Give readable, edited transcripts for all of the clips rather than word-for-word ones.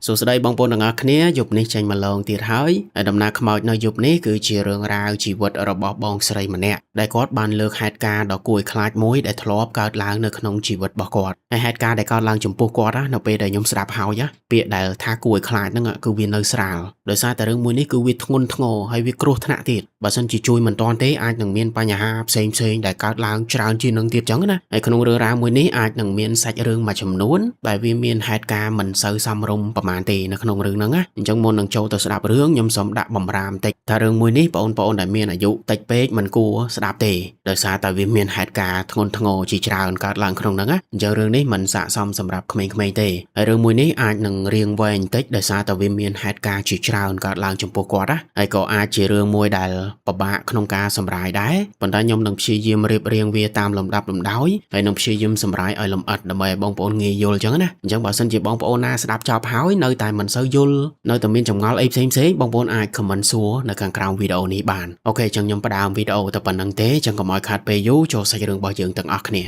សួស្តីបងប្អូនទាំងអស់គ្នាយប់នេះចេញមកឡងទៀតហើយហើយដំណើរខ្មោចនៅយប់នេះគឺជារឿងរ៉ាវជីវិតរបស់បងស្រីម្នាក់ដែលគាត់បានលើកហេតុការណ៍ដ៏គួរឲ្យខ្លាចមួយដែលធ្លាប់កើតឡើងនៅក្នុងជីវិតរបស់គាត់ហើយហេតុការណ៍ដែលកើតឡើងចំពោះគាត់ណានៅពេលដែលខ្ញុំស្ដាប់ហើយណាពាក្យដែលថាគួរឲ្យខ្លាចហ្នឹងគឺវានៅស្រាលដោយសារតែរឿងមួយនេះគឺវាធ្ងន់ធ្ងរហើយវាគ្រោះថ្នាក់ទៀតបើសិនជាជួយមិនទាន់ទេអាចនឹងមានបញ្ហាផ្សេងៗដែលកើតឡើងច្រើនជាងនឹងទៀតចឹងណាហើយក្នុងរឿងរ៉ាវមួយនេះអាចនឹងមានសាច់រឿងមួយចំនួនដែលវាមានហេតុការណ៍មិនសូវសមរម្យប្រហែលទេនៅក្នុងរឿងហ្នឹងណាអញ្ចឹងមុននឹងចូលទៅស្ដាប់រឿងខ្ញុំសូមដាក់បំរាមតិចថារឿងមួយនេះបងប្អូនដែលមានអាយុតិចពេកមិនគួរស្ដាប់ទេដោយសារតែវាមានហេតុការណ៍ធ្ងន់ធ្ងរជាច្រើនកើតឡើងក្នុងហ្នឹងណាអញ្ចឹងរឿងនេះមិនស័ក្តិសមសម្រាប់ក្មេងៗទេហើយរឿងមួយនេះអាចនឹងរៀងវែងបន្តិចដោយសារតែវាមានហេតុការណ៍ជាច្រើនកើតឡើងចំពោះគាត់ណាហើយក៏អាចជារឿងមួយដែលពិបាកក្នុងការសម្រាយដែរប៉ុន្តែខ្ញុំនឹងព្យាយាមរៀបរៀងវាតាមលំដាប់លំដោយហើយនឹងព្យាយាមសម្រាយឲ្យលម្អិតដើម្បីឲ្យបងប្អូនងាយយល់អញ្ចឹងណាអញ្ចឹងបើសិនជាបងប្អូនណាស្ដាប់ចប់ហើយនៅតែមិនសូវយល់នៅតែមានចម្ងល់អីផ្សេងៗបងប្អូនអាច comment សួរនៅខាងក្រោមវីដេអូនេះបាន OK អញ្ចឹងខ្ញុំផ្ដើមវីដេអូតែប៉ុណ្្នឹងទេអញ្ចឹងកុំឲ្យខាតពេលយូរចូលសាច់រឿងរបស់យើងទាំងអស់គ្នា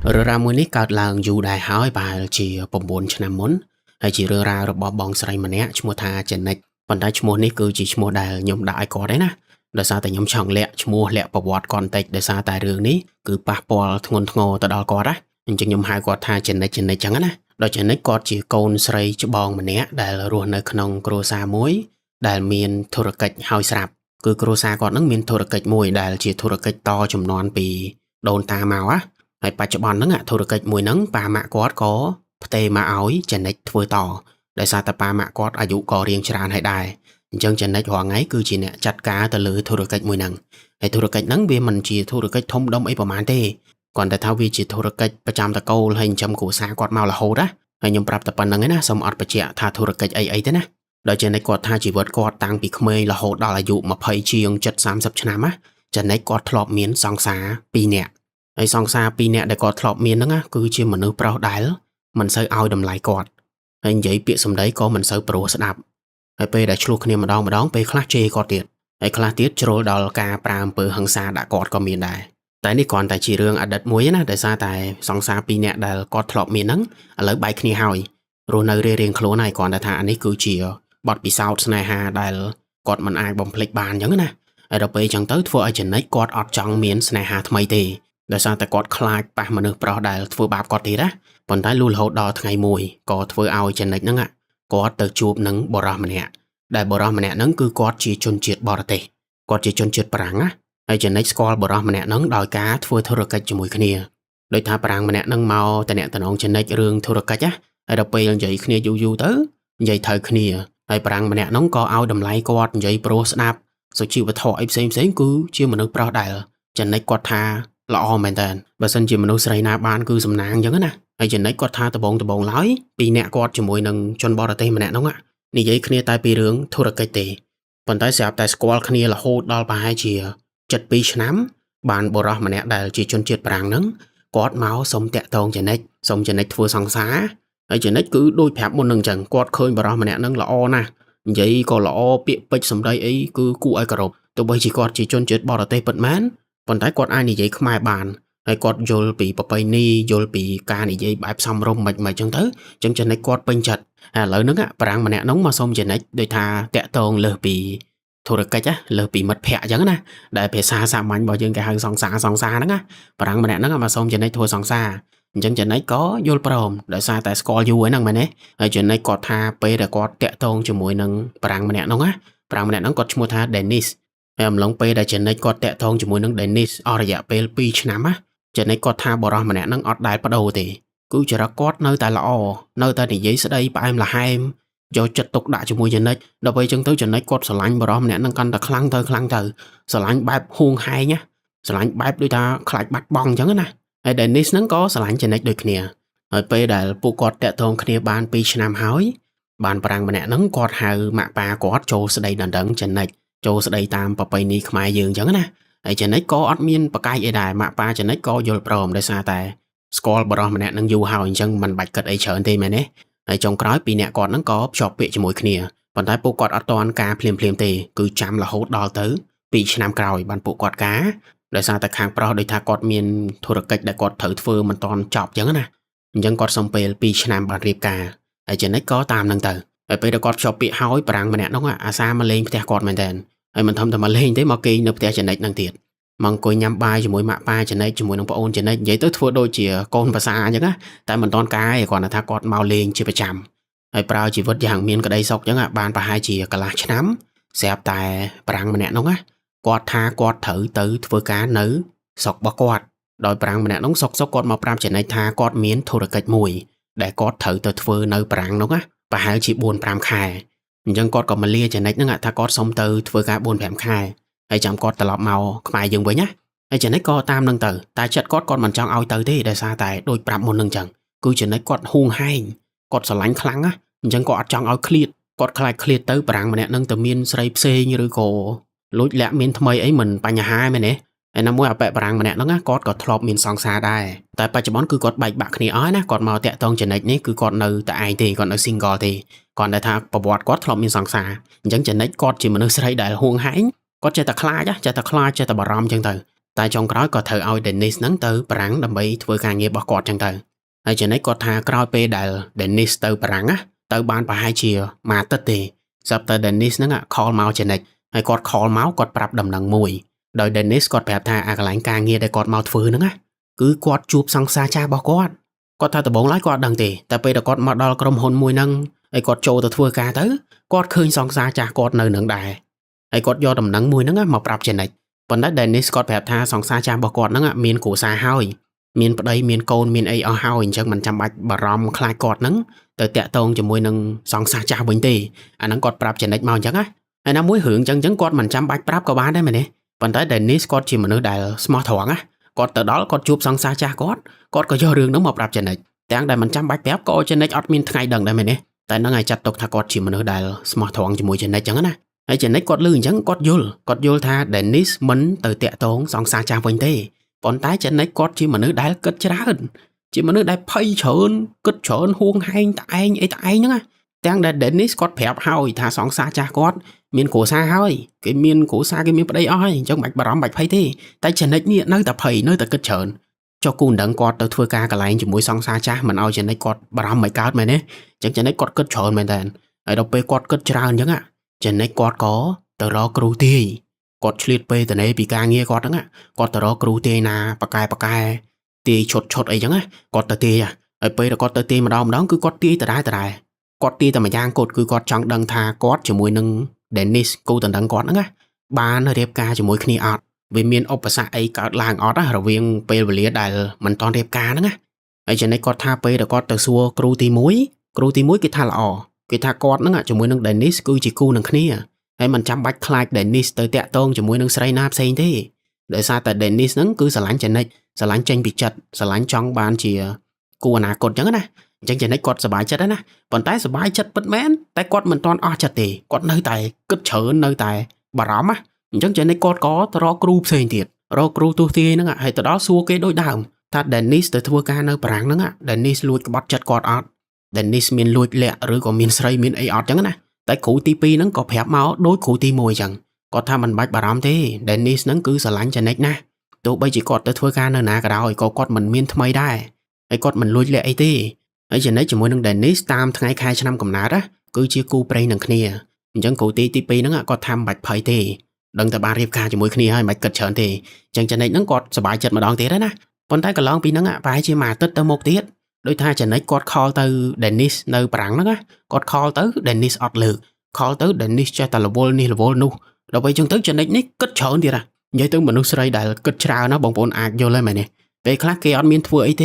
រឿងរ៉ាវមួយនេះកើតឡើងយូរដែរហើយប្រហែលជា9ឆ្នាំមុនហើយជារឿងរ៉ាវរបស់បងស្រីម្នាក់ឈ្មោះថាចេនិចប៉ុន្តែឈ្មោះនេះគឺជាឈ្មោះដែលខ្ញុំដាក់ឲ្យគាត់ឯណាដោយសារតែខ្ញុំចង់លាក់ឈ្មោះលាក់ប្រវត្តិគាត់បន្តិចដោយសារតែរឿងនេះគឺប៉ះពាល់ធ្ងន់ធ្ងរទៅដល់គាត់ណាអញ្ចឹងខ្ញុំហៅគាត់ថាចេនិចចេនិចចឹងណាដោយចេនិចគាត់ជាកូនស្រីច្បងម្នាក់ដែលរស់នៅក្នុងគ្រួសារមួយដែលមានធុរកិច្ចហើយស្រាប់គឺគ្រួសារគាត់នឹងមានធុរកិច្ចមួយដែលជាធុរកិច្ចតចំនួនពីដូនតាមកណាហើយបច្ចុប្បន្នហ្នឹងធុរកិច្ចមួយហ្នឹងប៉ាម៉ាក់គាត់ក៏ផ្ទេរមកឲ្យចេនិចធ្វើតដោយសារតែប៉ាម៉ាក់គាត់អាយុក៏រៀងច្រើនហើយដែរអញ្ចឹងចំណិចរាល់ថ្ងៃគឺជាអ្នកចាត់ការទៅលើធុរកិច្ចមួយហ្នឹងហើយធុរកិច្ចហ្នឹងវាមិនជាធុរកិច្ចធំដុំអីប្រហែលទេគ្រាន់តែថាវាជាធុរកិច្ចប្រចាំតកូលហើយចិញ្ចឹមគ្រួសារគាត់មករហូតណាហើយខ្ញុំប្រាប់តែប៉ុណ្្នឹងឯណាសូមអត់បញ្ជាក់ថាធុរកិច្ចអីអីទេណាដោយចំណិចគាត់ថាជីវិតគាត់តាំងពីក្មេងរហូតដល់អាយុ20ជាង70 30ឆ្នាំណាចំណិចគាត់ធ្លាប់មានសង្សារ2នាក់ហើយសង្សារ2នាក់ដែលគាត់ធ្លាប់មានហ្នឹងណាគឺជាមនុស្សប្រុសដែលមិនសូវឲ្យតម្លៃគាត់ហើយនិយាយពាក្យសម្ដីក៏មិនសូវព្រោះស្ដាប់ហើយពេលដែលឆ្លោះគ្នាម្ដងម្ដងពេលខ្លះជេរគាត់ទៀតហើយខ្លះទៀតជ្រុលដល់ការប្រើអំពើហិង្សាដាក់គាត់ក៏មានដែរតែនេះគ្រាន់តែជារឿងអតីតមួយណាដោយសារតែសង្សារពីរនាក់ដែលគាត់ធ្លាប់មានហ្នឹងឥឡូវបែកគ្នាហើយរស់នៅរៀងៗខ្លួនហើយគ្រាន់តែថាអានេះគឺជាបទពិសោធន៍ស្នេហាដែលគាត់មិនអាចបំភ្លេចបានអញ្ចឹងណាហើយដល់ពេលអញ្ចឹងទៅធ្វើឲ្យចំណិចគាត់អត់ចង់មានស្នេហាថ្មីទេដោយសារតែគាត់ខ្លាចប៉ះមនុស្សប្រុសដែលធ្វើបាបគាត់ទៀតណាប៉ុន្តែលុះរហូតដល់ថ្ងៃមួយក៏ធ្វើឲ្យចំណិចហ្នឹងគាត់ទៅជួបនឹងបុរសម្នាក់ដែលបុរសម្នាក់ហ្នឹងគឺគាត់ជាជនជាតិបរទេសគាត់ជាជនជាតិបារាំងណាហើយចំណិចស្គាល់បុរសម្នាក់ហ្នឹងដោយការធ្វើធុរកិច្ចជាមួយគ្នាដោយថាបារាំងម្នាក់ហ្នឹងមកតំណតំណងចំណិចរឿងធុរកិច្ចណាហើយដល់ពេលនិយាយគ្នាយូរយូរទៅនិយាយត្រូវគ្នាហើយបារាំងម្នាក់ហ្នឹងក៏ឲ្យតម្លៃគាត់និយាយព្រោះស្ដាប់សុជីវធម៌អីផ្សេងផ្សេងគឺជាមនុស្សប្រុសដែលចំណិចគាត់ថាល្អមែនតើបើសិនជាមនុស្សស្រីណាបានគឺសំណាងអញ្ចឹងណាហើយចំណិចគាត់ថាដបងដបងឡើយពីរអ្នកគាត់ជាមួយនឹងជនបរទេសម្នាក់ហ្នឹងនិយាយគ្នាតែពីរឿងធុរកិច្ចទេប៉ុន្តែស្រាប់តែស្គាល់គ្នារហូតដល់ប្រហែលជា72ឆ្នាំបានបុរសម្នាក់ដែលជាជនជាតិបារាំងហ្នឹងគាត់មកសុំតាក់ទងចំណិចសុំចំណិចធ្វើសង្សារហើយចំណិចគឺដូចប្រាប់មុននឹងអញ្ចឹងគាត់ឃើញបុរសម្នាក់ហ្នឹងល្អណាស់និយាយក៏ល្អពាក្យពេចន៍សម្ដីអីគឺគួរឲ្យគោរពទោះបីជាគាត់ជាជនជាតិបរទេសពិតមែនប៉ុន្តែគាត់អាចនិយាយខ្មែរបានហើយគាត់យល់ពីប្រពៃណីយល់ពីការនិយាយបែបសមរម្យមិនមិនអញ្ចឹងទៅអញ្ចឹងចំណិចគាត់ពេញចិត្តហើយឥឡូវហ្នឹងបារាំងម្នាក់ហ្នឹងមកសុំចំណិចដោយថាតាក់ទងលើសពីធុរកិច្ចណាលើសពីមិត្តភ័ក្តិអញ្ចឹងណាដែលភាសាសាមញ្ញរបស់យើងគេហៅសង្សារសង្សារហ្នឹងណាបារាំងម្នាក់ហ្នឹងមកសុំចំណិចធ្វើសង្សារអញ្ចឹងចំណិចក៏យល់ព្រមដោយសារតែស្គាល់យូរហ្នឹងមែនទេហើយចំណិចគាត់ថាពេលដែលគាត់តាក់ទងជាមួយនឹងបារាំងម្នាក់ហ្នឹងណាបារាំងម្នាក់ហ្នឹងគាត់ឈ្មោះថា Dennis ហើយអំឡុងពេលដែលចំណិចគាត់តាក់ទងជាមួយនឹង Dennis អស់រយៈពេល2ឆ្នាំណាចំណិចគាត់ថាបរិសម្នាក់ហ្នឹងអត់ដែលបដូរទេគឺចរិតគាត់នៅតែល្អនៅតែនិយាយស្ដីផ្អែមល្ហែមយកចិត្តទុកដាក់ជាមួយចំណិចដល់ពេលអញ្ចឹងទៅចំណិចគាត់ស្រឡាញ់បរិសម្នាក់ហ្នឹងកាន់តែខ្លាំងទៅខ្លាំងទៅស្រឡាញ់បែបហួងហែងណាស្រឡាញ់បែបដូចថាខ្លាចបាត់បង់អញ្ចឹងណាហើយ Dennis ហ្នឹងក៏ស្រឡាញ់ចំណិចដូចគ្នាហើយពេលដែលពួកគាត់តាក់ទងគ្នាបាន2ឆ្នាំហើយបានប្រាំងម្នាក់ហ្នឹងគាត់ហៅម៉ាក់ប៉ាគាត់ចូលស្ដីដណ្ដឹងចំណិចចូលស្ដីតាមប្រពៃណីខ្មែរយើងអញ្ចឹងណាហើយចំណិចក៏អត់មានបកាយអីដែរម៉ាក់ប៉ាចំណិចក៏យល់ព្រមដោយសារតែស្គាល់បរិសម្នាក់នឹងយូរហើយអញ្ចឹងមិនបាច់គិតអីច្រើនទេមែនទេហើយចុងក្រោយពីរអ្នកគាត់ហ្នឹងក៏ភ្ជាប់ពាក្យជាមួយគ្នាប៉ុន្តែពួកគាត់អត់ទាន់ការភ្លាមភ្លាមទេគឺចាំរហូតដល់ទៅ2ឆ្នាំក្រោយបានពួកគាត់ការដោយសារតែខាងប្រុសដូចថាគាត់មានធុរកិច្ចដែលគាត់ត្រូវធ្វើមិនទាន់ចប់អញ្ចឹងណាអញ្ចឹងគាត់សុំពេល2ឆ្នាំបានរៀបការ។ ហើយចំណិចក៏តាមនឹងទៅហើយពេលដែលគាត់ភ្ជាប់ពាក្យហើយបារាំងម្នាក់នោះអាសាមកលេងផ្ទះគាត់មែនតើហើយមិនធំតែមកលេងទេមកគេងនៅផ្ទះចំណិចនឹងទៀតមកអង្គុយញ៉ាំបាយជាមួយម៉ាក់ប៉ាចំណិចជាមួយនឹងប្អូនចំណិចនិយាយទៅធ្វើដូចជាកូនប្រសាអញ្ចឹងណាតែមិនតាន់កាយគ្រាន់តែថាគាត់មកលេងជាប្រចាំហើយប្រើជីវិតយ៉ាងមានក្តីសុខអញ្ចឹងបានប្រហែលជាកន្លះឆ្នាំស្រាប់តែបារាំងម្នាក់នោះណាគាត់ថាគាត់ត្រូវទៅធ្វើការនៅស្រុករបស់គាត់ដោយបារាំងម្នាក់នោះសុកសុកគាត់មកប្រាប់ចំណិចថាគាត់មានធុរកិច្ចមួយដែលគាត់ត្រូវទៅធ្វើនៅបារាំងនោះណាប្រហែលជា4-5ខែអញ្ចឹងគាត់ក៏មកលាចំណិចហ្នឹងថាគាត់សុំទៅធ្វើការ4-5ខែហើយចាំគាត់ត្រឡប់មកខ្មែរយើងវិញណាហើយចំណិចក៏តាមនឹងទៅតែចិត្តគាត់គាត់មិនចង់ឲ្យទៅទេដោយសារតែដូចប្រាប់មុននឹងអញ្ចឹងគឺចំណិចគាត់ហួងហែងគាត់ស្រឡាញ់ខ្លាំងណាអញ្ចឹងគាត់អត់ចង់ឲ្យឃ្លាតគាត់ខ្លាចឃ្លាតទៅបារាំងម្នាក់នឹងទៅមានស្រីផ្សេងឬក៏លួចលាក់មានថ្មីអីមិនបញ្ហាមែនទេហើយណាមួយអប៉ិបារាំងម្នាក់ហ្នឹងណាគាត់ក៏ធ្លាប់មានសង្សារដែរតែបច្ចុប្បន្នគឺគាត់បែកបាក់គ្នាអស់ណាគាត់មកតាក់ទងចំណិចនេះគឺគាត់នៅតែឯងទេគាត់នៅ single ទេគាត់តែថាប្រវត្តិគាត់ធ្លាប់មានសង្សារអញ្ចឹងចំណិចគាត់ជាមនុស្សស្រីដែលហួងហែងគាត់ចេះតែខ្លាចចេះតែខ្លាចចេះតែបារម្ភអញ្ចឹងទៅតែចុងក្រោយក៏ត្រូវឲ្យ Dennis ហ្នឹងទៅបារាំងដើម្បីធ្វើការងាររបស់គាត់អញ្ចឹងទៅហើយចំណិចគាត់ថាក្រោយពេលដែល Dennis ទៅបារាំងណាទៅបានប្រហែលជាមួយអាទិត្យទេស្រាប់តែ Dennis ហ្នឹង call មកចំណិចហើយគាត់ call មកគាត់ប្រាប់ដំណឹងមួយដោយ Dennis គាត់ប្រាប់ថាអាកន្លែងការងារដែលគាត់មកធ្វើហ្នឹងណាគឺគាត់ជួបសង្សារចាស់របស់គាត់គាត់ថាដំបូងឡើយគាត់អត់ដឹងទេតែពេលដែលគាត់មកដល់ក្រុមហ៊ុនមួយហ្នឹងហើយគាត់ចូលទៅធ្វើការទៅគាត់ឃើញសង្សារចាស់គាត់នៅនឹងដែរហើយគាត់យកដំណឹងមួយហ្នឹងមកប្រាប់ចំណិចប៉ុន្តែ Dennis គាត់ប្រាប់ថាសង្សារចាស់របស់គាត់ហ្នឹងមានគ្រួសារហើយមានប្តីមានកូនមានអីអស់ហើយអញ្ចឹងមិនចាំបាច់បារម្ភខ្លាចគាត់ហ្នឹងទៅតាក់ទងជាមួយនឹងសង្សារចាស់វិញទេអាហ្នឹងគាត់ប្រាប់ចំណិចមកអញ្ចឹងណាហើយណាមួយរឿងអញ្ចឹងអញ្ចឹងគាត់មិនចាំបាច់ប្រាប់ក៏បានដែរមែនទេប៉ុន្តែ Dennis គាត់ជាមនុស្សដែលស្មោះត្រង់ណាគាត់ទៅដល់គាត់ជួបសង្សារចាស់គាត់គាត់ក៏យករឿងហ្នឹងមកប្រាប់ចំណិចទាំងដែលមិនចាំបាច់ប្រាប់ក៏ចំណិចអត់មានថ្ងៃដឹងដែរមែនទេតែហ្នឹងឲ្យចាត់ទុកថាគាត់ជាមនុស្សដែលស្មោះត្រង់ជាមួយចំណិចអញ្ចឹងណាហើយចំណិចគាត់លឺអញ្ចឹងគាត់យល់គាត់យល់ថា Dennis មិនទៅតាក់ទងសង្សារចាស់វិញទេប៉ុន្តែចំណិចគាត់ជាមនុស្សដែលគិតច្រើនជាមនុស្សដែលភ័យច្រើនគិតច្រើនហួងហែងតឯងអីតឯងហ្នឹងណាទាំងដែល Dennis គាត់ប្រាប់ហើយថាសង្សារចាស់គាត់មានគ្រួសារហើយគេមានគ្រួសារគេមានប្តីអស់ហើយអញ្ចឹងមិនបាច់បារម្ភបាច់ភ័យទេតែចំណិចនេះនៅតែភ័យនៅតែគិតច្រើនចុះគូមិនដឹងគាត់ទៅធ្វើការកន្លែងជាមួយសង្សារចាស់មិនឲ្យចំណិចគាត់បារម្ភមិនកើតមែនទេអញ្ចឹងចំណិចគាត់គិតច្រើនមែនតើហើយដល់ពេលគាត់គិតច្រើនអញ្ចឹងចំណិចគាត់ក៏ទៅរកគ្រូទាយគាត់ឆ្លៀតពេលតនេពីការងារគាត់ហ្នឹងគាត់ទៅរកគ្រូទាយណាបកែបកែទាយឈុតឈុតអីចឹងណាគាត់ទៅទាយហើយពេលដែលគាត់ទៅទាយម្ដងម្ដងគឺគាត់ទាយដដែលដដែលគាត់ទាយតែម្យ៉ាងគាត់គឺគាត់ចង់ដឹងថាគាត់ជាមួយនឹង Dennis គូដណ្ដឹងគាត់ហ្នឹងណាបានរៀបការជាមួយគ្នាអត់វាមានឧបសគ្គអីកើតឡើងអត់ណារវាងពេលវេលាដែលមិនតន់រៀបការហ្នឹងណាហើយចំណេះគាត់ថាពេលដែលគាត់ទៅសួរគ្រូទី1គ្រូទី1គេថាល្អគេថាគាត់ហ្នឹងជាមួយនឹង Dennis គឺជាគូនឹងគ្នាហើយមិនចាំបាច់ខ្លាច Dennis ទៅតាក់ទងជាមួយនឹងស្រីណាផ្សេងទេដោយសារតែ Dennis ហ្នឹងគឺស្រឡាញ់ចំណិចស្រឡាញ់ចេញពីចិត្តស្រឡាញ់ចង់បានជាគូអនាគតអញ្ចឹងណាអញ្ចឹងចំណិចគាត់សប្បាយចិត្តណាប៉ុន្តែសប្បាយចិត្តពិតមែនតែគាត់មិនទាន់អស់ចិត្តទេគាត់នៅតែគិតច្រើននៅតែបារម្ភណាអញ្ចឹងចំណិចគាត់ក៏ទៅរកគ្រូផ្សេងទៀតរកគ្រូទស្សទាយហ្នឹងហើយទៅដល់សួរគេដូចដើមថា Dennis ទៅធ្វើការនៅបារាំងហ្នឹង Dennis លួចក្បត់ចិត្តគាត់អត់ Dennis មានលួចលាក់ឬក៏មានស្រីមានអីអត់ចឹងណាតែគ្រូទី2ហ្នឹងក៏ប្រាប់មកដូចគ្រូទី1ចឹងគាត់ថាមិនបាច់បារម្ភទេ Dennis ហ្នឹងគឺស្រឡាញ់ចំណិចណាស់ទោះបីជាគាត់ទៅធ្វើការនៅណាក៏ដោយក៏គាត់មិនមានថ្មីដែរហើយគាត់មិនលួចលាក់អីទេហើយចំណិចជាមួយនឹង Dennis តាមថ្ងៃខែឆ្នាំកំណើតណាគឺជាគូប្រេងនឹងគ្នាអញ្ចឹងគ្រូទី2ហ្នឹងគាត់ថាមិនបាច់ភ័យទេដឹងតែបានរៀបការជាមួយគ្នាហើយមិនបាច់គិតច្រើនទេអញ្ចឹងចំណិចហ្នឹងគាត់សប្បាយចិត្តម្ដងទៀតណាប៉ុន្តែកន្លងពីហ្នឹងប្រហែលជាមួយអាទិត្យទៅមុខទៀតដោយថាចំណិចគាត់ call ទៅ Dennis នៅបារាំងហ្នឹងណាគាត់ call ទៅ Dennis អត់លើក call ទៅ Dennis ចេះតែរវល់នេះរវល់នោះដល់ពេលចឹងទៅចំណិចនេះគិតច្រើនទៀតណានិយាយទៅមនុស្សស្រីដែលគិតច្រើនណាបងប្អូនអាចយល់ហើយមែនទេពេលខ្លះគេអត់មានធ្វើអីទ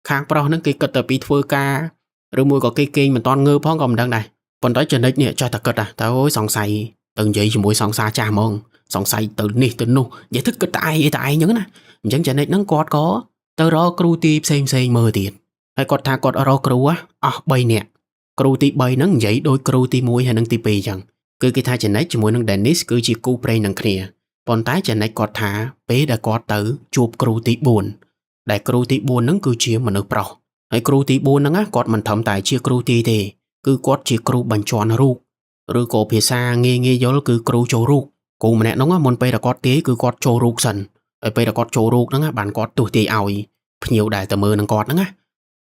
េខាងប្រុសហ្នឹងគេគិតតែពីធ្វើការឬមួយក៏គេគេងមិនតន់ងើផងក៏មិនដឹងដែរប៉ុន្តែចំណិចនេះចេះតែគិតតើអូយសង្ស័យទៅនិយាយជាមួយសង្សារចាស់ហ្មងសង្ស័យទៅនេះទៅនោះនិយាយទៅគិតតែឯងអីតែឯងចឹងណាអញ្ចឹងចំណិចហ្នឹងគាត់ក៏ទៅរកគ្រូទីផ្សេងផ្សេងមើលទៀតហើយគាត់ថាគាត់រកគ្រូអស់3នាក់គ្រូទី3ហ្នឹងនិយាយដូចគ្រូទី1ហើយនិងទី2អញ្ចឹងគឺគេថាចំណិចជាមួយនឹង Dennis គឺជាគូប្រេងនឹងគ្នាប៉ុន្តែចំណិចគាត់ថាពេលដែលគាត់ទៅជួបគ្រូទី4ដែលគ្រូទី4ហ្នឹងគឺជាមនុស្សប្រុសហើយគ្រូទី4ហ្នឹងណាគាត់មិនត្រឹមតែជាគ្រូទីទេគឺគាត់ជាគ្រូបញ្ជាន់រូបឬក៏ភាសាងាយងាយយល់គឺគ្រូចូលរូបគ្រូម្នាក់ហ្នឹងមុនពេលដែលគាត់ទាយគឺគាត់ចូលរូបសិនហើយពេលដែលគាត់ចូលរូបហ្នឹងបានគាត់ទស្សទាយឲ្យភ្ញៀវដែលទៅមើលនឹងគាត់ហ្នឹងណា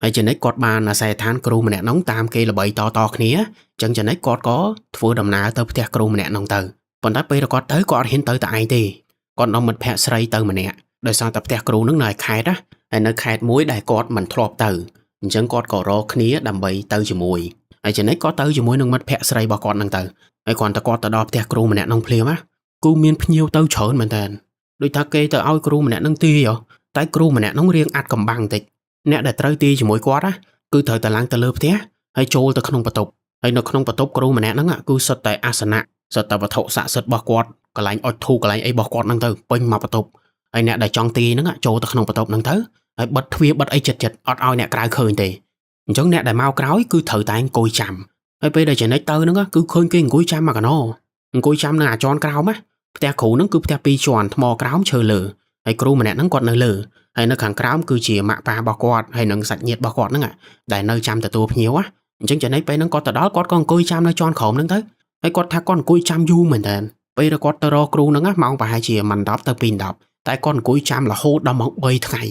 ហើយចំណិចគាត់បានអាសយដ្ឋានគ្រូម្នាក់នោះតាមគេល្បីតៗគ្នាអញ្ចឹងចំណិចគាត់ក៏ធ្វើដំណើរទៅផ្ទះគ្រូម្នាក់នោះទៅប៉ុន្តែពេលគាត់ទៅគាត់អត់ហ៊ានទៅតែឯងទេគាត់នាំមិត្តភក្តិស្រីទៅម្នាក់ដោយសារតែផ្ទះគ្រូនឹងនៅឯខេត្តណាហើយនៅខេត្តមួយដែលគាត់មិនធ្លាប់ទៅអញ្ចឹងគាត់ក៏រកគ្នាដើម្បីទៅជាមួយហើយចំណិចក៏ទៅជាមួយនឹងមិត្តភក្តិស្រីរបស់គាត់នឹងទៅហើយគ្រាន់តែគាត់ទៅដល់ផ្ទះគ្រូម្នាក់នោះភ្លាមណាគឺមានភ្ញៀវទៅច្រើនមែនតើដូចថាគេទៅឲ្យគ្រូម្នាក់នឹងទាយតែគ្រូម្នាក់នោះរៀងអាត់កំបាំងបន្តិចអ្នកដែលត្រូវទាយជាមួយគាត់ណាគឺត្រូវតែឡើងទៅលើផ្ទះហើយចូលទៅក្នុងបន្ទប់ហើយនៅក្នុងបន្ទប់គ្រូម្នាក់ហ្នឹងគឺសុទ្ធតែអាសនៈសុទ្ធតែវត្ថុស័ក្តិសិទ្ធិរបស់គាត់កន្លែងអុជធូបកន្លែងអីរបស់គាត់ហ្នឹងទៅពេញមកបន្ទប់ហើយអ្នកដែលចង់ទាយហ្នឹងចូលទៅក្នុងបន្ទប់ហ្នឹងទៅហើយបិទទ្វារបិទអីចិត្តចិត្តអត់ឲ្យអ្នកក្រៅឃើញទេអញ្ចឹងអ្នកដែលមកក្រោយគឺត្រូវតែអង្គុយចាំហើយពេលដែលចំណិចទៅហ្នឹងគឺឃើញគេអង្គុយចាំមកកណោអង្គុយចាំនៅអាជាន់ក្រោមណាផ្ទះគ្រូហ្នឹងគឺផ្ទះពីរជាន់ថ្មក្រោមឈើលើហើយគ្រូម្នាក់ហ្នឹងគាត់នៅលើហើយនៅខាងក្រោមគឺជាម៉ាក់ប៉ារបស់គាត់ហើយនិងសាច់ញាតិរបស់គាត់ហ្នឹងដែលនៅចាំទទួលភ្ញៀវណាអញ្ចឹងចំណិចពេលហ្នឹងគាត់ទៅដល់គាត់ក៏អង្គុយចាំនៅជាន់ក្រោមហ្នឹងទៅហើយគាត់ថាគាត់អង្គុយចាំយូរមែនតើពេលដែលគាត់ទៅរកគ្រូហ្នឹងម៉ោងប្រហែលជាមិន10ទៅ2 10តែគាត់អង្គុយចាំរហូតដល់ម៉ោង3ថ្ងៃ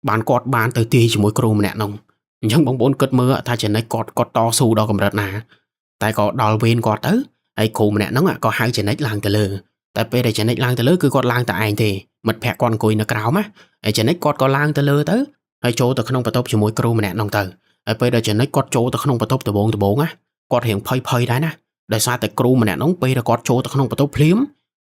បានគាត់បានទៅទាយជាមួយគ្រូម្នាក់ហ្នឹងអញ្ចឹងបងប្អូនគិតមើលថាចំណិចគាត់គាត់តស៊ូដល់កម្រិតណាតែក៏ដល់វេនគាត់ទៅហើយគ្រូម្នាក់ហ្នឹងក៏ហៅចំណិចឡើងទៅលើតែពេលដែលចំណិចឡើងទៅលើគឺគាត់ឡើងតែឯងទេមិត្តភក្តិគាត់អង្គុយនៅក្រោមណាហើយចំណិចគាត់ក៏ឡើងទៅលើទៅហើយចូលទៅក្នុងបន្ទប់ជាមួយគ្រូម្នាក់ហ្នឹងទៅហើយពេលដែលចំណិចគាត់ចូលទៅក្នុងបន្ទប់ដំបូងដំបូងណាគាត់រៀងភ័យភ័យដែរណាដោយសារតែគ្រូម្នាក់ហ្នឹងពេលដែលគាត់ចូលទៅក្នុងបន្ទប់ភ្លាម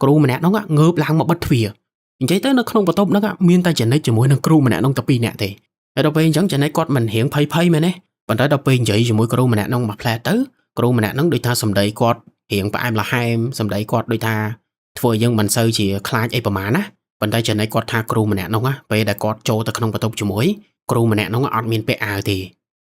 គ្រូម្នាក់ហ្នឹងងើបឡើងមកបិទទ្វារអញ្ចឹងទៅនៅក្នុងបន្ទប់ហ្នឹងមានតែចំណិចជាមួយនឹងគ្រូម្នាក់ហ្នឹងតែពីរនាក់ទេហើយដល់ពេលអញ្ចឹងចំណិចគាត់មិនរៀងភ័យភ័យមែនទេប៉ុន្តែដល់ពេលនិយាយជាមួយគ្រូម្នាក់ហ្នឹងមួយផ្លែទៅគ្រូម្នាក់ហ្នឹងដូចថាសម្ដីគាត់រៀងផ្អែមល្ហែមសម្ដីគាត់ដូចថាធ្វើឲ្យយើងមិនសូវជាខ្លាចអីប្រហែលណាប៉ុន្តែចំណិចគាត់ថាគ្រូម្នាក់ហ្នឹងពេលដែលគាត់ចូលទៅក្នុងបន្ទប់ជាមួយគ្រូម្នាក់ហ្នឹងអត់មានពាក់អាវទេ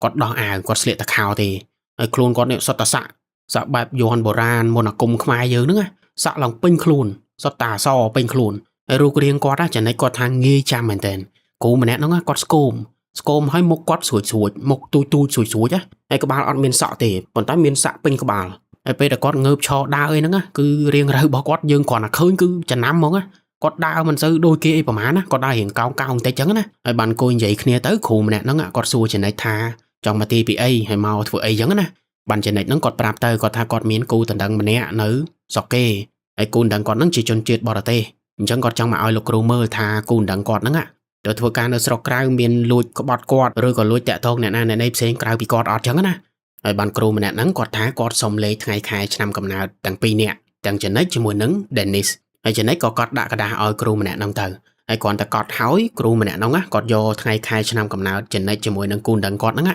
គាត់ដោះអាវគាត់ស្លៀកតែខោទេហើយខ្លួនគាត់នេះសុទ្ធតែសាក់សាក់បែបយ័នបុរាណមន្តអាគមខ្មែរយើងហ្នឹងសាក់ឡើងពេញខ្លួនសុទ្ធតែអសពេញខ្លួនហើយរូបរាងគាត់ចំណិចគាត់ថាងាយចាំមែនតើគ្រូម្នាក់ហ្នឹងគាត់ស្គមស្គមហើយមុខគាត់ស្រួចស្រួចមុខទូចទូចស្រួចស្រួចហើយក្បាលអត់មានសក់ទេប៉ុន្តែមានសាក់ពេញក្បាលហើយពេលដែលគាត់ងើបឈរដើរអីហ្នឹងគឺរៀងរៅរបស់គាត់យើងគ្រាន់តែឃើញគឺចំណាំហ្មងគាត់ដើរមិនសូវដូចគេអីប្រហែលណាគាត់ដើររៀងកោងកោងបន្តិចចឹងណាហើយបានអង្គុយនិយាយគ្នាទៅគ្រូម្នាក់ហ្នឹងគាត់សួរចំណិចថាចង់មកទីពីអីហើយមកធ្វើអីចឹងណាបានចំណិចហ្នឹងគាត់ប្រាប់ទៅគាត់ថាគាត់មានគូដណ្ដឹងម្នាក់នៅស្រុកគេហើយគូដណ្ដឹងគាត់ហ្នឹងជាជនជាតិបរទេសអញ្ចឹងគាត់ចង់មកឲ្យលោកគ្រូមើលថាគូដណ្ដឹងគាត់ហ្នឹងទៅធ្វើការនៅស្រុកក្រៅមានលួចក្បត់គាត់ឬក៏លួចតាក់ទងអ្នកណាអ្នកណីផ្សេងក្រៅពីគាត់អត់ចឹងណាហើយបានគ្រូម្នាក់ហ្នឹងគាត់ថាគាត់សុំលេខថ្ងៃខែឆ្នាំកំណើតទាំងពីរនាក់ទាំងចំណិចជាមួយនឹង Dennis ហើយចំណិចក៏គាត់ដាក់ក្រដាសឲ្យគ្រូម្នាក់ហ្នឹងទៅហើយគ្រាន់តែកត់ហើយគ្រូម្នាក់ហ្នឹងគាត់យកថ្ងៃខែឆ្នាំកំណើតចំណិចជាមួយនឹងគូដណ្ដឹងគាត់ហ្នឹង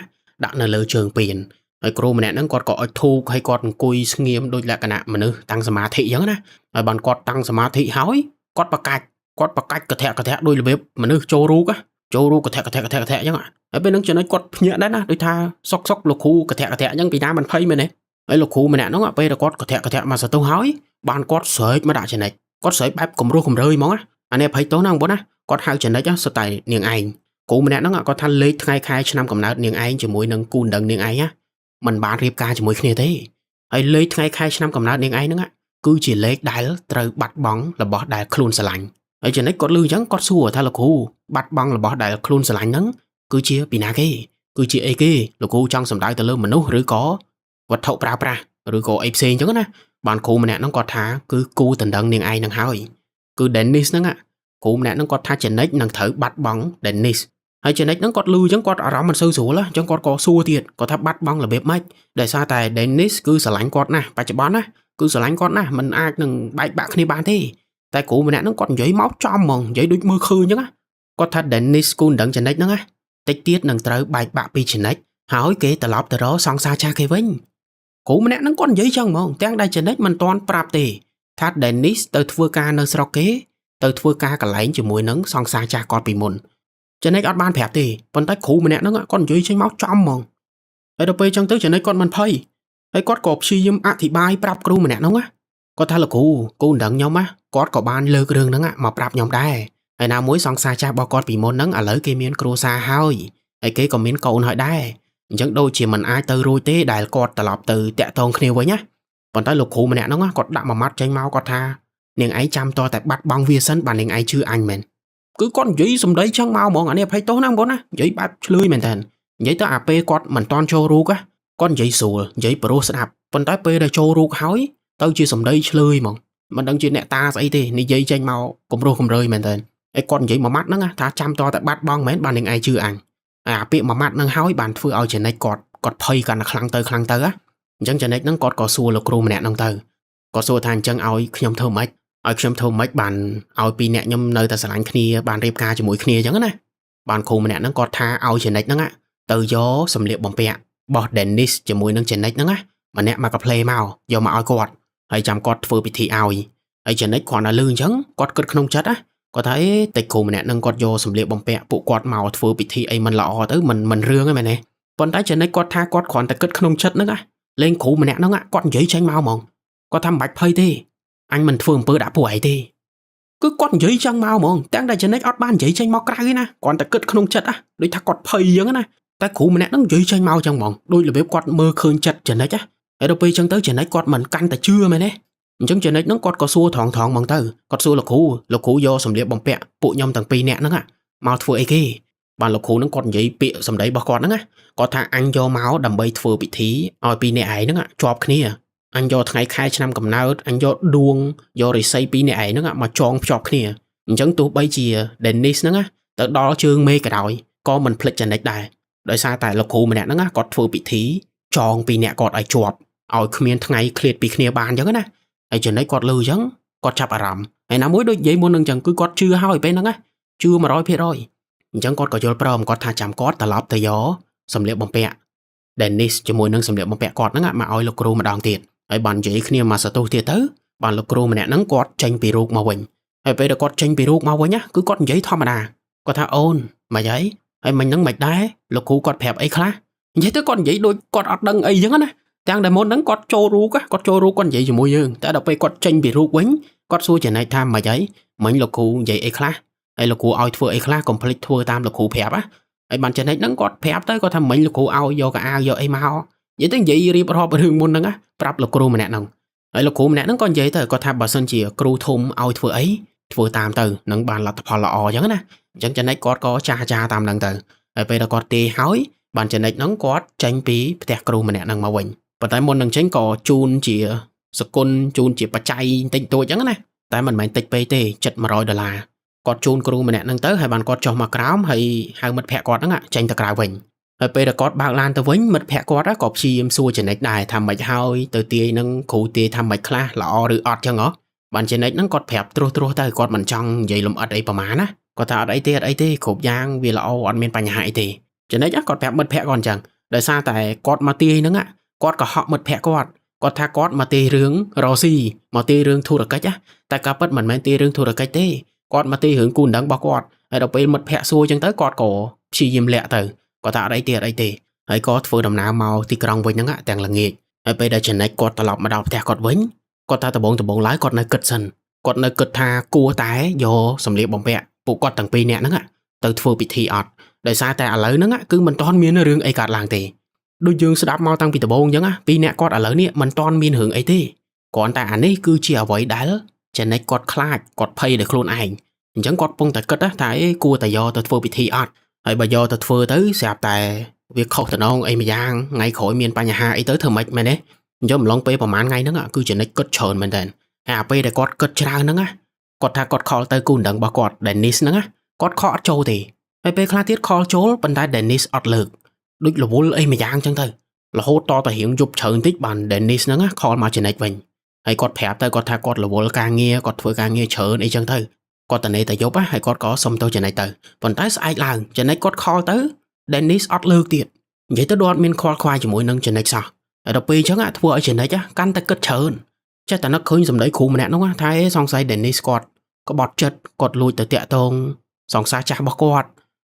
ដាក់នៅលើជើងពានហើយគ្រូម្នាក់ហ្នឹងគាត់ក៏អុជធូបហើយគាត់អង្គុយស្ងៀមដូចលក្ខណៈមនុស្សតាំងសមាធិអញ្ចឹងណាហើយបានគាត់តាំងសមាធិហើយគាត់ប្រកាច់គាត់ប្រកាច់កធៈកធៈដោយរបៀបមនុស្សចូលរូកចូលរូកកធៈកធៈកធៈកធៈអញ្ចឹងហើយពេលហ្នឹងចំណុចគាត់ភ្ញាក់ដែរណាដូចថាសុកសុកលោកគ្រូកធៈកធៈអញ្ចឹងពីណាមិនភ័យមែនទេហើយលោកគ្រូម្នាក់ហ្នឹងពេលដែលគាត់កធៈកធៈមកសន្ទុះហើយបានគាត់ស្រែកមកដាក់ចំណិចគាត់ស្រែកបែបគំរោះគំរើយហ្មងណាអានេះភ័យទោសណាបងប្អូនណាគាត់ហៅចំណិចសុទ្ធតែនាងឯងគ្រូម្នាក់ហ្នឹងគាត់ថាលេខថ្ងៃខែឆ្នាំកំណើតនាងឯងជាមួយនឹងគូដណ្ដឹងនាងឯងណាมันបានរៀបការជាមួយគ្នាទេហើយលេខថ្ងៃខែឆ្នាំកំណើតនាងឯងហ្នឹងគឺជាលេខដែលត្រូវបាត់បង់របស់ដែលខ្លួនស្រឡាញ់ហើយចំណិចគាត់លឺអញ្ចឹងគាត់សួរថាលោកគ្រូបាត់បង់របស់ដែលខ្លួនស្រឡាញ់ហ្នឹងគឺជាពីណាគេគឺជាអីគេលោកគ្រូចង់សំដៅទៅលើមនុស្សឬក៏វត្ថុប្រើប្រាស់ឬក៏អីផ្សេងអញ្ចឹងណាបានគ្រូម្នាក់ហ្នឹងគាត់ថាគឺគូដណ្ដឹងនាងឯងហ្នឹងហើយគឺ Dennis ហ្នឹងគ្រូម្នាក់ហ្នឹងគាត់ថាចំណិចនឹងត្រូវបាត់បង់ Dennis ហើយចំណិចហ្នឹងគាត់លឺអញ្ចឹងគាត់អារម្មណ៍មិនសូវស្រួលអញ្ចឹងគាត់ក៏សួរទៀតគាត់ថាបាត់បង់របៀបម៉េចដោយសារតែ Dennis គឺស្រឡាញ់គាត់ណាស់បច្ចុប្បន្នណាគឺស្រឡាញ់គាត់ណាស់มันអាចនឹងបែកបាក់គ្នាបានទេតែគ្រូម្នាក់ហ្នឹងគាត់និយាយមកចំហ្មងនិយាយដូចមើលឃើញអញ្ចឹងណាគាត់ថា Dennis គូដណ្ដឹងចំណិចហ្នឹងណាតិចទៀតនឹងត្រូវបែកបាក់ពីចំណិចហើយគេត្រឡប់ទៅរកសង្សារចាស់គេវិញគ្រូម្នាក់ហ្នឹងគាត់និយាយចឹងហ្មងទាំងដែលចំណិចមិនទាន់ប្រាប់ទេថា Dennis ទៅធ្វើការនៅស្រុកគេទៅធ្វើការកន្លែងជាមួយនឹងសង្សារចាស់គាត់ពីមុនចំណិចអត់បានប្រាប់ទេប៉ុន្តែគ្រូម្នាក់ហ្នឹងគាត់និយាយចេញមកចំហ្មងហើយដល់ពេលចឹងទៅចំណិចគាត់មិនភ័យហើយគាត់ក៏ព្យាយាមអធិប្បាយប្រាប់គ្រូម្នាក់ហ្នឹងណាគាត់ថាលោកគ្រូគូដណ្ដឹងខ្ញុំណាគាត់ក៏បានលើករឿងហ្នឹងមកប្រាប់ខ្ញុំដែរហើយណាមួយសង្សារចាស់របស់គាត់ពីមុនហ្នឹងឥឡូវគេមានគ្រួសារហើយហើយគេក៏មានកូនហើយដែរអញ្ចឹងដូចជាមិនអាចទៅរួចទេដែលគាត់ត្រឡប់ទៅតាក់ទងគ្នាវិញណាប៉ុន្តែលោកគ្រូម្នាក់ហ្នឹងគាត់ដាក់មួយម៉ាត់ចេញមកគាត់ថានាងឯងចាំតតែបាត់បង់វាសិនបាទនាងឯងជឿអញមែនគឺគាត់និយាយសម្ដីចឹងមកហ្មងអានេះអភ័យទោសណាបងប្អូនណានិយាយបែបឆ្លើយមែនតើនិ និយាយទៅអាពេលគាត់មិនតន់ចូលរូកគាត់និយាយស្រួលនិយាយប្រុសស្ដាប់ប៉ុន្តែពេលដែលចូលរូកហើយទៅជាសម្ដីឆ្លើយហ្មងមិនដឹងជាអ្នកតាស្អីទេនិយាយចេញមកគំរោះគំរើយមែនតើឯគាត់និយាយមួយម៉ាត់ហ្នឹងថាចាំតតែបាត់បង់មែនបាននឹងឯងជឿអញអាពាក្យមួយម៉ាត់ហ្នឹងហើយបានធ្វើឲ្យចំណិចគាត់គាត់ភ័យកាន់តែខ្លាំងទៅខ្លាំងទៅណាអញ្ចឹងចំណិចហ្នឹងគាត់ក៏សួរលោកគ្រូម្នាក់ហ្នឹងទៅគាត់សួរថាអញ្ចឹងឲ្យខ្ញុំធ្វើម៉េចឲ្យខ្ញុំធ្វើម៉េចបានឲ្យពីរអ្នកខ្ញុំនៅតែស្រឡាញ់គ្នាបានរៀបការជាមួយគ្នាអញ្ចឹងណាបានគ្រូម្នាក់ហ្នឹងគាត់ថាឲ្យចំណិចហ្នឹងទៅយកសម្លៀកបំពាក់របស់ Dennis ជាមួយនឹងចំណិចហ្នឹងណាម្នាក់មកកាផ្លេមកយកមកឲ្យគាត់ហើយចាំគាត់ធ្វើពិធីឲ្យហើយចំណិចគ្រាន់តែលឺអញ្ចឹងគាត់គិតក្នុងចិត្តណាគាត់ថាអេតិចគ្រូម្នាក់ហ្នឹងគាត់យកសម្លៀកបំពាក់ពួកគាត់មកធ្វើពិធីអីមិនល្អទៅមិនមិនរឿងទេមែនទេប៉ុន្តែចំណិចគាត់ថាគាត់គ្រាន់តែគិតក្នុងចិត្តហ្នឹងណាលេងគ្រូម្នាក់ហ្នឹងគាត់និយាយចេញមកហ្មងគាត់ថាមិនបាច់ភ័យទេអញមិនធ្វើអំពើដាក់ពួកឯងទេគឺគាត់និយាយចឹងមកហ្មងទាំងតែចំណិចអត់បាននិយាយចេញមកក្រៅទេណាគ្រាន់តែគិតក្នុងចិត្តណាដូចថាគាត់ភ័យចឹងណាតែគ្រូម្នាក់ហ្នឹងនិយាយចេញមកចឹងហ្មងដូចរបៀបគាត់មើលឃើញចិត្តចំណិចណាហើយដល់ពេលចឹងទៅចំណិចគាត់មិនកាន់តែជឿមែនទេអញ្ចឹងចំណិចហ្នឹងគាត់ក៏សួរត្រង់ត្រង់ហ្មងទៅគាត់សួរលោកគ្រូលោកគ្រូយកសម្លៀកបំពាក់ពួកខ្ញុំទាំងពីរនាក់ហ្នឹងមកធ្វើអីគេបានលោកគ្រូហ្នឹងគាត់និយាយពាក្យសម្ដីរបស់គាត់ហ្នឹងណាគាត់ថាអញយកមកដើម្បីធ្វើពិធីឲ្យពីរនាក់ឯងហ្នឹងជាប់គ្នាអញយកថ្ងៃខែឆ្នាំកំណើតអញយកដួងយករិស័យពីរនាក់ឯងហ្នឹងមកចងភ្ជាប់គ្នាអញ្ចឹងទោះបីជា Dennis ហ្នឹងទៅដល់ជើងមេក៏ដោយក៏មិនភ្លេចចំណិចដែរដោយសារតែលោកគ្រូម្នាក់ហ្នឹងគាត់ធ្វើពិធីចងពីរនាក់គាត់ឲ្យជាប់ឲ្យគ្មានថ្ងៃឃ្លាតពីគ្នាបានអញ្ចឹងណាហើយចំណិចគាត់លឺអញ្ចឹងគាត់ចាប់អារម្មណ៍ហើយណាមួយដូចនិយាយមុននឹងអញ្ចឹងគឺគាត់ជឿហើយពេលហ្នឹងណាជឿ100%អញ្ចឹងគាត់ក៏យល់ព្រមគាត់ថាចាំគាត់ត្រឡប់ទៅយកសម្លៀកបំពាក់ Dennis ជាមួយនឹងសម្លៀកបំពាក់គាត់ហ្នឹងមកឲ្យលោកគ្រូម្ដងទៀតហើយបាននិយាយគ្នាមកសន្ទុះទៀតទៅបានលោកគ្រូម្នាក់ហ្នឹងគាត់ចេញពីរូបមកវិញហើយពេលដែលគាត់ចេញពីរូបមកវិញណាគឺគាត់និយាយធម្មតាគាត់ថាអូនមិនអីហើយមិញហ្នឹងមិនដែរលោកគ្រូគាត់ប្រាប់អីខ្លះនិយាយទៅគាត់និយាយដូចគាត់អត់ដឹងអីចឹងណាទាំងដែលមុនហ្នឹងគាត់ចូលរូបគាត់ចូលរូបគាត់និយាយជាមួយយើងតែដល់ពេលគាត់ចេញពីរូបវិញគាត់សួរចំណែកថាមិនអីមិញលោកគ្រូនិយាយអីខ្លះហើយលោកគ្រូឲ្យធ្វើអីខ្លះកុំភ្លេចធ្វើតាមលោកគ្រូប្រាប់ណាហើយបានចំណែកហ្នឹងគាត់ប្រាប់ទៅគាត់ថាមិញលោកគ្រូឲ្យយកកៅអៅយកអីមកនិយាយទៅនិយាយរៀបរាប់រឿងមុនហ្នឹងណាប្រាប់លោកគ្រូម្នាក់ហ្នឹងហើយលោកគ្រូម្នាក់ហ្នឹងក៏និយាយទៅគាត់ថាបើសិនជាគ្រូធំឲ្យធ្វើអីធ្វើតាមទៅនឹងបានលទ្ធផលល្អអញ្ចឹងណាអញ្ចឹងចំណែកគាត់ក៏ចាស់ចាតាមហ្នឹងទៅហើយពេលដែលគាត់ទេហើយបានចំណែកហ្នឹងគាត់ចេញពីផ្ទះគ្រូម្នាក់ហ្នឹងមកវិញប៉ុន្តែមុននឹងចេញក៏ជូនជាសគុណជូនជាបច្ច័យបន្តិចតួចអញ្ចឹងណាតែមិនមែនតិចពេកទេចិត្ត100ដុល្លារគាត់ជូនគ្រូម្នាក់ហ្នឹងទៅហើយបានគាត់ចុះមកក្រោមហើយហៅមិត្តភក្តិគាត់ហ្នឹងចេញទៅក្រៅវិញហើយពេលដែលគាត់បើកឡានទៅវិញមិត្តភក្តិគាត់ក៏ព្យាយាមសួរចំណិចដែរថាម៉េចហើយទៅទាយនឹងគ្រូទាយថាម៉េចខ្លះល្អឬអត់ចឹងហ៎បានចំណិចហ្នឹងគាត់ប្រាប់ត្រួសត្រាសទៅគាត់មិនចង់និយាយលម្អិតអីប្រហែលណាគាត់ថាអត់អីទេអត់អីទេគ្រប់យ៉ាងវាល្អអត់មានបញ្ហាអីទេចំណិចគាត់ប្រាប់មិត្តភក្តិគាត់អញ្ចឹងដោយសារតែគាត់មកទាយហ្នឹងគាត់ក៏ហក់មិត្តភក្តិគាត់គាត់ថាគាត់មកទាយរឿងរ៉ូស៊ីមកទាយរឿងធុរកិច្ចតែការពិតមិនមែនទាយរឿងធុរកិច្ចទេគាត់មកទាយរឿងគូដណ្ដឹងរបស់គាត់ហើយដល់ពេលមិត្តភក្តិសួរអញ្ចឹងទៅគាត់ក៏ព្យាយាមលាក់ទៅគាត់ថាអត់អីទេអត់អីទេហើយក៏ធ្វើដំណើរមកទីក្រុងវិញហ្នឹងទាំងល្ងាចហើយពេលដែលចំណិចគាត់ត្រឡប់មកដល់ផ្ទះគាត់វិញគាត់ថាដំបងដំបងឡើយគាត់នៅគិតសិនគាត់នៅគិតថាគួរតែយកសម្លៀកបំពាក់ពួកគាត់ទាំងពីរនាក់ហ្នឹងទៅធ្វើពិធីអត់ដោយសារតែឥឡូវហ្នឹងគឺមិនទាន់មានរឿងអីកើតឡើងទេដូចយើងស្ដាប់មកតាំងពីដំបូងអញ្ចឹងណាពីរអ្នកគាត់ឥឡូវនេះមិនទាន់មានរឿងអីទេគ្រាន់តែអានេះគឺជាអ្វីដែលចំណិចគាត់ខ្លាចគាត់ភ័យដោយខ្លួនឯងអញ្ចឹងគាត់ពងតែគិតថាអេគួរតែយកទៅធ្វើពិធីអត់ហើយបើយកទៅធ្វើទៅស្រាប់តែវាខុសតំណងអីមួយយ៉ាងថ្ងៃក្រោយមានបញ្ហាអីទៅធ្វើម៉េចមែនទេអញ្ចឹងម្លងពេលប្រហែលថ្ងៃហ្នឹងគឺចំណិចគិតច្រើនមែនតើហើយអាពេលដែលគាត់គិតច្រើនហ្នឹងណាគាត់ថាគាត់ call ទៅគូដណ្ដឹងរបស់គាត់ Dennis ហ្នឹងណាគាត់ call អត់ចូលទេហើយពេលខ្លះទៀត call ចូលប៉ុន្តែ Dennis អត់លើកដូចរវល់អីមួយយ៉ាងចឹងទៅរហូតតតែរៀងយប់ជ្រៅបន្តិចបាន Dennis ហ្នឹងណា call មកចំណិចវិញហើយគាត់ប្រាប់ទៅគាត់ថាគាត់រវល់ការងារគាត់ធ្វើការងារច្រើនអីចឹងទៅគាត់តនេតែយប់ហើយគាត់ក៏សុំទៅចំណិចទៅប៉ុន្តែស្អែកឡើងចំណិចគាត់ call ទៅ Dennis អត់លើកទៀតនិយាយទៅដូចអត់មានខ្វល់ខ្វាយជាមួយនឹងចំណិចសោះហើយដល់ពេលអញ្ចឹងធ្វើឲ្យចំណិចកាន់តែគិតច្រើនចេះតែនឹកឃើញសម្ដីគ្រូម្នាក់នោះថាអេសង្ស័យ Dennis គាត់ក្បត់ចិត្តគាត់លួចទៅតាក់ទងសង្សារចាស់របស់គាត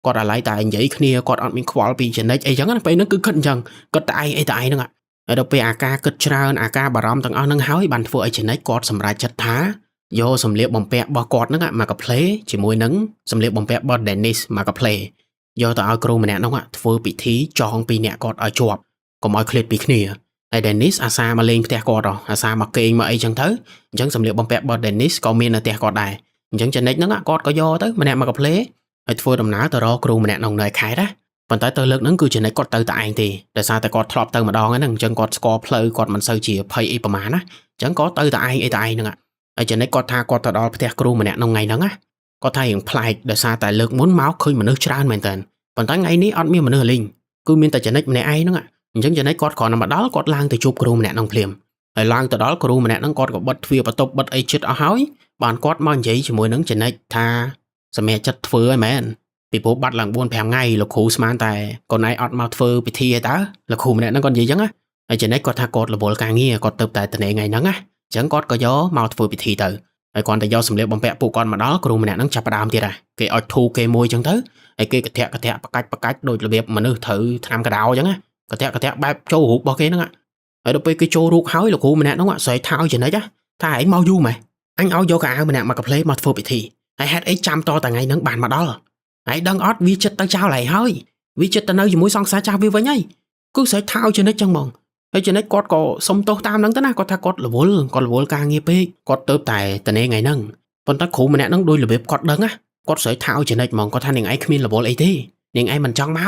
់គាត់អាឡ័យតែនិយាយគ្នាគាត់អត់មានខ្វល់ពីចំណិចអីចឹងណាពេលហ្នឹងគឺគិតអញ្ចឹងគិតតែឯងអីតែឯងហ្នឹងហើយដល់ពេលអាការគិតច្រើនអាការបារម្ភទាំងអស់ហ្នឹងហើយបានធ្វើឲ្យចំណិចគាត់សម្រេចចិត្តថាយកសម្លៀកបំពាក់របស់គាត់ហ្នឹងមកកាផ្លេជាមួយនឹងសម្លៀកបំពាក់របស់ Dennis មកកាផ្លេយកទៅឲ្យគ្រូម្នាក់ហ្នឹងធ្វើពិធីចងពីអ្នកគាត់ឲ្យជាប់កុំឲ្យឃ្លាតពីគ្នាហើយ Dennis អាសាមកលេងផ្ទះគាត់អាសាមកគេងមកអីចឹងទៅអញ្ចឹងសម្លៀកបំពាក់របស់ Dennis ក៏មាននៅផ្ទះគាត់ដែរអញ្ចឹងចំណិចហ្នឹងគាត់ក៏យកទៅម្នាក់មកកាផ្លេហើយធ្វើដំណើរទៅរកគ្រូម្នាក់ក្នុងនៅខេត្តណា ប៉ុន្តែទៅលើកហ្នឹងគឺចំណិចគាត់ទៅតែឯងទេដោយសារតែគាត់ធ្លាប់ទៅម្ដងហ្នឹងអញ្ចឹងគាត់ស្គាល់ផ្លូវគាត់មិនសូវជាភ័យអីប្រហែលណាអញ្ចឹងក៏ទៅតែឯងអីតែឯងហ្នឹងហើយចំណិចគាត់ថាគាត់ទៅដល់ផ្ទះគ្រូម្នាក់ក្នុងថ្ងៃហ្នឹងណាគាត់ថារៀងប្លែកដោយសារតែលើកមុនមកឃើញមនុស្សច្រើនមែនតើប៉ុន្តែថ្ងៃនេះអត់មានមនុស្សលីងគឺមានតែចំណិចម្នាក់ឯងហ្នឹងអញ្ចឹងចំណិចគាត់គ្រាន់តែមកដល់គាត់ឡើងទៅជួបគ្រូម្នាក់ហ្នឹងភ្លាមហើយឡើងទៅដល់គ្រូម្នាក់ហ្នឹងគាត់ក៏បិទទ្វារបន្ទប់បិទអីជិតអស់ហើយបានគាត់មកនិយាយជាមួយនឹងចំណិចថាសម្រាប់ចិត្តធ្វើឲ្យមែនពីព្រោះបាត់ឡើង4 5ថ្ងៃលោកគ្រូស្មានតែកូនឯងអត់មកធ្វើពិធីឯតើលោកគ្រូម្នាក់ហ្នឹងគាត់និយាយអញ្ចឹងណាហើយចំណិចគាត់ថាគាត់រវល់ការងារគាត់ទៅតែតនេថ្ងៃហ្នឹងណាអញ្ចឹងគាត់ក៏យកមកធ្វើពិធីទៅហើយគាត់តែយកសម្លៀកបំពាក់ពួកគាត់មកដល់គ្រូម្នាក់ហ្នឹងចាប់ផ្ដើមទៀតហ่ะគេអុចធូគេមួយអញ្ចឹងទៅហើយគេកធាក់កធាក់បកាច់បកាច់ដូចរបៀបមនុស្សត្រូវថ្នាំកដោអញ្ចឹងណាកធាក់កធាក់បែបចូលរូបរបស់គេហ្នឹងហើយដល់ពេលគេចូលរូបហើយលោកគ្រូម្នាក់ហ្នឹងស្រែកថាឲ្យចំណិចថាឯងមកយូរម៉េះអញឲ្យយកកៅអៅម្នាក់មកកាផ្លេមកធ្វើពិធីហើយហេតុអីចាំតតែថ្ងៃហ្នឹងបានមកដល់ហើយដឹងអត់វាចិត្តទៅចោលហើយហើយវាចិត្តទៅនៅជាមួយសង្សារចាស់វាវិញហើយគឺស្រែកថាឲ្យចំណិចចឹងហ្មងហើយចំណិចគាត់ក៏សុំទោសតាមហ្នឹងទៅណាគាត់ថាគាត់រវល់គាត់រវល់ការងារពេកគាត់ទៅតែតនេថ្ងៃហ្នឹងប៉ុន្តែគ្រូម្នាក់ហ្នឹងដោយរបៀបគាត់ដឹងណាគាត់ស្រែកថាឲ្យចំណិចហ្មងគាត់ថានាងឯងគ្មានរវល់អីទេនាងឯងមិនចង់ម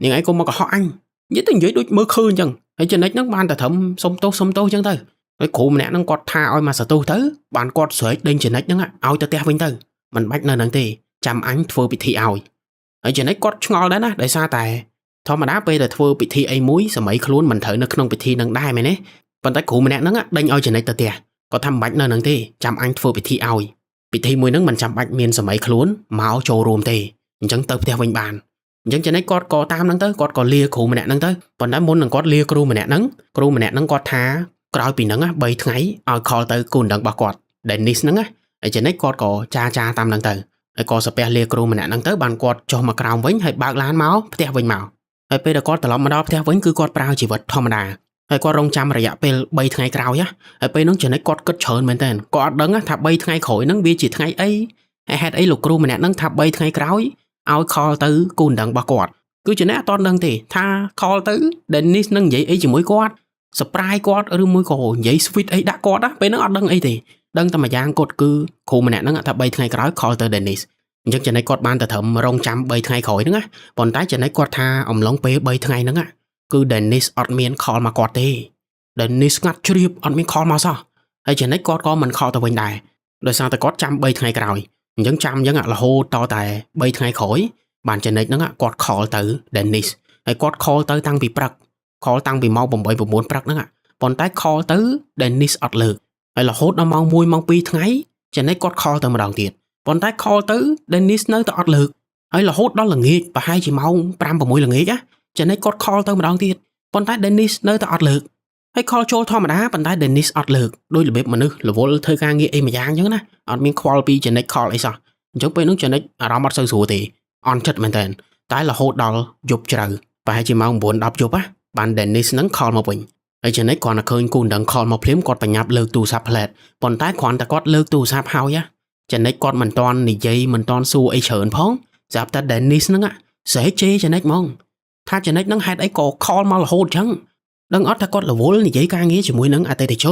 កនាងឯងក៏មកកុហកអញនិយាយទៅនិយាយដូចមើលឃើញចឹងហើយចំណិចហ្នឹងបានតែត្រឹមសុំទោសសុំទោសចឹងទៅហើយគ្រូម្នាក់ហ្នឹងគាត់ថាឲ្យមកសទោសទៅបានគាត់ស្រែកដេញចំណិចហ្នឹងឲ្យទៅផ្ទះវិញទៅមិនបាច់នៅហ្នឹងទេចាំអញធ្វើពិធីឲ្យហើយចំណិចគាត់ឆ្ងល់ដែរណាដោយសារតែធម្មតាពេលដែលធ្វើពិធីអីមួយសម័យខ្លួនមិនត្រូវនៅក្នុងពិធីនឹងដែរមែនទេប៉ុន្តែគ្រូម្នាក់ហ្នឹងដេញឲ្យចំណិចទៅផ្ទះគាត់ថាមិនបាច់នៅហ្នឹងទេចាំអញធ្វើពិធីឲ្យពិធីមួយហ្នឹងមិនចាំបាច់មានសម័យខ្លួនមកចូលរួមទេអញ្ចឹងទៅផ្ទះវិញបានអញ្ចឹងចំណិចគាត់ក៏តាមហ្នឹងទៅគាត់ក៏លាគ្រូម្នាក់ហ្នឹងទៅប៉ុន្តែមុននឹងគាត់លាគ្រូម្នាក់ហ្នឹងគ្រូម្នាក់ហ្នឹងគាត់ថាក្រោយពីហ្នឹង3ថ្ងៃឲ្យ call ទៅគូដណ្ដឹងរបស់គាត់ Dennis ហ្នឹងណាហើយចំណិចគាត់ក៏ចាចាតាមហ្នឹងទៅហើយក៏សាពះលាគ្រូម្នាក់ហ្នឹងទៅបានគាត់ចុះមកក្រោមវិញហើយបើកឡានមកផ្ទះវិញមកហើយពេលដែលគាត់ត្រឡប់មកដល់ផ្ទះវិញគឺគាត់ប្រើជីវិតធម្មតាហើយគាត់រងចាំរយៈពេល3ថ្ងៃក្រោយណាហើយពេលហ្នឹងចំណិចគាត់គិតច្រើនមែនតើគាត់អត់ដឹងថា3ថ្ងៃក្រោយហ្នឹងវាជាថ្ងៃអីហើយហេតុអីលោកគ្រូម្នាក់ហ្នឹងថា3ថ្ងៃក្រោយឲ្យ call ទៅគូដណ្ដឹងរបស់គាត់គឺចំណិចអត់ទាន់ដឹងទេថា call ទៅ Dennis នឹងនិយាយអីជាមួយគាត់ surprise គាត់ឬមួយក៏និយាយ sweet អីដាក់គាត់ណាពេលហ្នឹងអត់ដឹងអីទេដឹងតែមួយយ៉ាងគាត់គឺគ្រូម្នាក់ហ្នឹងថា3ថ្ងៃក្រោយ call ទៅ Dennis អញ្ចឹងចំណិចគាត់បានតែត្រឹមរងចាំ3ថ្ងៃក្រោយហ្នឹងណាប៉ុន្តែចំណិចគាត់ថាអំឡុងពេល3ថ្ងៃហ្នឹងគឺ Dennis អត់មាន call មកគាត់ទេ Dennis ស្ងាត់ជ្រាបអត់មាន call មកសោះហើយចំណិចគាត់ក៏មិន call ទៅវិញដែរដោយសារតែគាត់ចាំ3ថ្ងៃក្រោយអញ្ចឹងចាំអញ្ចឹងរហូតតតែ3ថ្ងៃក្រោយបានចំណិចហ្នឹងគាត់ call ទៅ Dennis ហើយគាត់ call ទៅតាំងពីព្រឹក call តាំងពីម៉ោង8 9ព្រឹកហ្នឹងប៉ុន្តែ call ទៅ Dennis អត់លើកហើយរហូតដល់ម៉ោង1ម៉ោង2ថ្ងៃចំណិចគាត់ call ទៅម្ដងទៀតប៉ុន្តែ call ទៅ Dennis នៅតែអត់លើកហើយរហូតដល់ល្ងាចប្រហែលជាម៉ោង5 6ល្ងាចណាចំណិចគាត់ call ទៅម្ដងទៀតប៉ុន្តែ Dennis នៅតែអត់លើកហើយ call ចូលធម្មតាប៉ុន្តែ Dennis អត់លើកដោយរបៀបមនុស្សរវល់ធ្វើការងារអីមួយយ៉ាងអញ្ចឹងណាអត់មានខ្វល់ពីចំណិច call អីសោះអញ្ចឹងពេលនោះចំណិចអារម្មណ៍អត់សូវស្រួលទេអន់ចិត្តមែនតើតែរហូតដល់យប់ជ្រៅប្រហែលជាម៉ោង9 10យប់ណាបាន Dennis ហ្នឹង call មកវិញហើយចំណិចគ្រាន់តែឃើញគូដណ្ដឹង call មកភ្លាមគាត់បញ្ញាប់លើកទូរស័ព្ទផ្លែតប៉ុន្តែគ្រាន់តែគាត់លើកទូរស័ព្ទហើយណាចំណិចគាត់មិនទាន់និយាយមិនទាន់សួរអីច្រើនផងស្រាប់តែ Dennis ហ្នឹងស្រែកជេរចំណិចហ្មងថាចំណិចហ្នឹងហេតុអីក៏ call មករហូតចឹងដឹងអត់ថាគាត់រវល់និយាយការងារជាមួយនឹងអតិថិជ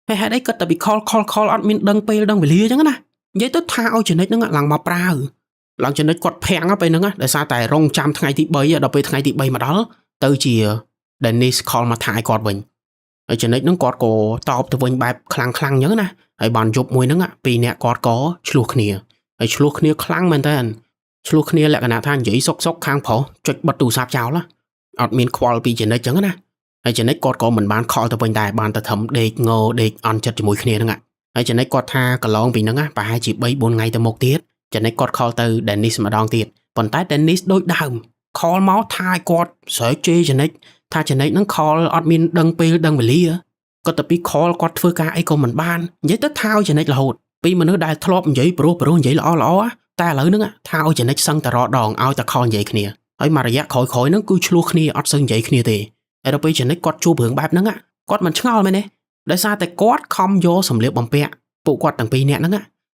នហើយហេតុអីគាត់តែពី call call call អត់មានដឹងពេលដឹងវេលាចឹងណានិយាយទៅថាឲ្យចំណិចហ្នឹងឡើងមកប្រាវឡើងចំណិចគាត់ភាំងពេលហ្នឹងដោយសារតែរងចាំថ្ងៃទី3ដល់ពេលថ្ងៃទី3មកដល់ទៅជា Dennis call មកថាឲ្យគាត់វិញហើយចំណិចហ្នឹងគាត់ក៏តបទៅវិញបែបខ្លាំងខ្លាំងអញ្ចឹងណាហើយបានយប់មួយហ្នឹងពីរអ្នកគាត់ក៏ឆ្លោះគ្នាហើយឆ្លោះគ្នាខ្លាំងមែនតើឆ្លោះគ្នាលក្ខណៈថានិយាយសុកសុកខាងប្រុសចុចបិទទូរស័ព្ទចោលណាអត់មានខ្វល់ពីចំណិចអញ្ចឹងណាហើយចំណិចគាត់ក៏មិនបាន call ទៅវិញដែរបានតែត្រឹមដេកងដេកអន់ចិត្តជាមួយគ្នាហ្នឹងហើយចំណិចគាត់ថាកន្លងពីហ្នឹងប្រហែលជា3 4ថ្ងៃទៅមុខទៀតចំណិចគាត់ call ទៅ Dennis ម្ដងទៀតប៉ុន្តែ Dennis ដូចដើម call មកថាឲ្យគាត់ស្រែកជេរចំណិចថាចំណិចហ្នឹង call អត់មានដឹងពេលដឹងវេលាគាត់ទៅពី call គាត់ធ្វើការអីក៏មិនបាននិយាយទៅថាឲ្យចំណិចរហូតពីមនុស្សដែលធ្លាប់និយាយព្រោះព្រោះនិយាយល្អល្អតែឥឡូវហ្នឹងថាឲ្យចំណិចសឹងតែរដងឲ្យតែ call និយាយគ្នាហើយមួយរយៈក្រោយៗហ្នឹងគឺឆ្លោះគ្នាអត់សូវនិយាយគ្នាទេហើយដល់ពេលចំណិចគាត់ជួបរឿងបែបហ្នឹងគាត់មិនឆ្ងល់មែនទេដោយសារតែគាត់ខំយកសម្លៀកបំពាក់ពួកគាត់ទាំងពីរនាក់ហ្នឹ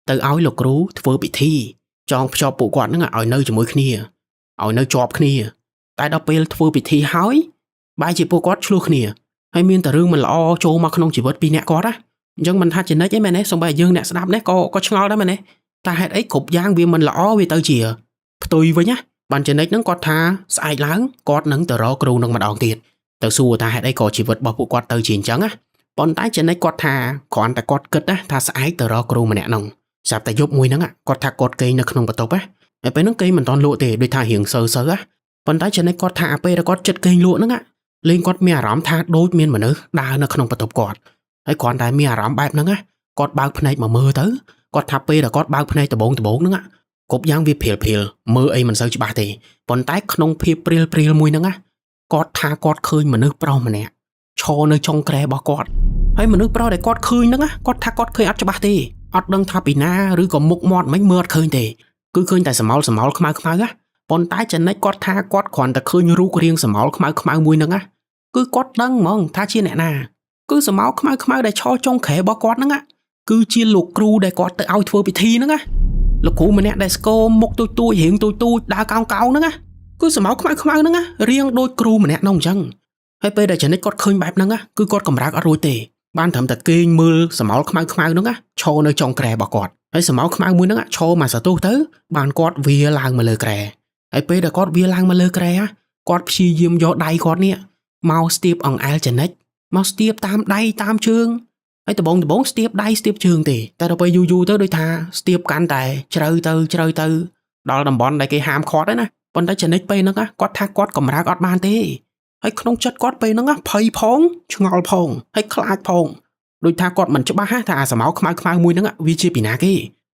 ងទៅឲ្យលោកគ្រូធ្វើពិធីចងភ្ជាប់ពួកគាត់ហ្នឹងឲ្យនៅជាមួយគ្នាឲ្យនៅជាប់គ្នាតែដល់ពេលធ្វើពិធីហើយបែរជាពួកគាត់ឆ្លោះគ្នាហើយមានតែរឿងមិនល្អចូលមកក្នុងជីវិតពីរអ្នកគាត់ណាអញ្ចឹងមិនថាចំណិចអីមែនទេសូម្បីយើងអ្នកស្ដាប់នេះក៏ឆ្ងល់ដែរមែនទេតែហេតុអីគ្រប់យ៉ាងវាមិនល្អវាទៅជាផ្ទុយវិញណា បានចំណិចហ្នឹងគាត់ថាស្អែកឡើងគាត់នឹងទៅរកគ្រូនឹងម្ដងទៀតទៅសួរថាហេតុអីក៏ជីវិតរបស់ពួកគាត់ទៅជាអញ្ចឹងណាប៉ុន្តែចំណិចគាត់ថាគ្រាន់តែគាត់គិតណាថាស្អែកទៅរកគ្រូម្នាក់ហ្នឹងស្រាប់តែយប់មួយហ្នឹងគាត់ថាគាត់គេងនៅក្នុងបន្ទប់ណាហើយពេលហ្នឹងគេងមិនតាន់លក់ទេដូចថារៀងសើសើណាប៉ុន្តែចំណិចគាត់ថាពេលដែលគាត់ចិត្តគេងលក់ហ្នឹងលេងគាត់មានអារម្មណ៍ថាដូចមានមនុស្សដើរនៅក្នុងបន្ទប់គាត់ហើយគ្រាន់តែមានអារម្មណ៍បែបហ្នឹងណាគាត់បើកភ្នែកមកមើលទៅគាត់ថាពេលដែលគាត់បើកភ្នែកដំបងដំបងហ្នឹងគ្រប់យ៉ាងវាព្រាលព្រាលមើលអីមិនសូវច្បាស់ទេប៉ុន្តែក្នុងភាពព្រាលព្រាលមួយហ្នឹងណាគាត់ថាគាត់ឃើញមនុស្សប្រុសម្នាក់ឈរនៅចុងគ្រែរបស់គាត់ហើយមនុស្សប្រុសដែលគាត់ឃើញហ្នឹងណាគាត់ថាគាត់ឃើញអត់ច្បាស់ទេអត់ដឹងថាពីណាឬក៏មុខមាត់មិនមើលអត់ឃើញទេគឺឃើញតែសមោលសមោលខ្មៅខ្មៅណាប៉ុន្តែចំណិចគាត់ថាគាត់គ្រាន់តែឃើញរូបរាងសមោលខ្មៅខ្មៅមួយហ្នឹងណាគឺគាត់ដឹងហ្មងថាជាអ្នកណាគឺសមោលខ្មៅខ្មៅដែលឈរចុងគ្រែរបស់គាត់ហ្នឹងណាគឺជាលោកគ្រូដែលគាត់ទៅឲ្យធ្វើពិធីហ្នឹងណាលោកគ្រូម្នាក់ដែលស្គមមុខទូចទូចរៀងទូចទូចដើរកោងកោងហ្នឹងណាគឺសមោលខ្មៅខ្មៅហ្នឹងណារៀងដូចគ្រូម្នាក់នោះអញ្ចឹងហើយពេលដែលចំណិចគាត់ឃើញបែបហ្នឹងណាគឺគាត់កម្រើកអត់រួចទេបានត្រឹមតែគេងមើលសមោលខ្មៅខ្មៅហ្នឹងណាឈរនៅចុងគ្រែរបស់គាត់ហើយសមោលខ្មៅមួយហ្នឹងឈរមកសន្ទុះទៅបានគាត់វាឡើងមកលើគ្រែហើយពេលដែលគាត់វាឡើងមកលើគ្រែគាត់ព្យាយាមយកដៃគាត់នេះមកស្ទាបអង្អែលចំណិចមកស្ទាបតាមដៃតាមជើងហើយដបងដបងស្ទាបដៃស្ទាបជើងទេតែដល់ពេលយូរយូរទៅដូចថាស្ទាបកាន់តែជ្រៅទៅជ្រៅទៅដល់តំបន់ដែលគេហាមឃាត់ហ្នឹងណាប៉ុន្តែចំណិចពេលហ្នឹងគាត់ថាគាត់កម្រើកអត់បានទេហើយក្នុងចិត្តគាត់ពេលហ្នឹងភ័យផងឆ្ងល់ផងហើយខ្លាចផងដូចថាគាត់មិនច្បាស់ថាអាសមោខ្មៅខ្មៅមួយហ្នឹងវាជាពីណាគ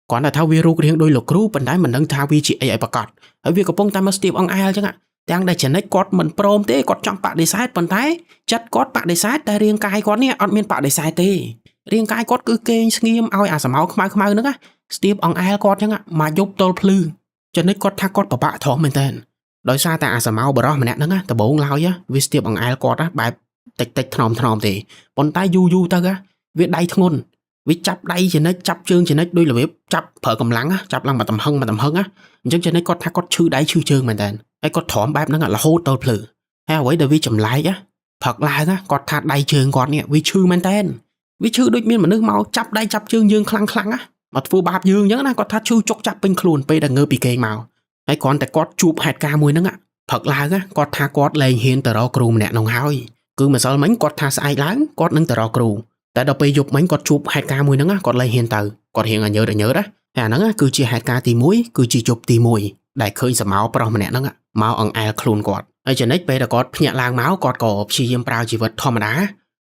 េគ្រាន់តែថាវារូបរាងដូចលោកគ្រូប៉ុន្តែមិនដឹងថាវាជាអីឲ្យប្រកាសហើយវាកំពុងតែមកស្ទាបអង្អែលអញ្ចឹងទាំងដែលចំណិចគាត់មិនព្រមទេគាត់ចង់បដិសេធប៉ុន្តែចិត្តគាត់បដិសេធតែរាងកាយគាត់នេះអត់មានបដិសេធទេរាងកាយគាត់គឺគេងស្ងៀមឲ្យអាសមោខ្មៅខ្មៅហ្នឹងស្ទាបអង្អែលគាត់អញ្ចឹងមកយប់ទល់ភ្លឺចំណិចគាត់ថាគាត់ពិបាកធំមែនតើដោយសារតែអាសមោបរោះម្នាក់ហ្នឹងដំបូងឡើយវាស្ទាបអង្អែលគាត់បែបតិចតិចថ្នមថ្នមទេប៉ុន្តែយូរយូរទៅវាដៃធ្ងន់វាចាប់ដៃចំណិចចាប់ជើងចំណិចដោយរបៀបចាប់ប្រើកម្លាំងចាប់ឡើងមកតំហឹងមកតំហឹងអញ្ចឹងចំណិចគាត់ថាគាត់ឈឺដៃឈឺជើងមែនតើហើយគាត់ទ្រាំបែបហ្នឹងរហូតដល់ភ្លឺហើយអ្វីដែលវាចម្លែកផឹកឡើងគាត់ថាដៃជើងគាត់នេះវាឈឺមែនតើវាឈឺដូចមានមនុស្សមកចាប់ដៃចាប់ជើងយើងខ្លាំងខ្លាំងណាមកធ្វើបាបយើងអញ្ចឹងណាគាត់ថាឈឺចុកចាប់ពេញខ្លួនពេលដែលងើបពីគេងមកហើយគ្រាន់តែគាត់ជួបហេតុការណ៍មួយហ្នឹងផឹកឡើងគាត់ថាគាត់លែងហ៊ានទៅរកគ្រូម្នាក់នោះហើយគឺម្សិលមិញគាត់ថាស្អែកឡើងគាត់នឹងទៅរកគ្រូតែដល់ពេលយប់មិញគាត់ជួបហេតុការណ៍មួយហ្នឹងគាត់លែងហ៊ានទៅគាត់រៀងអញើតអញើតណាហើយអាហ្នឹងគឺជាហេតុការណ៍ទី1គឺជាយប់ទី1ដែលឃើញសមោប្រុសម្នាក់ហ្នឹងមកអង្អែលខ្លួនគាត់ហើយចំណិចពេលដែលគាត់ភ្ញាក់ឡើងមកគាត់ក៏ព្យាយាមប្រើជីវិតធម្មត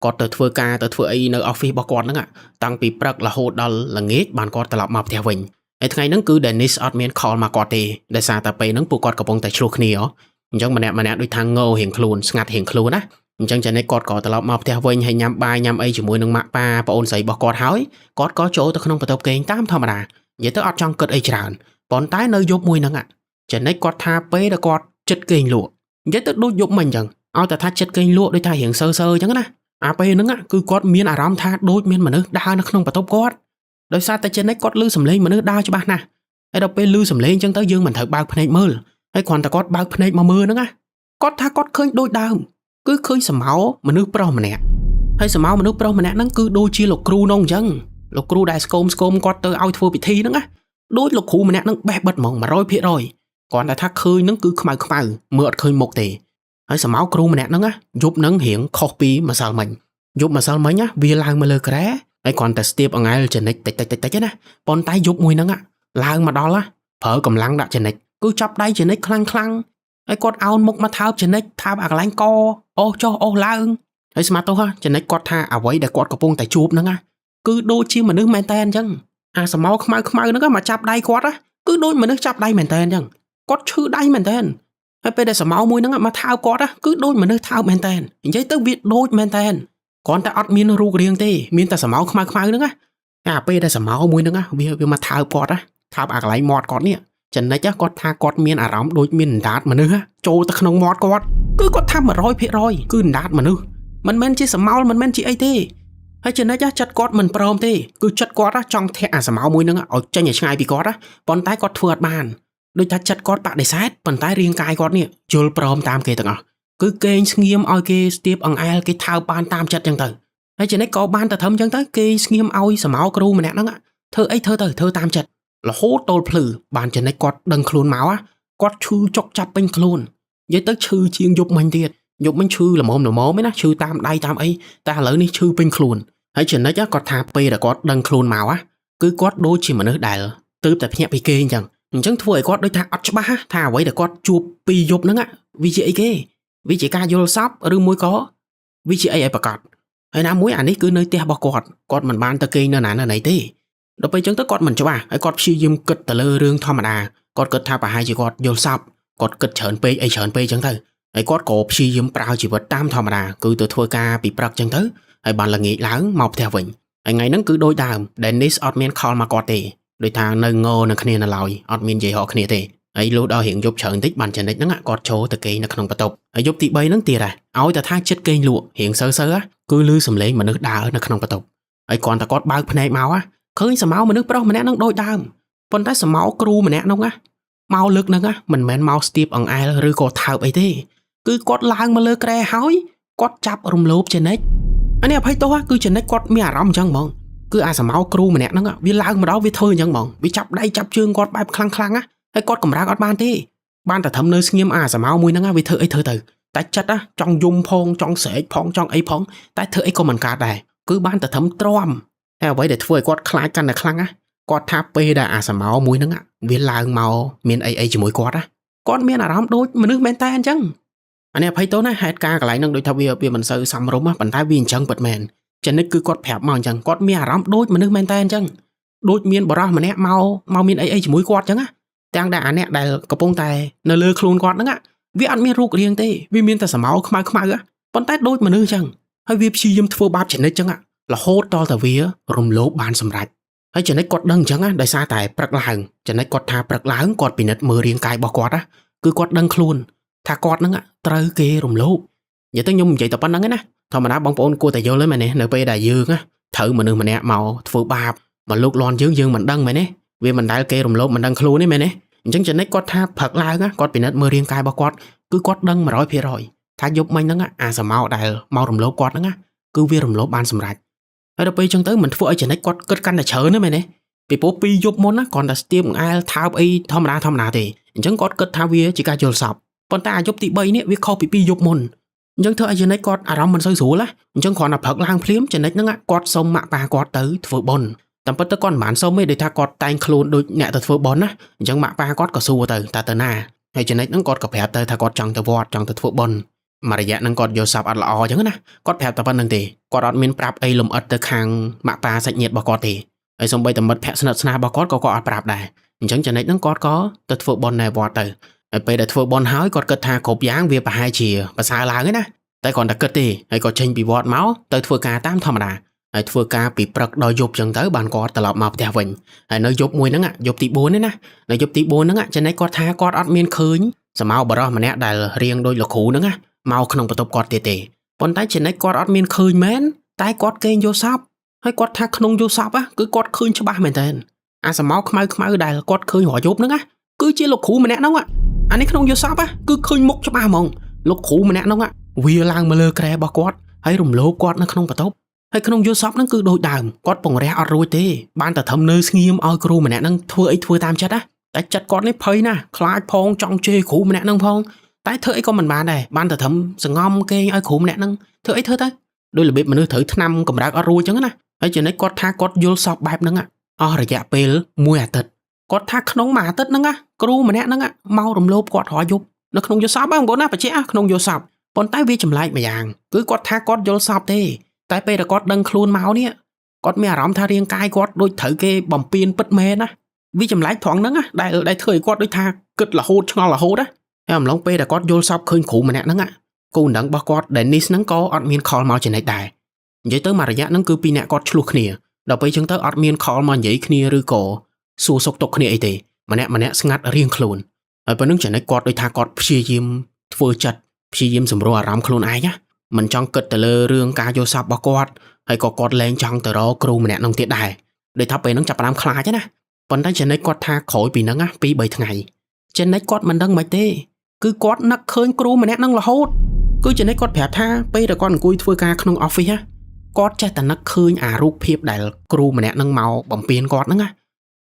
ាគាត់ទៅធ្វើការទៅធ្វើអីនៅ office របស់គាត់ហ្នឹងតាំងពីព្រឹករហូតដល់ល្ងាចបានគាត់ត្រឡប់មកផ្ទះវិញហើយថ្ងៃហ្នឹងគឺ Dennis អត់មាន call មកគាត់ទេដោយសារតែពេលហ្នឹងពួកគាត់កំពុងតែឆ្លោះគ្នាអញ្ចឹងម្នាក់ម្នាក់ដូចថាងោរៀងខ្លួនស្ងាត់រៀងខ្លួនណាអញ្ចឹងចានេះគាត់ក៏ត្រឡប់មកផ្ទះវិញហើយញ៉ាំបាយញ៉ាំអីជាមួយនឹងម៉ាក់ប៉ាប្អូនស្រីរបស់គាត់ហើយគាត់ក៏ចូលទៅក្នុងបន្ទប់គេងតាមធម្មតានិយាយទៅអត់ចង់គិតអីច្រើនប៉ុន្តែនៅយប់មួយហ្នឹងចំណិចគាត់ថាពេលដែលគាត់ចិត្តគេងលក់និយាយទៅដូចយប់មិញអញ្ចឹងឲ្យតែថាចិត្តគេងលក់ដូចថារៀងសើសើអញ្ចឹងណាអាពេលហ្នឹងគឺគាត់មានអារម្មណ៍ថាដូចមានមនុស្សដើរនៅក្នុងបន្ទប់គាត់ដោយសារតែចំណិចគាត់ឮសំឡេងមនុស្សដើរច្បាស់ណាស់ហើយដល់ពេលឮសំឡេងអញ្ចឹងទៅយើងមិនត្រូវបើកភ្នែកមើលហើយគ្រាន់តែគាត់បើកភ្នែកមកមើលហ្នឹងណាគាត់ថាគាត់ឃើញដូចដើមគឺឃើញសមោមនុស្សប្រុសម្នាក់ហើយសមោមនុស្សប្រុសម្នាក់ហ្នឹងគឺដូចជាលោកគ្រូនោះអញ្ចឹងលោកគ្រូដែលស្គមស្គមគាត់ទៅឲ្យធ្វើពិធីហ្នឹងណាដូចលោកគ្រូម្នាក់ហ្នឹងបេះបិទហ្មង100%គ្រាន់តែថាឃើញហ្នឹងគឺខ្មៅខ្មៅមើលអត់ឃើញមុខទេហើយសមោគ្រូម្នាក់ហ្នឹងណាយប់ហ្នឹងរៀងខុសពីម្សិលមិញយប់ម្សិលមិញណាវាឡើងមកលើគ្រែហើយគ្រាន់តែស្ទាបអង្អែលចំណិចតិចតិចតិចតិចណាប៉ុន្តែយប់មួយហ្នឹងឡើងមកដល់ណាប្រើកម្លាំងដាក់ចំណិចគឺចាប់ដៃចំណិចខ្លាំងខ្លាំងហើយគាត់អោនមុខមកថើបចំណិចថើបអាកន្លែងកអូសចុះអូសឡើងហើយស្មាតទោសចំណិចគាត់ថាអ្វីដែលគាត់កំពុងតែជួបហ្នឹងណាគឺដូចជាមនុស្សមែនតើអញ្ចឹងអាសមោខ្មៅខ្មៅហ្នឹងមកចាប់ដៃគាត់ណាគឺដូចមនុស្សចាប់ដៃមែនតើអញ្ចឹងគាត់ឈឺដៃមែនតើហើយពេលដែលសមោមួយហ្នឹងមកថើបគាត់ណាគឺដូចមនុស្សថើបមែនតើនិយាយទៅវាដូចមែនតើគ្រាន់តែអត់មានរូបរាងទេមានតែសមោខ្មៅខ្មៅហ្នឹងណាអាពេលដែលសមោមួយហ្នឹងវាមកថើបគាត់ណាថើបអាកន្លែងមាត់គាត់នេះចំណិចគាត់ថាគាត់មានអារម្មណ៍ដូចមានអណ្ដាតមនុស្សចូលទៅក្នុងមាត់គាត់គឺគាត់ថា100%គឺអណ្ដាតមនុស្សមិនមែនជាសមោលមិនមែនជាអីទេហើយចំណិចចិត្តគាត់មិនព្រមទេគឺចិត្តគាត់ចង់ធាក់អាសមោលមួយហ្នឹងឲ្យចេញឲ្យឆ្ងាយពីគាត់ណាប៉ុន្តែគាត់ធ្វើអត់បានដូចថាចិត្តគាត់បដិសេធប៉ុន្តែរាងកាយគាត់នេះយល់ព្រមតាមគេទាំងអស់គឺគេងស្ងៀមឲ្យគេស្ទាបអង្អែលគេថើបបានតាមចិត្តចឹងទៅហើយចំណិចក៏បានតែធ្វើចឹងទៅគេស្ងៀមឲ្យសមោគ្រូម្នាក់ហ្នឹងធ្វើអីធ្វើទៅធ្វើតាមចិត្តរហូតទល់ភ្លឺបានចំណិចគាត់ដឹងខ្លួនមក គាត់ឈឺចុកចាប់ពេញខ្លួននិយាយទៅឈឺជាងយប់មិញទៀតយប់មិញឈឺល្មមល្មមឯណាឈឺតាមដៃតាមអីតែឥឡូវនេះឈឺពេញខ្លួនហើយចំណិចគាត់ថាពេលដែលគាត់ដឹងខ្លួនមកគឺគាត់ដូចជាមនុស្សដែលទើបតែភ្ញាក់ពីគេអញ្ចឹងអញ្ចឹងធ្វើឲ្យគាត់ដូចថាអត់ច្បាស់ថាអ្វីដែលគាត់ជួបពីយប់ហ្នឹងវាជាអីគេវាជាការយល់សប្តិឬមួយក៏វាជាអីឲ្យប្រកបហើយណាមួយអានេះគឺនៅផ្ទះរបស់គាត់គាត់មិនបានទៅគេងនៅណានៅណីទេដល់ពេលអញ្ចឹងទៅគាត់មិនច្បាស់ហើយគាត់ព្យាយាមគិតទៅលើរឿងធម្មតាគាត់គិតថាប្រហែលជាគាត់យល់សប្តិគាត់គិតច្រើនពេកអីច្រើនពេកអញ្ចឹងទៅហើយគាត់ក៏ព្យាយាមប្រើជីវិតតាមធម្មតាគឺទៅធ្វើការពីព្រឹកអញ្ចឹងទៅហើយបានល្ងាចឡើងមកផ្ទះវិញហើយថ្ងៃហ្នឹងគឺដូចដើម Dennis អត់មាន call មកគាត់ទេដូចថានៅងនឹងគ្នានៅឡើយអត់មាននិយាយរកគ្នាទេហើយលុះដល់រៀងយប់ច្រើនតិចបានចំណិចហ្នឹងគាត់ចូលទៅគេងនៅក្នុងបន្ទប់ហើយយប់ទី3ហ្នឹងទៀតដែរឲ្យតែថាចិត្តគេងលក់រៀងសើសើគឺឮសំឡេងមនុស្សដើរនៅក្នុងបន្ទប់ហើយគ្រាន់តែគាត់បើកភ្នែកមកឃើញសមោមនុស្សប្រុសម្នាក់ហ្នឹងដូចដើមប៉ុន្តែសមោគ្រូម្នាក់ហ្នឹងណាមកលើកហ្នឹងណាមិនមែនមកស្ទាបអង្អែលឬក៏ថើបអីទេគឺគាត់ឡើងមកលើគ្រែហើយគាត់ចាប់រំលោភចំណិចអានេះអភ័យទោសគឺចំណិចគាត់មានអារម្មណ៍អញ្ចឹងហ្មងគឺអាសមោគ្រូម្នាក់ហ្នឹងវាឡើងមកដល់វាធ្វើអញ្ចឹងហ្មងវាចាប់ដៃចាប់ជើងគាត់បែបខ្លាំងខ្លាំងណាហើយគាត់កម្រើកអត់បានទេបានតែត្រឹមនៅស្ងៀមអាសមោមួយហ្នឹងវាធ្វើអីធ្វើទៅតែចិត្តចង់យំផងចង់ស្រែកផងចង់អីផងតែធ្វើអីក៏មិនកើតដែរគឺបានតែត្រឹមទ្រាំហើយអ្វីដែលធ្វើឲ្យគាត់ខ្លាចកាន់តែខ្លាំងណាគាត់ថាពេលដែលអាសមោមួយហ្នឹងវាឡើងមកមានអីអីជាមួយគាត់ណាគាត់មានអារម្មណ៍ដូចមនុស្សមែនតើអញ្ចឹងអានេះអភ័យទោសណាហេតុការណ៍កន្លែងហ្នឹងដូចថាវាមិនសូវសមរម្យប៉ុន្តែវាអញ្ចឹងពិតមែនចនិតគឺគាត់ប្រាប់មកអញ្ចឹងគាត់មានអារម្មណ៍ដូចមនុស្សមែនតើអញ្ចឹងដូចមានបរិសម្នាក់មកមកមានអីអីជាមួយគាត់អញ្ចឹងណាទាំងដែលអាអ្នកដែលកំពុងតែនៅលើខ្លួនគាត់ហ្នឹងវាអត់មានរូបរាងទេវាមានតែស្រមោលខ្មៅខ្មៅប៉ុន្តែដូចមនុស្សអញ្ចឹងហើយវាព្យាយាមធ្វើបាបចនិតអញ្ចឹងរហូតដល់តែវារំលោភបានសម្រេចហើយចនិតគាត់ដឹងអញ្ចឹងណាដោយសារតែព្រឹកឡើងចនិតគាត់ថាព្រឹកឡើងគាត់ពិនិត្យមើលរាងកាយរបស់គាត់ណាគឺគាត់ដឹងខ្លួនថាគាត់ហ្នឹងត្រូវគេរំលោភនិយាយទៅខ្ញុំនិយាយតែប៉ុណ្្នឹងឯណាធម្មតាបងប្អូនគួរតែយល់ហើយមែនទេនៅពេលដែលយើងណាត្រូវមនុស្សម្នាក់មកធ្វើបាបមកលូកលាន់យើងយើងមិនដឹងមែនទេវាមិនដែលគេរំលោភមិនដឹងខ្លួនទេមែនទេអញ្ចឹងចំណិចគាត់ថាព្រឹកឡើងគាត់ពិនិត្យមើលរាងកាយរបស់គាត់គឺគាត់ដឹង100%ថាយប់មិញហ្នឹងអាសមោដែលមករំលោភគាត់ហ្នឹងគឺវារំលោភបានសម្រេចហើយដល់ពេលអញ្ចឹងទៅមិនធ្វើឲ្យចំណិចគាត់គិតកាន់តែច្រើនទេមែនទេពីព្រោះពីរយប់មុនណាគ្រាន់តែស្ទាបអង្អែលថើបអីធម្មតាធម្មតាទេអញ្ចឹងគាត់គិតថាវាជាការយល់សប្តិប៉ុន្តែអាយប់ទី3នេះវាខុសពីពីរយប់មុនអញ្ចឹងធ្វើឲ្យចំណិចគាត់អារម្មណ៍មិនសូវស្រួលណាអញ្ចឹងគ្រាន់តែព្រឹកឡើងភ្លាមចំណិចហ្នឹងគាត់សុំម៉ាក់ប៉ាគាត់ទៅធ្វើបុណ្យតាមពិតទៅគាត់មិនបានសុំទេដោយថាគាត់តែងខ្លួនដូចអ្នកទៅធ្វើបុណ្យណាអញ្ចឹងម៉ាក់ប៉ាគាត់ក៏សួរទៅតើទៅណាហើយចំណិចហ្នឹងគាត់ក៏ប្រាប់ទៅថាគាត់ចង់ទៅវត្តចង់ទៅធ្វើបុណ្យមួយរយៈហ្នឹងគាត់យល់សប្តិអត់ល្អអញ្ចឹងណាគាត់ប្រាប់តែប៉ុណ្្នឹងទេគាត់អត់មានប្រាប់អីលំអិតទៅខាងម៉ាក់ប៉ាសាច់ញាតិរបស់គាត់ទេហើយសូម្បីតែមិត្តភក្តិស្និទ្ធស្នាលរបស់គាត់ក៏គាត់អត់ប្រាប់ដែរអញ្ចឹងចំណិចហ្នឹងគាត់ក៏ទៅធ្វើបុណ្យនៅវត្តទៅហើយពេលដែលធ្វើបុណ្យហើយគាត់គិតថាគ្រប់យ៉ាងវាប្រហែលជាប្រសើរឡើងឯណាតែគ្រាន់តែគិតទេហើយក៏ចេញពីវត្តមកទៅធ្វើការតាមធម្មតាហើយធ្វើការពីព្រឹកដល់យប់ចឹងទៅបានគាត់ត្រឡប់មកផ្ទះវិញហើយនៅយប់មួយហ្នឹងយប់ទី4នេះណានៅយប់ទី4ហ្នឹងចំណែកគាត់ថាគាត់អត់មានឃើញសមោបរោះម្នាក់ដែលរៀងដូចលោកគ្រូហ្នឹងណាមកក្នុងបន្ទប់គាត់ទៀតទេប៉ុន្តែចំណែកគាត់អត់មានឃើញមែនតែគាត់គេងយល់សប្តិហើយគាត់ថាក្នុងយល់សប្តិគឺគាត់ឃើញច្បាស់មែនតើអាសមោខ្មៅខ្មៅដែលគាត់ឃើញរាល់យប់ហ្នឹងណាគឺជាលោកគ្រូម្នាក់ហ្នឹងអានេះក្នុងយល់សប្តិគឺឃើញមុខច្បាស់ហ្មងលោកគ្រូម្នាក់ហ្នឹងវាឡើងមកលើគ្រែរបស់គាត់ហើយរំលោភគាត់នៅក្នុងបន្ទប់ហើយក្នុងយល់សប្តិហ្នឹងគឺដូចដើមគាត់ពង្រះអត់រួចទេបានតែត្រឹមនៅស្ងៀមឲ្យគ្រូម្នាក់ហ្នឹងធ្វើអីធ្វើតាមចិត្តណាតែចិត្តគាត់នេះភ័យណាស់ខ្លាចផងចង់ជេរគ្រូម្នាក់ហ្នឹងផងតែធ្វើអីក៏មិនបានដែរបានតែត្រឹមសងំគេងឲ្យគ្រូម្នាក់ហ្នឹងធ្វើអីធ្វើទៅដោយរបៀបមនុស្សត្រូវថ្នាំកម្រើកអត់រួចចឹងណាហើយចំណិចគាត់ថាគាត់យល់សប្តិបែបហ្នឹងអស់រយៈពេលមួយអាទិត្យគាត់ថាក្នុងមួយអាទិត្យហ្នឹងណាគ្រូម្នាក់ហ្នឹងមករំលោភគាត់រាល់យប់នៅក្នុងយល់សប្តិបងប្អូនណាបច្ចេកក្នុងយល់សប្តិប៉ុន្តែវាចម្លែកម្យ៉ាងគឺគាត់ថាគាត់យល់សប្តិទេតែពេលដែលគាត់ដឹងខ្លួនមកនេះគាត់មានអារម្មណ៍ថារាងកាយគាត់ដូចត្រូវគេបំពេញពិតមែនណាវាចម្លែកត្រង់ហ្នឹងណាដែលធ្វើឲ្យគាត់ដូចថាគិតរហូតឆ្ងល់រហូតណាហើយអំឡុងពេលដែលគាត់យល់សប្តិឃើញគ្រូម្នាក់ហ្នឹងគូដណ្ដឹងរបស់គាត់ Dennis ហ្នឹងក៏អត់មាន call មកចំណេចដែរនិយាយទៅមួយរយៈហ្នឹងគឺពីរអ្នកគាត់ឆ្លោះគ្នាដល់ពេលចឹងទៅអត់មាន call មកនិយាយគ្នាឬក៏សួរសុខទុក្ខគ្នាអីទេម្នាក់ម្នាក់ស្ងាត់រៀងខ្លួនហើយប៉ុណ្ណឹងចំណេចគាត់ដូចថាគាត់ព្យាយាមធ្វើចិត្តព្យាយាមសម្រួលអារម្មណ៍ខ្លួនឯងណាមិនចង់គិតទៅលើរឿងការយល់សប្តិរបស់គាត់ហើយក៏គាត់លែងចង់ទៅរកគ្រូម្នាក់នោះទៀតដែរដូចថាពេលហ្នឹងចាប់ផ្ដើមខ្លាចណាប៉ុន្តែចំណេចគាត់ថាក្រោយពីហ្នឹងណា2 3ថ្ងៃចំណេចគាត់មិនដឹងមិនទេគឺគាត់នឹកឃើញគ្រូម្នាក់ហ្នឹងរហូតគឺចំណេចគាត់ប្រាប់ថាពេលដែលគាត់អង្គុយធ្វើការក្នុង office ណាគាត់ចេះតែនឹកឃើញអារូបភាពដែលគ្រូម្នាក់ហ្នឹងមកបំពេញគាត់ហ្នឹងណ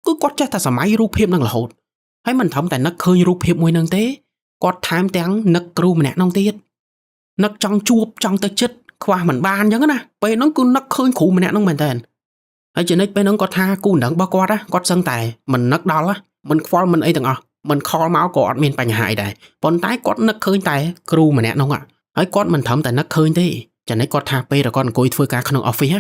ាគឺគាត់ចេះតែសម័យរូបភាពហ្នឹងរហូតហ ហើយមិនត្រឹមតែនឹកឃើញរូបភាពមួយហ្នឹងទេគាត់ថែមទាំងនឹកគ្រូម្នាក់ហ្នឹងទៀតនឹកចង់ជួបចង់ទៅចិត្តខ្វះមិនបានអញ្ចឹងណាពេលហ្នឹងគឺនឹកឃើញគ្រូម្នាក់ហ្នឹងមែនតើហើយចំណិចពេលហ្នឹងគាត់ថាគូដណ្ដឹងរបស់គាត់ណាគាត់សឹងតែមិននឹកដល់មិនខ្វល់មិនអីទាំងអស់មិនខលមកក៏អត់មានបញ្ហាអីដែរប៉ុន្តែគាត់នឹកឃើញតែគ្រូម្នាក់ហ្នឹងហើយគាត់មិនត្រឹមតែនឹកឃើញទេចំណិចគាត់ថាពេលដែលគាត់អង្គុយធ្វើការក្នុង office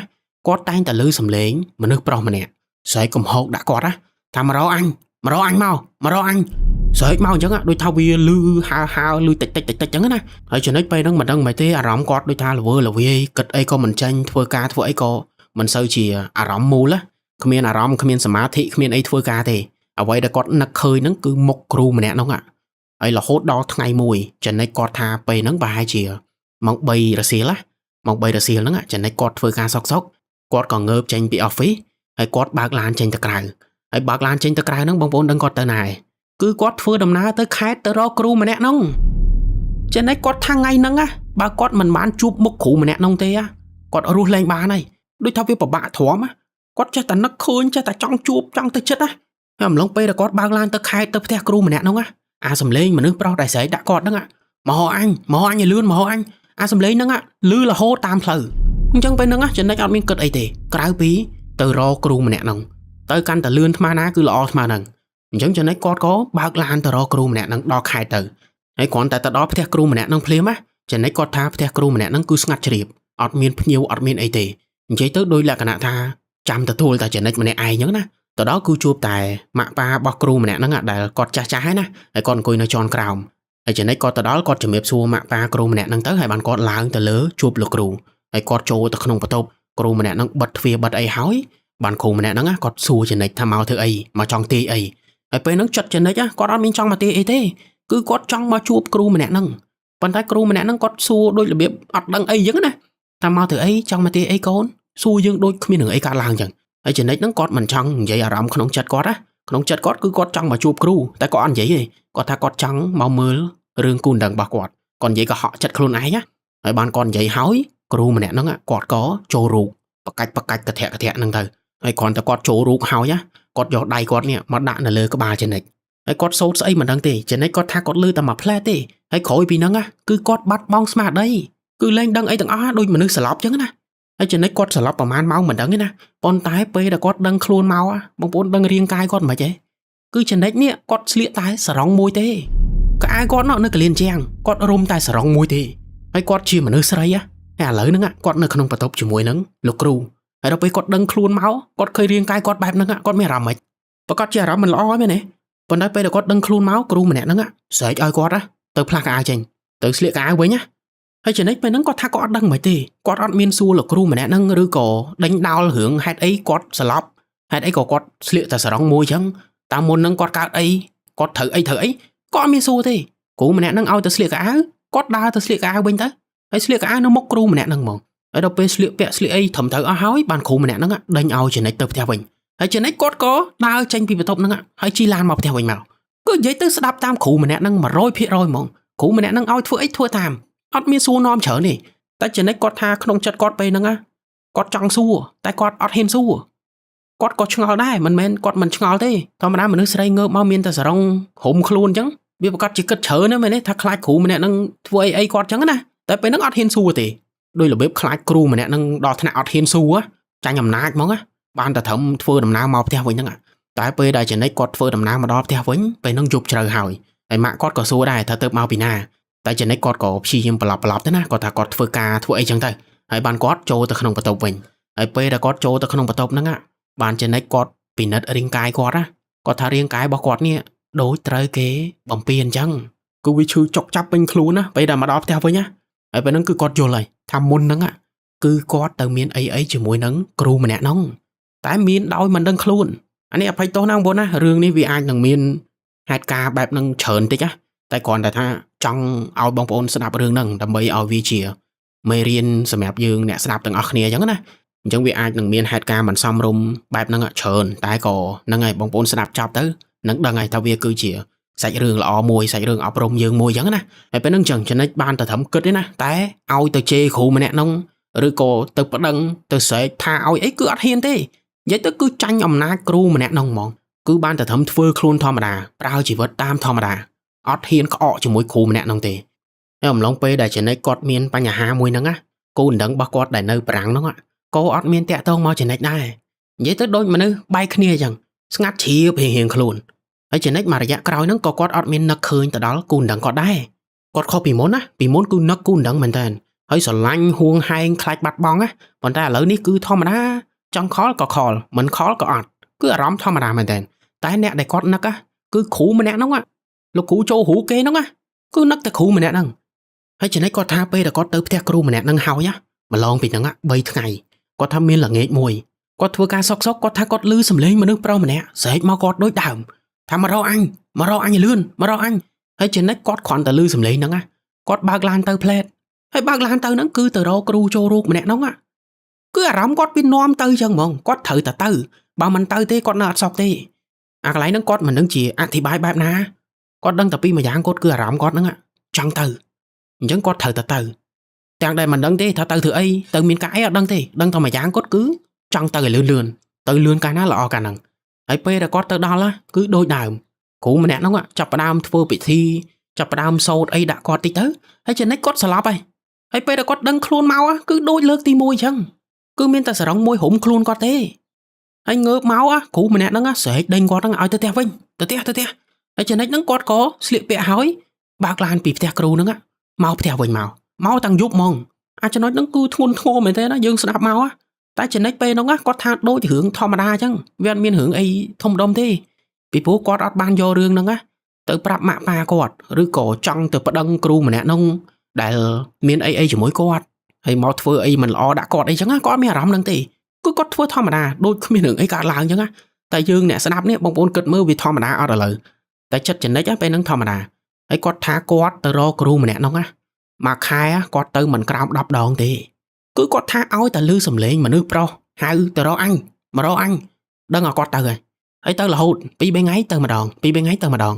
គាត់តែងតែលឺសំឡេងមនុស្សប្រុសម្នាក់ស្រែកកំហោកដាក់គាត់ណាថាមករកអញមករកអញមកមករកអញស្រែកមកអញ្ចឹងដូចថាវាលឺហើហើលឺតិចតិចតិចតិចអញ្ចឹងណាហើយចំណុចពេលហ្នឹងមិនដឹងមិនទេអារម្មណ៍គាត់ដូចថាល្វើល្វាយគិតអីក៏មិនចេញធ្វើការធ្វើអីក៏មិនសូវជាអារម្មណ៍មូលគ្មានអារម្មណ៍គ្មានសមាធិគ្មានអីធ្វើការទេអ្វីដែលគាត់នឹកឃើញហ្នឹងគឺមុខគ្រូម្នាក់ហ្នឹងហើយរហូតដល់ថ្ងៃមួយចំណុចគាត់ថាពេលហ្នឹងប្រហែលជាម៉ោង3រសៀលណាម៉ោង3រសៀលហ្នឹងចំណុចគាត់ធ្វើការសុកសុកគាត់ក៏ងើបចេញពី office ហើយគាត់បើកឡានចេញទៅក្រៅហើយបើកឡានចេញទៅក្រៅហ្នឹងបងប្អូនដឹងគាត់ទៅណាឯងគឺគាត់ធ្វើដំណើរទៅខេត្តទៅរកគ្រូម្នាក់ហ្នឹងចំណុចគាត់ថាថ្ងៃហ្នឹងណាបើគាត់មិនបានជួបមុខគ្រូម្នាក់ហ្នឹងទេគាត់រស់លែងបានហើយដូចថាវាពិបាកទ្រាំគាត់ចេះតែនឹកឃើញចេះតែចង់ជួបចង់ទៅចិត្តណាហើយអំឡុងពេលដែលគាត់បើកឡានទៅខេត្តទៅផ្ទះគ្រូម្នាក់ហ្នឹងណាអាសំឡេងមនុស្សប្រុសដែលស្រែកដាក់គាត់ហ្នឹងមកអញមកអញឲ្យលឿនមកអញអាសំឡេងហ្នឹងលឺរហូតតាមផ្លូវអញ្ចឹងពេលហ្នឹងចំណុចអត់មានគិតអីទេក្រៅពីទៅរកគ្រូម្នាក់ហ្នឹងទៅកាន់តែលឿនថ្មណាគឺល្អថ្មហ្នឹងអញ្ចឹងចំណុចគាត់ក៏បើកឡានទៅរកគ្រូម្នាក់ហ្នឹងដល់ខេត្តទៅហើយគ្រាន់តែទៅដល់ផ្ទះគ្រូម្នាក់ហ្នឹងភ្លាមណាចំណុចគាត់ថាផ្ទះគ្រូម្នាក់ហ្នឹងគឺស្ងាត់ជ្រាបអត់មានភ្ញៀវអត់មានអីទេនិយាយទៅដោយលក្ខណៈថាចាំទទួលតែចំណុចម្នាក់ឯងអញ្ចឹងណាទៅដល់គឺជួបតែម៉ាក់ប៉ារបស់គ្រូម្នាក់ហ្នឹងដែលគាត់ចាស់ចាស់ហើយណាហើយគាត់អង្គុយនៅជាន់ក្រោមហើយចំណុចគាត់ទៅដល់គាត់ជំរាបសួរម៉ាក់ប៉ាគ្រូម្នាក់ហ្នឹងទៅហើយបានគាត់ឡើងទៅលើជួបលោកគ្រូហើយគាត់ចូលទៅក្នុងបន្ទប់គ្រូម្នាក់ហ្នឹងបិទទ្វារបិទអីហើយបានគ្រូម្នាក់ហ្នឹងគាត់សួរចំណុចថាមកធ្វើអីមកចង់ទាយអីហើយពេលហ្នឹងចិត្តចំណុចគាត់អត់មានចង់មកទាយអីទេគឺគាត់ចង់មកជួបគ្រូម្នាក់ហ្នឹងប៉ុន្តែគ្រូម្នាក់ហ្នឹងគាត់សួរដូចរបៀបអត់ដឹងអីអញ្ចឹងណាថាមកធ្វើអីចង់មកទាយអីកូនសួរយើងដូចគ្មានរឿងអីកើតឡើងអញ្ចឹងហើយចំណុចហ្នឹងគាត់មិនចង់និយាយអារម្មណ៍ក្នុងចិត្តគាត់ណាក្នុងចិត្តគាត់គឺគាត់ចង់មកជួបគ្រូតែគាត់អត់និយាយទេគាត់ថាគាត់ចង់មកមើលរឿងគូដណ្ដឹងរបស់គាត់គាត់និយាយកុហកចិត្តខ្លួនឯងណាហើយបានគាត់និយាយហើយគ្រូម្នាក់ហ្នឹងគាត់ក៏ចូលរូបបកាច់បកាច់កធៈកធៈហ្នឹងទៅហើយគ្រាន់តែគាត់ចូលរូបហើយណាគាត់យកដៃគាត់នេះមកដាក់នៅលើក្បាលចំណិចហើយគាត់សូត្រស្អីមិនដឹងទេចំណិចគាត់ថាគាត់លឺតែមួយផ្លែទេហើយក្រោយពីហ្នឹងណាគឺគាត់បាត់បង់ស្មារតីគឺលែងដឹងអីទាំងអស់ដូចមនុស្សស្លាប់ចឹងណាហើយចំណិចគាត់ស្លាប់ប្រហែលម៉ោងមិនដឹងទេណាប៉ុន្តែពេលដែលគាត់ដឹងខ្លួនមកបងប្អូនដឹងរាងកាយគាត់មិនទេគឺចំណិចនេះគាត់ស្លៀកតែសរងមួយទេកៅអៅគាត់នៅកលៀនជាងគាត់រុំតែសរងមួយទេហើយគាត់ជាមនុស្សស្រីហើយឥឡូវហ្នឹងគាត់នៅក្នុងបន្ទប់ជាមួយនឹងលោកគ្រូហើយដល់ពេលគាត់ដឹងខ្លួនមកគាត់ឃើញរាងកាយគាត់បែបហ្នឹងគាត់មានអារម្មណ៍ម៉េចប្រកាសជាអារម្មណ៍មិនល្អហើយមែនទេប៉ុន្តែពេលដែលគាត់ដឹងខ្លួនមកគ្រូម្នាក់ហ្នឹងស្រែកឲ្យគាត់ទៅផ្លាស់កៅអៅចេញទៅស្លៀកកៅអៅវិញណាហើយចំណិចពេលហ្នឹងគាត់ថាគាត់អត់ដឹងមិនទេគាត់អត់មានសួរលោកគ្រូម្នាក់ហ្នឹងឬក៏ដេញដោលរឿងហេតុអីគាត់ស្លាប់ហេតុអីក៏គាត់ស្លៀកតែសរងមួយចឹងតាមមុនហ្នឹងគាត់កើតអីគាត់ត្រូវអីត្រូវអីគាត់អត់មានសួរទេគ្រូម្នាក់ហ្នឹងឲ្យទៅស្លៀកកៅអៅគាត់ដើរទៅស្លៀកកៅអៅវិញទៅហើយស្លៀកកៅអៅនៅមុខគ្រូម្នាក់ហ្នឹងហ្មងហើយដល់ពេលស្លៀកពាក់ស្លៀកអីត្រឹមត្រូវអស់ហើយបានគ្រូម្នាក់ហ្នឹងដេញឲ្យចំណិចទៅផ្ទះវិញហើយចំណិចគាត់ក៏ដើរចេញពីបន្ទប់ហ្នឹងហើយជិះឡានមកផ្ទះវិញមកគឺនិយាយទៅស្ដាប់តាមគ្រូម្នាក់ហ្នឹង100%ហ្មងគ្រូម្នាក់ហ្នឹងឲ្យធ្វើអីធ្វើតាមអត់មានសួរនាំច្រើនទេតែចំណិចគាត់ថាក្នុងចិត្តគាត់ពេលហ្នឹងគាត់ចង់សួរតែគាត់អត់ហ៊ានសួរគាត់ក៏ឆ្ងល់ដែរមិនមែនគាត់មិនឆ្ងល់ទេធម្មតាមនុស្សស្រីងើបមកមានតែសរងរុំខ្លួនអញ្ចឹងវាប្រកាសជាគិតច្រើនណាស់មែនទេថាខ្លាចគ្រូម្នាក់ហ្នឹងធ្វើអីអីគាត់អញ្ចឹងណាតែពេលហ្នឹងអត់ហ៊ានសួរទេដោយរបៀបខ្លាចគ្រូម្នាក់ហ្នឹងដល់ថ្នាក់អត់ហ៊ានសួរចាញ់អំណាចហ្មងណាបានតែត្រឹមធ្វើដំណើរមកផ្ទះវិញហ្នឹងតែពេលដែលចំណិចគាត់ធ្វើដំណើរមកដល់ផ្ទះវិញពេលហ្នឹងយប់ជ្រៅហើយហើយម៉ាក់គាត់ក៏សួរដែរថាទៅមកពីណាតែចំណិចគាត់ក៏ព្យាយាមប្រឡប់ប្រឡប់ទៅណាគាត់ថាគាត់ធ្វើការធ្វើអីចឹងទៅហើយបានគាត់ចូលទៅក្នុងបន្ទប់វិញហើយពេលដែលគាត់ចូលទៅក្នុងបន្ទប់ហ្នឹងបានចំណិចគាត់ពិនិត្យរាងកាយគាត់ណាគាត់ថារាងកាយរបស់គាត់នេះដូចត្រូវគេបំពេញអញ្ចឹងគឺវាឈឺចុកចាប់ពេញខ្លួនណាពេលដែលមកដល់ផ្ទះវិញណាហើយពេលហ្នឹងគឺគាត់យល់ហើយថាមុនហ្នឹងគឺគាត់ទៅមានអីអីជាមួយនឹងគ្រូម្នាក់ហ្នឹងតែមានដោយមិនដឹងខ្លួនអានេះអភ័យទោសណាបងប្អូនណារឿងនេះវាអាចនឹងមានហេតុការណ៍បែបហ្នឹងច្រើនតិចណាតែគ្រាន់តែថាចង់ឲ្យបងប្អូនស្ដាប់រឿងហ្នឹងដើម្បីឲ្យវាជាមេរៀនសម្រាប់យើងអ្នកស្ដាប់ទាំងអស់គ្នាអញ្ចឹងណាអញ្ចឹងវាអាចនឹងមានហេតុការណ៍មិនសមរម្យបែបហ្នឹងច្រើនតែក៏ហ្នឹងហើយបងប្អូនស្ដាប់ចប់ទៅនឹងដឹងហើយថាវាគឺជាសាច់រឿងល្អមួយសាច់រឿងអប់រំយើងមួយអញ្ចឹងណាហើយពេលហ្នឹងអញ្ចឹងចំណិចបានតែត្រឹមគិតទេណាតែឲ្យទៅជេរគ្រូម្នាក់ហ្នឹងឬក៏ទៅប្តឹងទៅស្រែកថាឲ្យអីគឺអត់ហ៊ានទេនិយាយទៅគឺចាញ់អំណាចគ្រូម្នាក់ហ្នឹងហ្មង គឺបានតែត្រឹមធ្វើខ្លួនធម្មតាប្រើជីវិតតាមធម្មតាអត់ហ៊ានក្អកជាមួយគ្រូម្នាក់ហ្នឹងទេហើយអំឡុងពេលដែលចំណិចគាត់មានបញ្ហាមួយហ្នឹងណាគូដណ្ដឹងរបស់គាត់ដែលនៅបារាំងហ្នឹងក៏អត់មានតាក់ទងមកចំណិចដែរនិយាយទៅដូចមនុស្សបែកគ្នាអញ្ចឹងស្ងាត់ជ្រាបរៀងៗខ្លួនហើយចំណិចមួយរយៈក្រោយហ្នឹងក៏គាត់អត់មាននឹកឃើញទៅដល់គូដណ្ដឹងគាត់ដែរគាត់ខុសពីមុនណាពីមុនគឺនឹកគូដណ្ដឹងមែនតើហើយស្រឡាញ់ហួងហែងខ្លាចបាត់បង់ណាប៉ុន្តែឥឡូវនេះគឺធម្មតាចង់ខលក៏ខលមិនខលក៏អត់គឺអារម្មណ៍ធម្មតាមែនតើតែអ្នកដែលគាត់នឹកគឺគ្រូម្នាក់ហ្នឹងលោកគ្រូចូលរូគេហ្នឹងគឺនឹកតែគ្រូម្នាក់ហ្នឹងហើយចំណិចគាត់ថាពេលដែលគាត់ទៅផ្ទះគ្រូម្នាក់ហ្នឹងហើយម្លងពីហ្នឹង3ថ្ងៃគាត់ថាមានល្ងាចមួយគាត់ធ្វើការសុកសុកគាត់ថាគាត់ឮសំឡេងមនុស្សប្រុសម្នាក់ស្រែកមកគាត់ដូចដើមថាមករកអញមករកអញលឿនមករកអញហើយចំណិចគាត់គ្រាន់តែឮសំឡេងហ្នឹងគាត់បើកឡានទៅផ្លែតហើយបើកឡានទៅហ្នឹងគឺទៅរកគ្រូចូលរូកម្នាក់ហ្នឹងគឺអារម្មណ៍គាត់វានាំទៅចឹងហ្មងគាត់ត្រូវតែទៅបើមិនទៅទេគាត់នៅអត់សុខទេអាកន្លែងហ្នឹងគាត់មិនដឹងជាអធិប្បាយបែបណាគាត់ដឹងតែពីមួយយ៉ាងគាត់គឺអារម្មណ៍គាត់ហ្នឹងចង់ទៅអញ្ចឹងគាត់ត្រូវតែទៅទាំងដែលមិនដឹងទេថាទៅធ្វើអីទៅមានការអីអត់ដឹងទេដឹងតែមួយយ៉ាងគាត់គឺចង់ទៅឲ្យលឿនលឿនទៅលឿនកាលណាល្អកាលហ្នឹងហើយពេលដែលគាត់ទៅដល់គឺដូចដើមគ្រូម្នាក់ហ្នឹងចាប់ផ្ដើមធ្វើពិធីចាប់ផ្ដើមសូត្រអីដាក់គាត់តិចទៅហើយចំណិចគាត់ស្លាប់ហើយហើយពេលដែលគាត់ដឹងខ្លួនមកគឺដូចលើកទី1អញ្ចឹងគឺមានតែសរងមួយរុំខ្លួនគាត់ទេហើយងើបមកគ្រូម្នាក់ហ្នឹងស្រែកដេញគាត់ហ្នឹងឲ្យទៅផ្ទះវិញទៅផ្ទះទៅផ្ទះហើយចំណិចហ្នឹងគាត់ក៏ស្លៀកពាក់ហើយបើកឡានពីផ្ទះគ្រូហ្នឹងមកផ្ទះវិញមកមកតាំងយប់ហ្មងអាចចំណុចហ្នឹងគឺធ្ងន់ធ្ងរមែនទេណាយើងស្ដាប់មកតែចំណិចពេលហ្នឹងគាត់ថាដូចរឿងធម្មតាអញ្ចឹងវាអត់មានរឿងអីធំដុំទេពីព្រោះគាត់អត់បានយករឿងហ្នឹងណាទៅប្រាប់ម៉ាក់ប៉ាគាត់ឬក៏ចង់ទៅប្តឹងគ្រូម្នាក់ហ្នឹងដែលមានអីអីជាមួយគាត់ហើយមកធ្វើអីមិនល្អដាក់គាត់អីចឹងគាត់អត់មានអារម្មណ៍ហ្នឹងទេគឺគាត់ធ្វើធម្មតាដូចគ្មានរឿងអីកើតឡើងចឹងណាតែយើងអ្នកស្ដាប់នេះបងប្អូនគិតមើលវាធម្មតាអត់ឥឡូវតែចិត្តចំណិចពេលហ្នឹងធម្មតាហើយគាត់ថាគាត់ទៅរកគ្រូម្នាក់ហ្នឹងណាមួយខែគាត់ទៅមិនក្រោម10ដងទេគឺគាត់ថាឲ្យតែលឺសំឡេងមនុស្សប្រុសហៅទៅរកអញមករកអញដឹងឲ្យគាត់ទៅហើយហើយទៅរហូត2 3ថ្ងៃទៅម្ដង2 3ថ្ងៃទៅម្ដង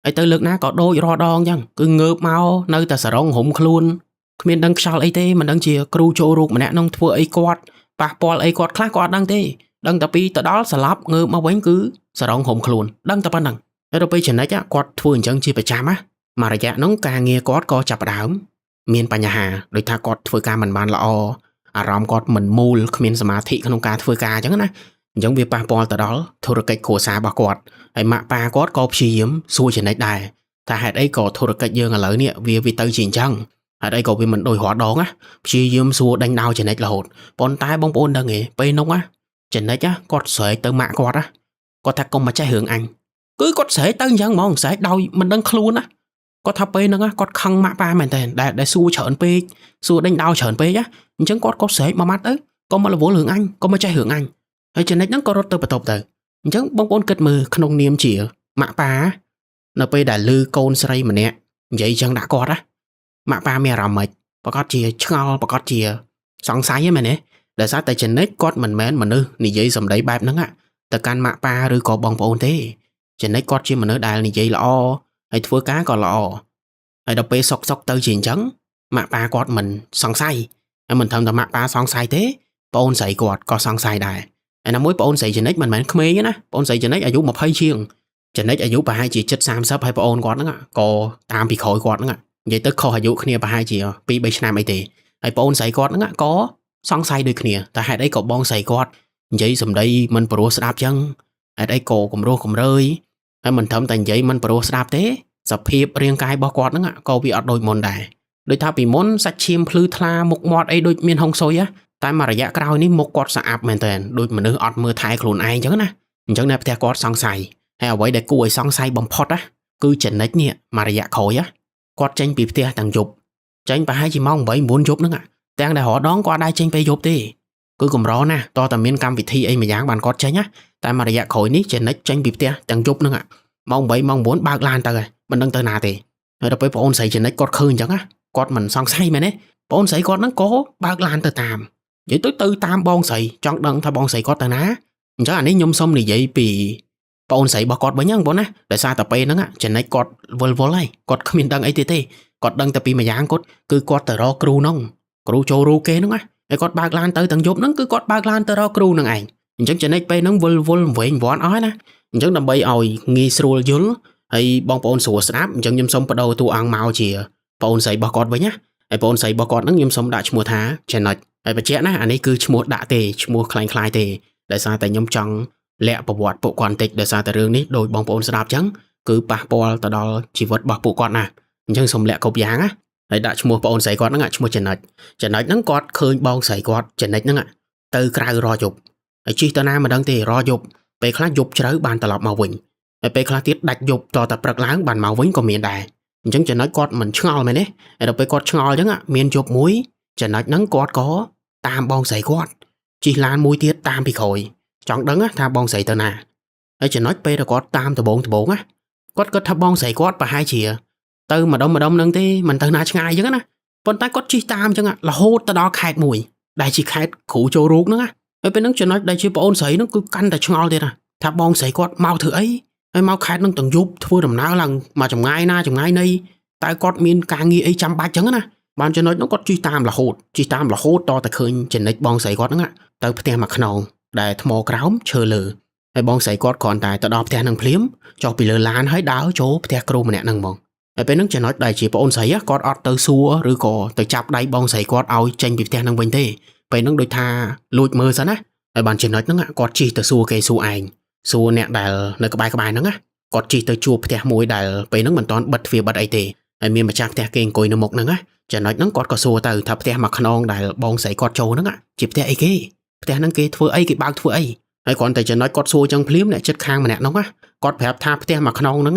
ហើយទៅលើកណាក៏ដូចរាល់ដងអញ្ចឹងគឺងើបមកនៅតែសរងរុំខ្លួនគ្មានដឹងខ្យល់អីទេមិនដឹងជាគ្រូចូលរូកម្នាក់នោះធ្វើអីគាត់ប៉ះពាល់អីគាត់ខ្លះក៏អត់ដឹងទេដឹងតែពីទៅដល់ស្លាប់ងើបមកវិញគឺសរងរុំខ្លួនដឹងតែប៉ុណ្្នឹងហើយដល់ពេលចំណិចគាត់ធ្វើអញ្ចឹងជាប្រចាំណាមួយរយៈនោះការងារគាត់ក៏ចាប់ផ្ដើមមានបញ្ហាដោយថាគាត់ធ្វើការមិនបានល្អអារម្មណ៍គាត់មិនមូលគ្មានសមាធិក្នុងការធ្វើការអញ្ចឹងណាអញ្ចឹងវាប៉ះពាល់ទៅដល់ធុរកិច្ចគ្រួសាររបស់គាត់ហើយម៉ាក់ប៉ាគាត់ក៏ព្យាយាមសួរចំណិចដែរថាហេតុអីក៏ធុរកិច្ចយើងឥឡូវនេះវាទៅជាអញ្ចឹងហេតុអីក៏វាមិនដូចរាល់ដងណាព្យាយាមសួរដេញដោលចំណិចរហូតប៉ុន្តែបងប្អូនដឹងទេពេលនោះណាចំណិចគាត់ស្រែកទៅម៉ាក់គាត់ណាគាត់ថាកុំមកចេះរឿងអញគឺគាត់ស្រែកទៅអញ្ចឹងហ្មងស្រែកដោយមិនដឹងខ្លួនណាគាត់ថាពេលហ្នឹងគាត់ខឹងម៉ាក់ប៉ាមែនតើដែលសួរច្រើនពេកសួរដេញដោលច្រើនពេកណាអញ្ចឹងគាត់ក៏ស្រែកមួយម៉ាត់ទៅកុំមករវល់រឿងអញកុំមកចេះរឿងអញហើយចំណិចហ្នឹងក៏រត់ទៅបន្ទប់ទៅអញ្ចឹងបងប្អូនគិតមើលក្នុងនាមជាម៉ាក់ប៉ានៅពេលដែលលឺកូនស្រីម្នាក់និយាយចឹងដាក់គាត់ណាម៉ាក់ប៉ាមានអារម្មណ៍ម៉េចប្រកាសជាឆ្ងល់ប្រកាសជាសង្ស័យហ្នឹងមែនទេដោយសារតែចំណិចគាត់មិនមែនមនុស្សនិយាយសម្ដីបែបហ្នឹងទៅកាន់ម៉ាក់ប៉ាឬក៏បងប្អូនទេចំណិចគាត់ជាមនុស្សដែលនិយាយល្អហើយធ្វើការក៏ល្អហើយដល់ពេលសុកសុកទៅជាអញ្ចឹងម៉ាក់ប៉ាគាត់មិនសង្ស័យហើយមិនត្រឹមតែម៉ាក់ប៉ាសង្ស័យទេប្អូនស្រីគាត់ក៏សង្ស័យដែរហើយណាមួយប្អូនស្រីចំណិចមិនមែនក្មេងទេណាប្អូនស្រីចំណិចអាយុ20ជាងចំណិចអាយុប្រហែលជាជិត30ហើយប្អូនគាត់ហ្នឹងក៏តាមពីក្រោយគាត់ហ្នឹងនិយាយទៅខុសអាយុគ្នាប្រហែលជា2 3ឆ្នាំអីទេហើយប្អូនស្រីគាត់ហ្នឹងក៏សង្ស័យដូចគ្នាតែហេតុអីក៏បងស្រីគាត់និយាយសម្ដីមិនព្រោះស្ដាប់ចឹងហេតុអីក៏គម្រោះគម្រើយហើយមិនត្រឹមតែនិយាយមិនព្រោះស្ដាប់ទេសភាពរាងកាយរបស់គាត់ហ្នឹងក៏វាអត់ដូចមុនដែរដូចថាពីមុនសាច់ឈាមភ្លឺថ្លាមុខមាត់អីដូចមានហុងស៊ុយតែមួយរយៈក្រោយនេះមុខគាត់ស្អាប់មែនតើដូចមនុស្សអត់មើលថែខ្លួនឯងចឹងណាអញ្ចឹងអ្នកផ្ទះគាត់សង្ស័យហើយអ្វីដែលគួរឲ្យសង្ស័យបំផុតណាគឺចំណិចនេះមួយរយៈក្រោយគាត់ចេញពីផ្ទះតាំងយប់ចេញប្រហែលជាម៉ោង8 9យប់ហ្នឹងទាំងដែលរដងគាត់ដែរចេញពេលយប់ទេគឺកម្រណាស់តតែមានកម្មវិធីអីមួយយ៉ាងបានគាត់ចេញណាតែមួយរយៈក្រោយនេះចំណិចចេញពីផ្ទះទាំងយប់ហ្នឹងម៉ោង8ម៉ោង9បើកឡានទៅហើយមិនដឹងទៅណាទេហើយដល់ពេលប្អូនស្រីចំណិចគាត់ឃើញអញ្ចឹងណាគាត់មិនសង្ស័យមែនទេប្អូនស្រីគាត់ហ្នឹងក៏បើកឡានទៅតាមនិយាយទៅទៅតាមបងស្រីចង់ដឹងថាបងស្រីគាត់ទៅណាអញ្ចឹងអានេះខ្ញុំសុំនិយាយពីប្អូនស្រីរបស់គាត់វិញហ្នឹងបងណាដោយសារតែពេលហ្នឹងចំណិចគាត់វល់វល់ហើយគាត់គ្មានដឹងអីទៀតទេគាត់ដឹងតែពីមួយយ៉ាងគាត់គឺគាត់ទៅរកគ្រូហ្នឹងគ្រូចូលរូគេហ្នឹងណាហើយគាត់បើកឡានទៅទាំងយប់ហ្នឹងគឺគាត់បើកឡានទៅរកគ្រូហ្នឹងឯង អញ្ចឹងចំណិចពេលហ្នឹងវិលវល់វែងវាន់អស់ណាអញ្ចឹងដើម្បីឲ្យងាយស្រួលយល់ហើយបងប្អូនស្រួលស្ដាប់អញ្ចឹងខ្ញុំសូមបដូរតួអង្គមកជាប្អូនស្រីរបស់គាត់វិញណាហើយប្អូនស្រីរបស់គាត់ហ្នឹងខ្ញុំសូមដាក់ឈ្មោះថាចំណុចហើយបញ្ជាក់ណាអានេះគឺឈ្មោះដាក់ទេឈ្មោះក្លែងក្លាយទេដោយសារតែខ្ញុំចង់លាក់ប្រវត្តិពួកគាត់បន្តិចដោយសារតែរឿងនេះដោយបងប្អូនស្ដាប់អញ្ចឹងគឺប៉ះពាល់ទៅដល់ជីវិតរបស់ពួកគាត់ណាអញ្ចឹងសូមលាក់គ្រប់យ៉ាងណាហើយដាក់ឈ្មោះប្អូនស្រីគាត់ហ្នឹងឈ្មោះចំណុចចំណុចហ្នឹងគាត់ឃើញបងស្រីគាត់ចំណិចហ្នឹងទៅក្រៅរយប់ហើយជិះទៅណាមិនដឹងទេរយប់ពេលខ្លះយប់ជ្រៅបានត្រឡប់មកវិញហើយពេលខ្លះទៀតដាច់យប់តតែព្រឹកឡើងបានមកវិញក៏មានដែរអញ្ចឹងចំណុចគាត់មិនឆ្ងល់មែនទេហើយដល់ពេលគាត់ឆ្ងល់អញ្ចឹងមានយប់មួយចំណុចហ្នឹងគាត់ក៏តាមបងស្រីគាត់ជិះឡានមួយទៀតតាមពីក្រោយចង់ដឹងថាបងស្រីទៅណាហើយចំណុចពេលដែលគាត់តាមដបងដបងណាគាត់គិតថាបងស្រីគាត់ប្រហែលជាទៅម្ដុំម្ដុំហ្នឹងទេមិនទៅណាឆ្ងាយអញ្ចឹងណាប៉ុន្តែគាត់ជិះតាមអញ្ចឹងរហូតទៅដល់ខេត្តមួយដែលជាខេត្តគ្រូចូលរូបហ្នឹងណាហើយពេលហ្នឹងចំណុចដែលជាប្អូនស្រីហ្នឹងគឺកាន់តែឆ្ងល់ទៀតណាថាបងស្រីគាត់មកធ្វើអីហើយមកខេត្តហ្នឹងទាំងយប់ធ្វើដំណើរឡើងមកចម្ងាយណាចម្ងាយណីតែគាត់មានការងារអីចាំបាច់អញ្ចឹងណាបានចំណុចហ្នឹងគាត់ជិះតាមរហូតជិះតាមរហូតតតែឃើញចំណិចបងស្រីគាត់ហ្នឹងទៅផ្ទះមួយខ្នងដែលថ្មក្រោមឈើលើហើយបងស្រីគាត់គ្រាន់តែទៅដល់ផ្ទះហ្នឹងភ្លាមចុះពីលើឡានហើយដើរចូលផ្ទះគ្រូម្នាក់ហ្នឹងហ្មងហើយពេលហ្នឹងចំណុចដែលជាប្អូនស្រីគាត់អត់ទៅសួរឬក៏ទៅចាប់ដៃបងស្រីគាត់ឲ្យចេញពីផ្ទះហ្នឹងវិញទេពេលហ្នឹងដូចថាលួចមើលសិនណាហើយបានចំណុចហ្នឹងគាត់ជិះទៅសួរគេសួរឯងសួរអ្នកដែលនៅក្បែរក្បែរហ្នឹងណាគាត់ជិះទៅជួបផ្ទះមួយដែលពេលហ្នឹងមិនទាន់បិទទ្វារបិទអីទេហើយមានម្ចាស់ផ្ទះគេអង្គុយនៅមុខហ្នឹងណាចំណុចហ្នឹងគាត់ក៏សួរទៅថាផ្ទះមួយខ្នងដែលបងស្រីគាត់ចូលហ្នឹងជាផ្ទះអីគេផ្ទះហ្នឹងគេធ្វើអីគេបើកធ្វើអីហើយគ្រាន់តែចំណុចគាត់សួរចឹងភ្លាមអ្នកចិត្តខាងម្នាក់ហ្នឹងណាគាត់ប្រាប់ថាផ្ទះមួយខ្នងហ្នឹ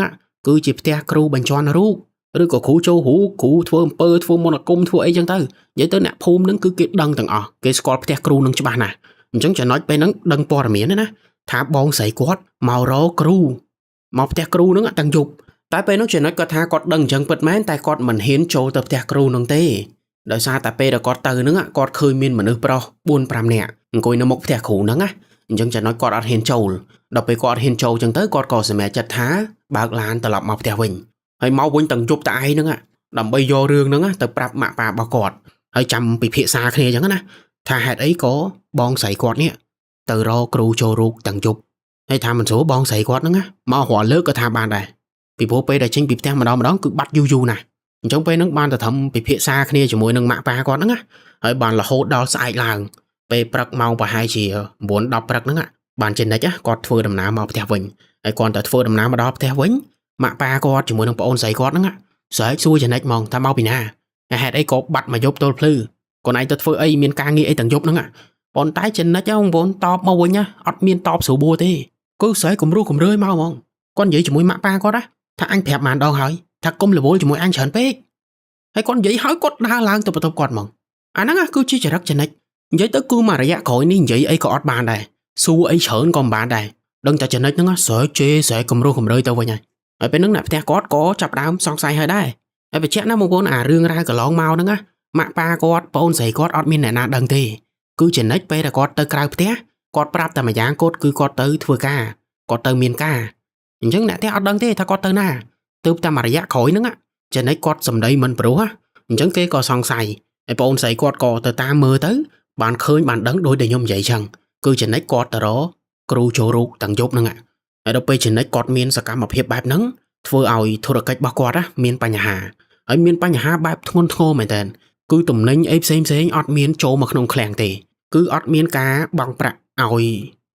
ងគឺជាផ្ទះគ្រូបញ្ជាន់រូបឬក៏គ្រូចូលរូបគ្រូធ្វើអំពើធ្វើមន្តអាគមធ្វើអីចឹងទៅនិយាយទៅអ្នកភូមិហ្នឹងគឺគេដឹងទាំងអស់គេស្គាល់ផ្ទះគ្រូនឹងច្បាស់ណាស់អញ្ចឹងចំណុចពេលហ្នឹងដឹងព័ត៌មានណាថាបងស្រីគាត់មករកគ្រូមកផ្ទះគ្រូហ្នឹងទាំងយប់តែពេលនោះចំណុចគាត់ថាគាត់ដឹងអញ្ចឹងពិតមែនតែគាត់មិនហ៊ានចូលទៅផ្ទះគ្រូនឹងទេដោយសារតែពេលដែលគាត់ទៅហ្នឹងគាត់ឃើញមានមនុស្សប្រុស4 5នាក់អង្គុយនៅមុខផ្ទះគ្រូហ្នឹងណាអញ្ចឹងចំណុចគាត់អត់ហ៊ានចូលដល់ពេលគាត់អត់ហ៊ានចូលអញ្ចឹងទៅគាត់ក៏សម្រេចចិត្តថាបើកឡានត្រឡប់មកផ្ទះវិញហើយមកវិញទាំងយប់តែឯងហ្នឹងដើម្បីយករឿងហ្នឹងទៅប្រាប់ម៉ាក់ប៉ារបស់គាត់ហើយចាំពិភាក្សាគ្នាអញ្ចឹងណាថាហេតុអីក៏បងស្រីគាត់នេះទៅរកគ្រូចូលរូបទាំងយប់ហើយថាមិនស្រួលបងស្រីគាត់ហ្នឹងមករាល់លើកក៏ថាបានដែរពីព្រោះពេលដែលចេញពីផ្ទះម្ដងម្ដងគឺបាត់យូរយូរណាស់អញ្ចឹងពេលហ្នឹងបានទៅធ្វើពិភាក្សាគ្នាជាមួយនឹងម៉ាក់ប៉ាគាត់ហ្នឹងណាហើយបានរហូតដល់ស្អែកឡើងពេលព្រឹកម៉ោងប្រហែលជា9 10ព្រឹកហ្នឹងបានចំណិចគាត់ធ្វើដំណើរមកផ្ទះវិញហើយគាត់តែធ្វើដំណើរមកដល់ផ្ទះវិញម៉ាក់ប៉ាគាត់ជាមួយនឹងប្អូនស្រីគាត់ហ្នឹងស្រែកសួរចំណិចហ្មងថាមកពីណាហេតុអីក៏បាត់មកយប់ទល់ភ្លឺកូនឯងទៅធ្វើអីមានការងារអីទាំងយប់ហ្នឹងប៉ុន្តែចំណិចបងប្អូនតបមកវិញអត់មានតបស្រួលបួទេគឺស្រែកគំរោះគំរើយមកហ្មងគាត់និយាយជាមួយម៉ាក់ប៉ាគាត់ណាថាអញប្រាប់ម៉ានដងហើយថាគុំរវល់ជាមួយអញច្រើនពេកហើយគាត់និយាយហើយគាត់ដើរឡើងទៅបន្ទប់គាត់ហ្មងអាហ្នឹងគឺជាចរិតចំណិចនិយាយទៅគឺមួយរយៈក្រោយនេះនិយាយអីក៏អត់បានដែរសួរអីច្រើនក៏មិនបានដែរដឹងតែចំណិចហ្នឹងស្រែកជេរស្រែកគំរោះគំរើយទៅវិញហើយហើយពេលហ្នឹងអ្នកផ្ទះគាត់ក៏ចាប់ដើមសង្ស័យហើយដែរហើយបញ្ជាក់ណាបងប្អូនអារឿងរ៉ាវកន្លងមកហ្នឹងណាម៉ាក់ប៉ាគាត់ប្អូនស្រីគាត់អត់មានអ្នកណាដឹងទេគឺចំណិចពេលដែលគាត់ទៅក្រៅផ្ទះគាត់ប្រាប់តែម្យ៉ាងគាត់គឺគាត់ទៅធ្វើការគាត់ទៅមានការអញ្ចឹងអ្នកផ្ទះអត់ដឹងទេថាគាត់ទៅណាទើបតែមួយរយៈក្រោយហ្នឹងចំណិចគាត់សម្ដីមិនព្រោះអញ្ចឹងគេក៏សង្ស័យហើយប្អូនស្រីគាត់ក៏ទៅតាមមើលទៅបានឃើញបានដឹងដោយដែលខ្ញុំនិយាយចឹងគឺចំណិចគាត់ទៅរកគ្រូចូលរូបទាំងយប់ហ្នឹងហើយដល់ពេលចំណិចគាត់មានសកម្មភាពបែបហ្នឹងធ្វើឲ្យធុរកិច្ចរបស់គាត់មានបញ្ហាហើយមានបញ្ហាបែបធ្ងន់ធ្ងរមែនតើគឺតំណែងអីផ្សេងផ្សេងអត់មានចូលមកក្នុងឃ្លាំងទេគឺអត់មានការបង់ប្រាក់ឲ្យ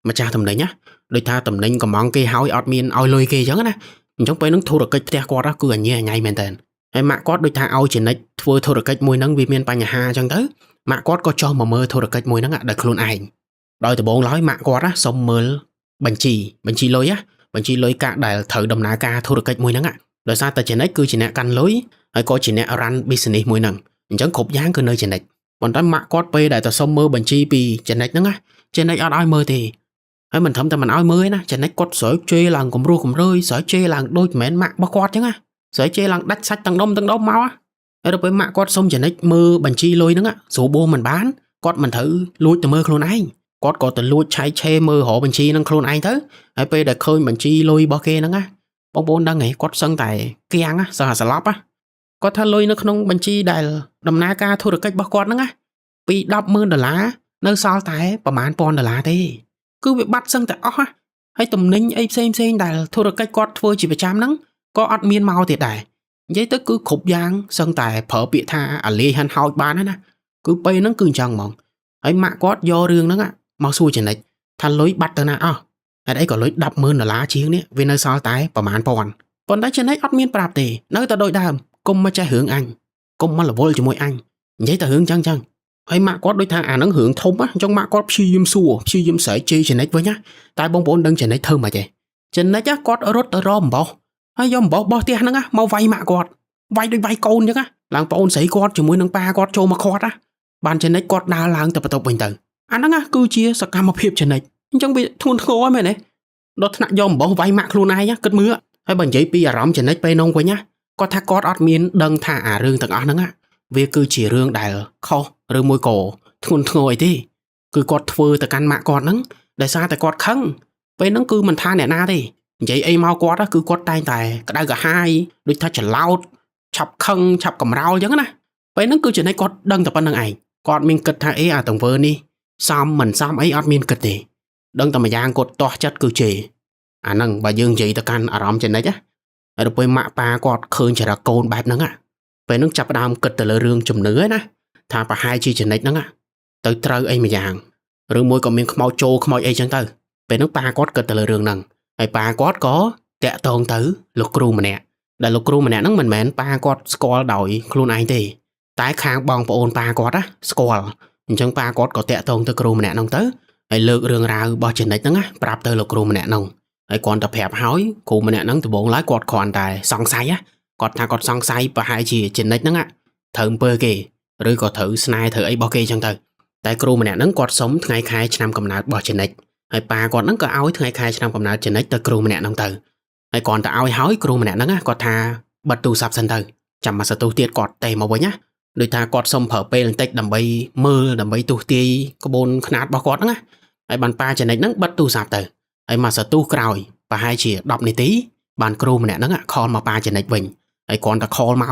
ម្ចាស់តំណែងណាដូចថាតំណែងកំងគេហើយអត់មានឲ្យលុយគេអញ្ចឹងណាអញ្ចឹងពេលហ្នឹងធុរកិច្ចផ្ទះគាត់គឺអញញ៉ៃមែនតើហើយម៉ាក់គាត់ដូចថាឲ្យចំណិចធ្វើធុរកិច្ចមួយហ្នឹងវាមានបញ្ហាអញ្ចឹងទៅម៉ាក់គាត់ក៏ចុះមកមើលធុរកិច្ចមួយហ្នឹងដោយខ្លួនឯងដោយដំបូងឡើយម៉ាក់គាត់សុំមើលបញ្ជីបញ្ជីលុយបញ្ជីលុយកាក់ដែលត្រូវដំណើរការធុរកិច្ចមួយហ្នឹងដោយសារតែចំណិចគឺជាអ្នកកាន់លុយហើយក៏ជាអ្នក run business មួយហ្នឹងអញ្ចឹងគ្រប់យ៉ាងគឺនៅចំណិចប៉ុន្តែម៉ាក់គាត់ពេលដែលទៅសុំមើលបញ្ជីពីចំណិចហ្នឹងណាចំណិចអត់ឲ្យមើលទេហើយមិនត្រឹមតែមិនឲ្យមើលទេណាចំណិចគាត់ស្រែកជេរឡើងគំរោះគំរើយស្រែកជេរឡើងដូចមិនមែនម៉ាក់របស់គាត់ចឹងណាស្រែកជេរឡើងដាច់សាច់ទាំងដុំទាំងដុំមកហើយដល់ពេលម៉ាក់គាត់សុំចំណិចមើលបញ្ជីលុយហ្នឹងស្រួលបួមិនបានគាត់មិនត្រូវលួចទៅមើលខ្លួនឯងគាត់ក៏ទៅលួចឆែកឆេរមើលរកបញ្ជីហ្នឹងខ្លួនឯងទៅហើយពេលដែលឃើញបញ្ជីលុយរបស់គេហ្នឹងណាបងប្អូនដឹងហ៎គាត់សឹងតែគៀងសឹងតែស្លាប់គាត់ថាលុយនៅក្នុងបញ្ជីដែលដំណើរការធុរកិច្ចរបស់គាត់ហ្នឹងណាពី100000ដុល្លារនៅសល់តែប្រហែលពាន់ដុល្លារទេ គឺវាបាត់សឹងតែអស់ហើយទំនិញអីផ្សេងផ្សេងដែលធុរកិច្ចគាត់ធ្វើជាប្រចាំហ្នឹងក៏អត់មានមកទៀតដែរនិយាយទៅគឺគ្រប់យ៉ាងសឹងតែប្រើពាក្យថាអាលាយហិនហោចបានណាគឺពេលហ្នឹងគឺអញ្ចឹងហ្មងហើយម៉ាក់គាត់យករឿងហ្នឹងមកសួរចំណិចថាលុយបាត់ទៅណាអស់ហេតុអីក៏លុយ100000ដុល្លារជាងនេះវានៅសល់តែប្រហែលពាន់ប៉ុន្តែចំណិចអត់មានប្រាប់ទេនៅតែដូចដើមកុំមកចេះរឿងអញកុំមករវល់ជាមួយអញនិយាយតែរឿងចឹងចឹងហើយម៉ាក់គាត់ដូចថាអាហ្នឹងរឿងធំអញ្ចឹងម៉ាក់គាត់ព្យាយាមសួរព្យាយាមស្រែកជេរចំណិចវិញណាតែបងប្អូនដឹងចំណិចធ្វើម៉េចទេចំណិចគាត់រត់ទៅរកអំបោសហើយយកអំបោសបោះផ្ទះហ្នឹងមកវាយម៉ាក់គាត់វាយដូចវាយកូនអញ្ចឹងណាឡើងប្អូនស្រីគាត់ជាមួយនឹងប៉ាគាត់ចូលមកខាត់ណាបានចំណិចគាត់ដើរឡើងទៅបន្ទប់វិញទៅអាហ្នឹងគឺជាសកម្មភាពចំណិចអញ្ចឹងវាធ្ងន់ធ្ងរមែនទេដល់ថ្នាក់យកអំបោសវាយម៉ាក់ខ្លួនឯងគិតមើលហើយបើនិយាយពីអារម្មណ៍ចំណិចពេលនោះវិញណាគាត់ថាគាត់អត់មានដឹងថាអារឿងទាំងអស់ហ្នឹងវាគឺជារឿងដែលខុសឬមួយក៏ធ្ងន់ធ្ងរអីទេគឺគាត់ធ្វើទៅកាន់ម៉ាក់គាត់ហ្នឹងដោយសារតែគាត់ខឹងពេលហ្នឹងគឺមិនថាអ្នកណាទេនិយាយអីមកគាត់គឺគាត់តែងតែក្តៅក្រហាយដូចថាច្រឡោតឆាប់ខឹងឆាប់កំរោលអញ្ចឹងណាពេលហ្នឹងគឺចំណេះគាត់ដឹងតែប៉ុណ្្នឹងឯងគាត់មានគិតថាអីអាទង្វើនេះសមមិនសមអីអត់មានគិតទេដឹងតែម្យ៉ាងគាត់ទាស់ចិត្តគឺជេរអាហ្នឹងបើយើងនិយាយទៅកាន់អារម្មណ៍ចំណេះណាហើយដល់ពេលម៉ាក់ប៉ាគាត់ឃើញចរិតកូនបែបហ្នឹងពេលហ្នឹងចាប់ផ្ដើមគិតទៅលើរឿងជំនឿណាថាប្រហែលជាចំណិចហ្នឹងទៅត្រូវអីមួយយ៉ាងឬមួយក៏មានខ្មោចចូលខ្មោចអីចឹងទៅពេលហ្នឹងប៉ាគាត់គិតទៅលើរឿងហ្នឹងហើយប៉ាគាត់ក៏តាក់ទងទៅលោកគ្រូម្នាក់ដែលលោកគ្រូម្នាក់ហ្នឹងមិនមែនប៉ាគាត់ស្គាល់ដោយខ្លួនឯងទេតែខាងបងប្អូនប៉ាគាត់ណាស្គាល់អញ្ចឹងប៉ាគាត់ក៏តាក់ទងទៅគ្រូម្នាក់ហ្នឹងទៅហើយលើករឿងរ៉ាវរបស់ចំណិចហ្នឹងណាប្រាប់ទៅលោកគ្រូម្នាក់ហ្នឹងហើយគាត់ទៅប្រាប់ហើយគ្រូម្នាក់ហ្នឹងដំបូងឡើយគាត់គ្រាន់តែសង្ស័យណាគាត់ថាគាត់សង្ស័យប្រហែលជាចំណិចហ្នឹងត្រូវអំពើគេឬក៏ត្រូវស្នេហ៍ត្រូវអីរបស់គេអញ្ចឹងទៅតែគ្រូម្នាក់ហ្នឹងគាត់សុំថ្ងៃខែឆ្នាំកំណើតរបស់ចំណិចហើយប៉ាគាត់ហ្នឹងក៏ឲ្យថ្ងៃខែឆ្នាំកំណើតចំណិចទៅគ្រូម្នាក់ហ្នឹងទៅហើយគាត់តែឲ្យហើយគ្រូម្នាក់ហ្នឹងគាត់ថាបិទទូរស័ព្ទសិនទៅចាំមកសន្ទុះទៀតគាត់តេមកវិញណាដូចថាគាត់សុំប្រើពេលបន្តិចដើម្បីមើលដើម្បីទស្សទាយក្បូនខ្នាតរបស់គាត់ហ្នឹងណាហើយបានប៉ាចំណិចហ្នឹងបិទទូរស័ព្ទទៅហើយមកសន្ទុះក្រោយប្រហែលជា10នាទីបានគ្រូម្នាក់ហ្នឹង call មកប៉ាចំណិចវិញហើយគ្រាន់តែ call មក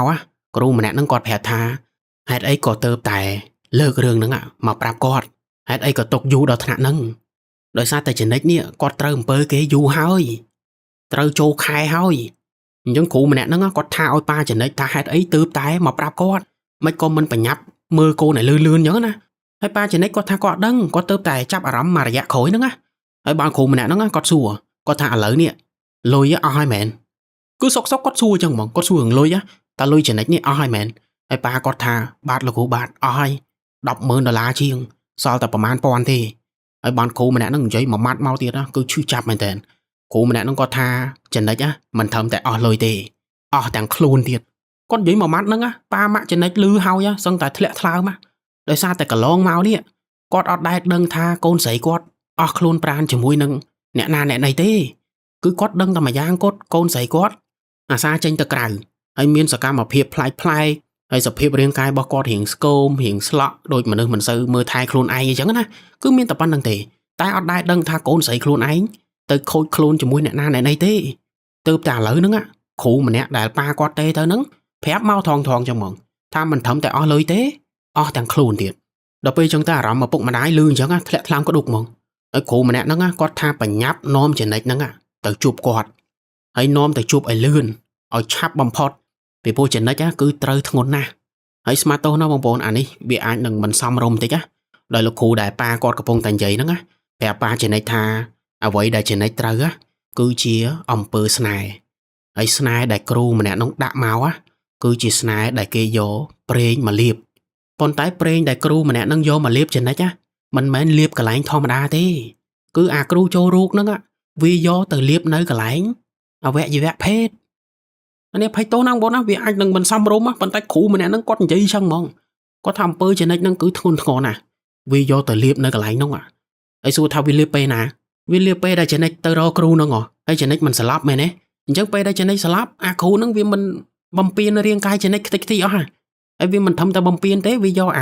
គ្រូម្នាក់ហ្នឹងគាត់ប្រាប់ថាហេតុអីក៏ទៅតែលើករឿងហ្នឹងមកប្រាប់គាត់ហេតុអីក៏ຕົកយូរដល់ថ្នាក់ហ្នឹងដោយសារតែចំណិចនេះគាត់ត្រូវអំពើគេយូរហើយត្រូវចូលខែហើយអញ្ចឹងគ្រូម្នាក់ហ្នឹងគាត់ថាឲ្យប៉ាចំណិចថាហេតុអីទើបតែមកប្រាប់គាត់មិនក៏មិនបញ្ញាប់មើលកូនឲ្យលឿនលឿនអញ្ចឹងណាហើយប៉ាចំណិចគាត់ថាគាត់ដឹងគាត់ទៅតែចាប់អារម្មណ៍មួយរយៈក្រោយហ្នឹងណាហើយបានគ្រូម្នាក់ហ្នឹងគាត់សួរគាត់ថាឥឡូវនេះលុយអស់ហើយមែនគឺសុកសុកគាត់សួរអញ្ចឹងហ្មងគាត់សួររឿងលុយតើលុយចំណិចនេះអស់ហើយមែនហើយប៉ាគាត់ថាបាទលោកគ្រូបាទអស់ហើយ100000ដុល្លារជាងសល់តែប្រហែលពាន់ទេហើយបានគ្រូម្នាក់ហ្នឹងនិយាយមួយម៉ាត់មកទៀតណាគឺឈឺចាប់មែនតើគ្រូម្នាក់ហ្នឹងគាត់ថាចំណិចមិនត្រឹមតែអស់លុយទេអស់ទាំងខ្លួនទៀតគាត់និយាយមួយម៉ាត់ហ្នឹងប៉ាម៉ាក់ចំណិចលឺហើយសឹងតែធ្លាក់ថ្លើមដោយសារតែកន្លងមកនេះគាត់អត់ដែលដឹងថាកូនស្រីគាត់អស់ខ្លួនប្រានជាមួយនឹងអ្នកណាអ្នកណីទេគឺគាត់ដឹងតែមួយយ៉ាងគាត់កូនស្រីគាត់អាសាចេញទៅក្រៅហើយមានសកម្មភាពប្លែកប្លែកហើយសភាពរាងកាយរបស់គាត់រៀងស្គមរៀងស្លក់ដូចមនុស្សមិនសូវមើលថែខ្លួនឯងអញ្ចឹងណាគឺមានតែប៉ុណ្្នឹងទេតែអត់ដែលដឹងថាកូនស្រីខ្លួនឯងទៅខូចខ្លួនជាមួយអ្នកណាអ្នកណីទេទើបតែឥឡូវហ្នឹងគ្រូម្នាក់ដែលប៉ាគាត់ទេទៅហ្នឹងប្រាប់មកថងថងចឹងហ្មងថាមិនត្រឹមតែអស់លុយទេអស់ទាំងខ្លួនទៀតដល់ពេលចឹងទៅអារម្មណ៍ឪពុកម្ដាយលឺអញ្ចឹងធ្លាក់ថ្លើមក្ដុកហ្មងហើយគ្រូម្នាក់ហ្នឹងគាត់ថាបញ្ញាប់នាំចំណិចហ្នឹងទៅជួបគាត់ហើយនាំទៅជួបឲ្យលឿនឲ្យឆាប់បំផុតពីព្រោះចំណិចគឺត្រូវធ្ងន់ណាស់ហើយស្មាតទោសណាបងប្អូនអានេះវាអាចនឹងមិនសមរម្យតិចណាដោយលោកគ្រូដែលប៉ាគាត់កំពុងតែនិយាយហ្នឹងណាប្រាប់ប៉ាចំណិចថាអ្វីដែលចំណិចត្រូវគឺជាអំពើស្នេហ៍ហើយស្នេហ៍ដែលគ្រូម្នាក់នោះដាក់មកគឺជាស្នេហ៍ដែលគេយកប្រេងមកលាបប៉ុន្តែប្រេងដែលគ្រូម្នាក់នឹងយកមកលាបចំណិចមិនមែនលាបកន្លែងធម្មតាទេគឺអាគ្រូចូលរូកហ្នឹងវាយកទៅលាបនៅកន្លែងអវយវៈភេទអានេះភ័យទោសណាបងប្អូនណាវាអាចនឹងមិនសមរម្យប៉ុន្តែគ្រូម្នាក់ហ្នឹងគាត់និយាយចឹងហ្មងគាត់ថាអំពើចំណិចហ្នឹងគឺធ្ងន់ធ្ងរណាស់វាយកទៅលាបនៅកន្លែងហ្នឹងហើយសួរថាវាលាបពេលណាវាលាបពេលដែលចំណិចទៅរកគ្រូហ្នឹងហើយចំណិចមិនស្លាប់មែនទេអញ្ចឹងពេលដែលចំណិចស្លាប់អាគ្រូហ្នឹងវាមិនបំពេញរាងកាយចំណិចខ្ទេចខ្ទីអស់ហើយវាមិនធំតែបំពេញទេវាយកអា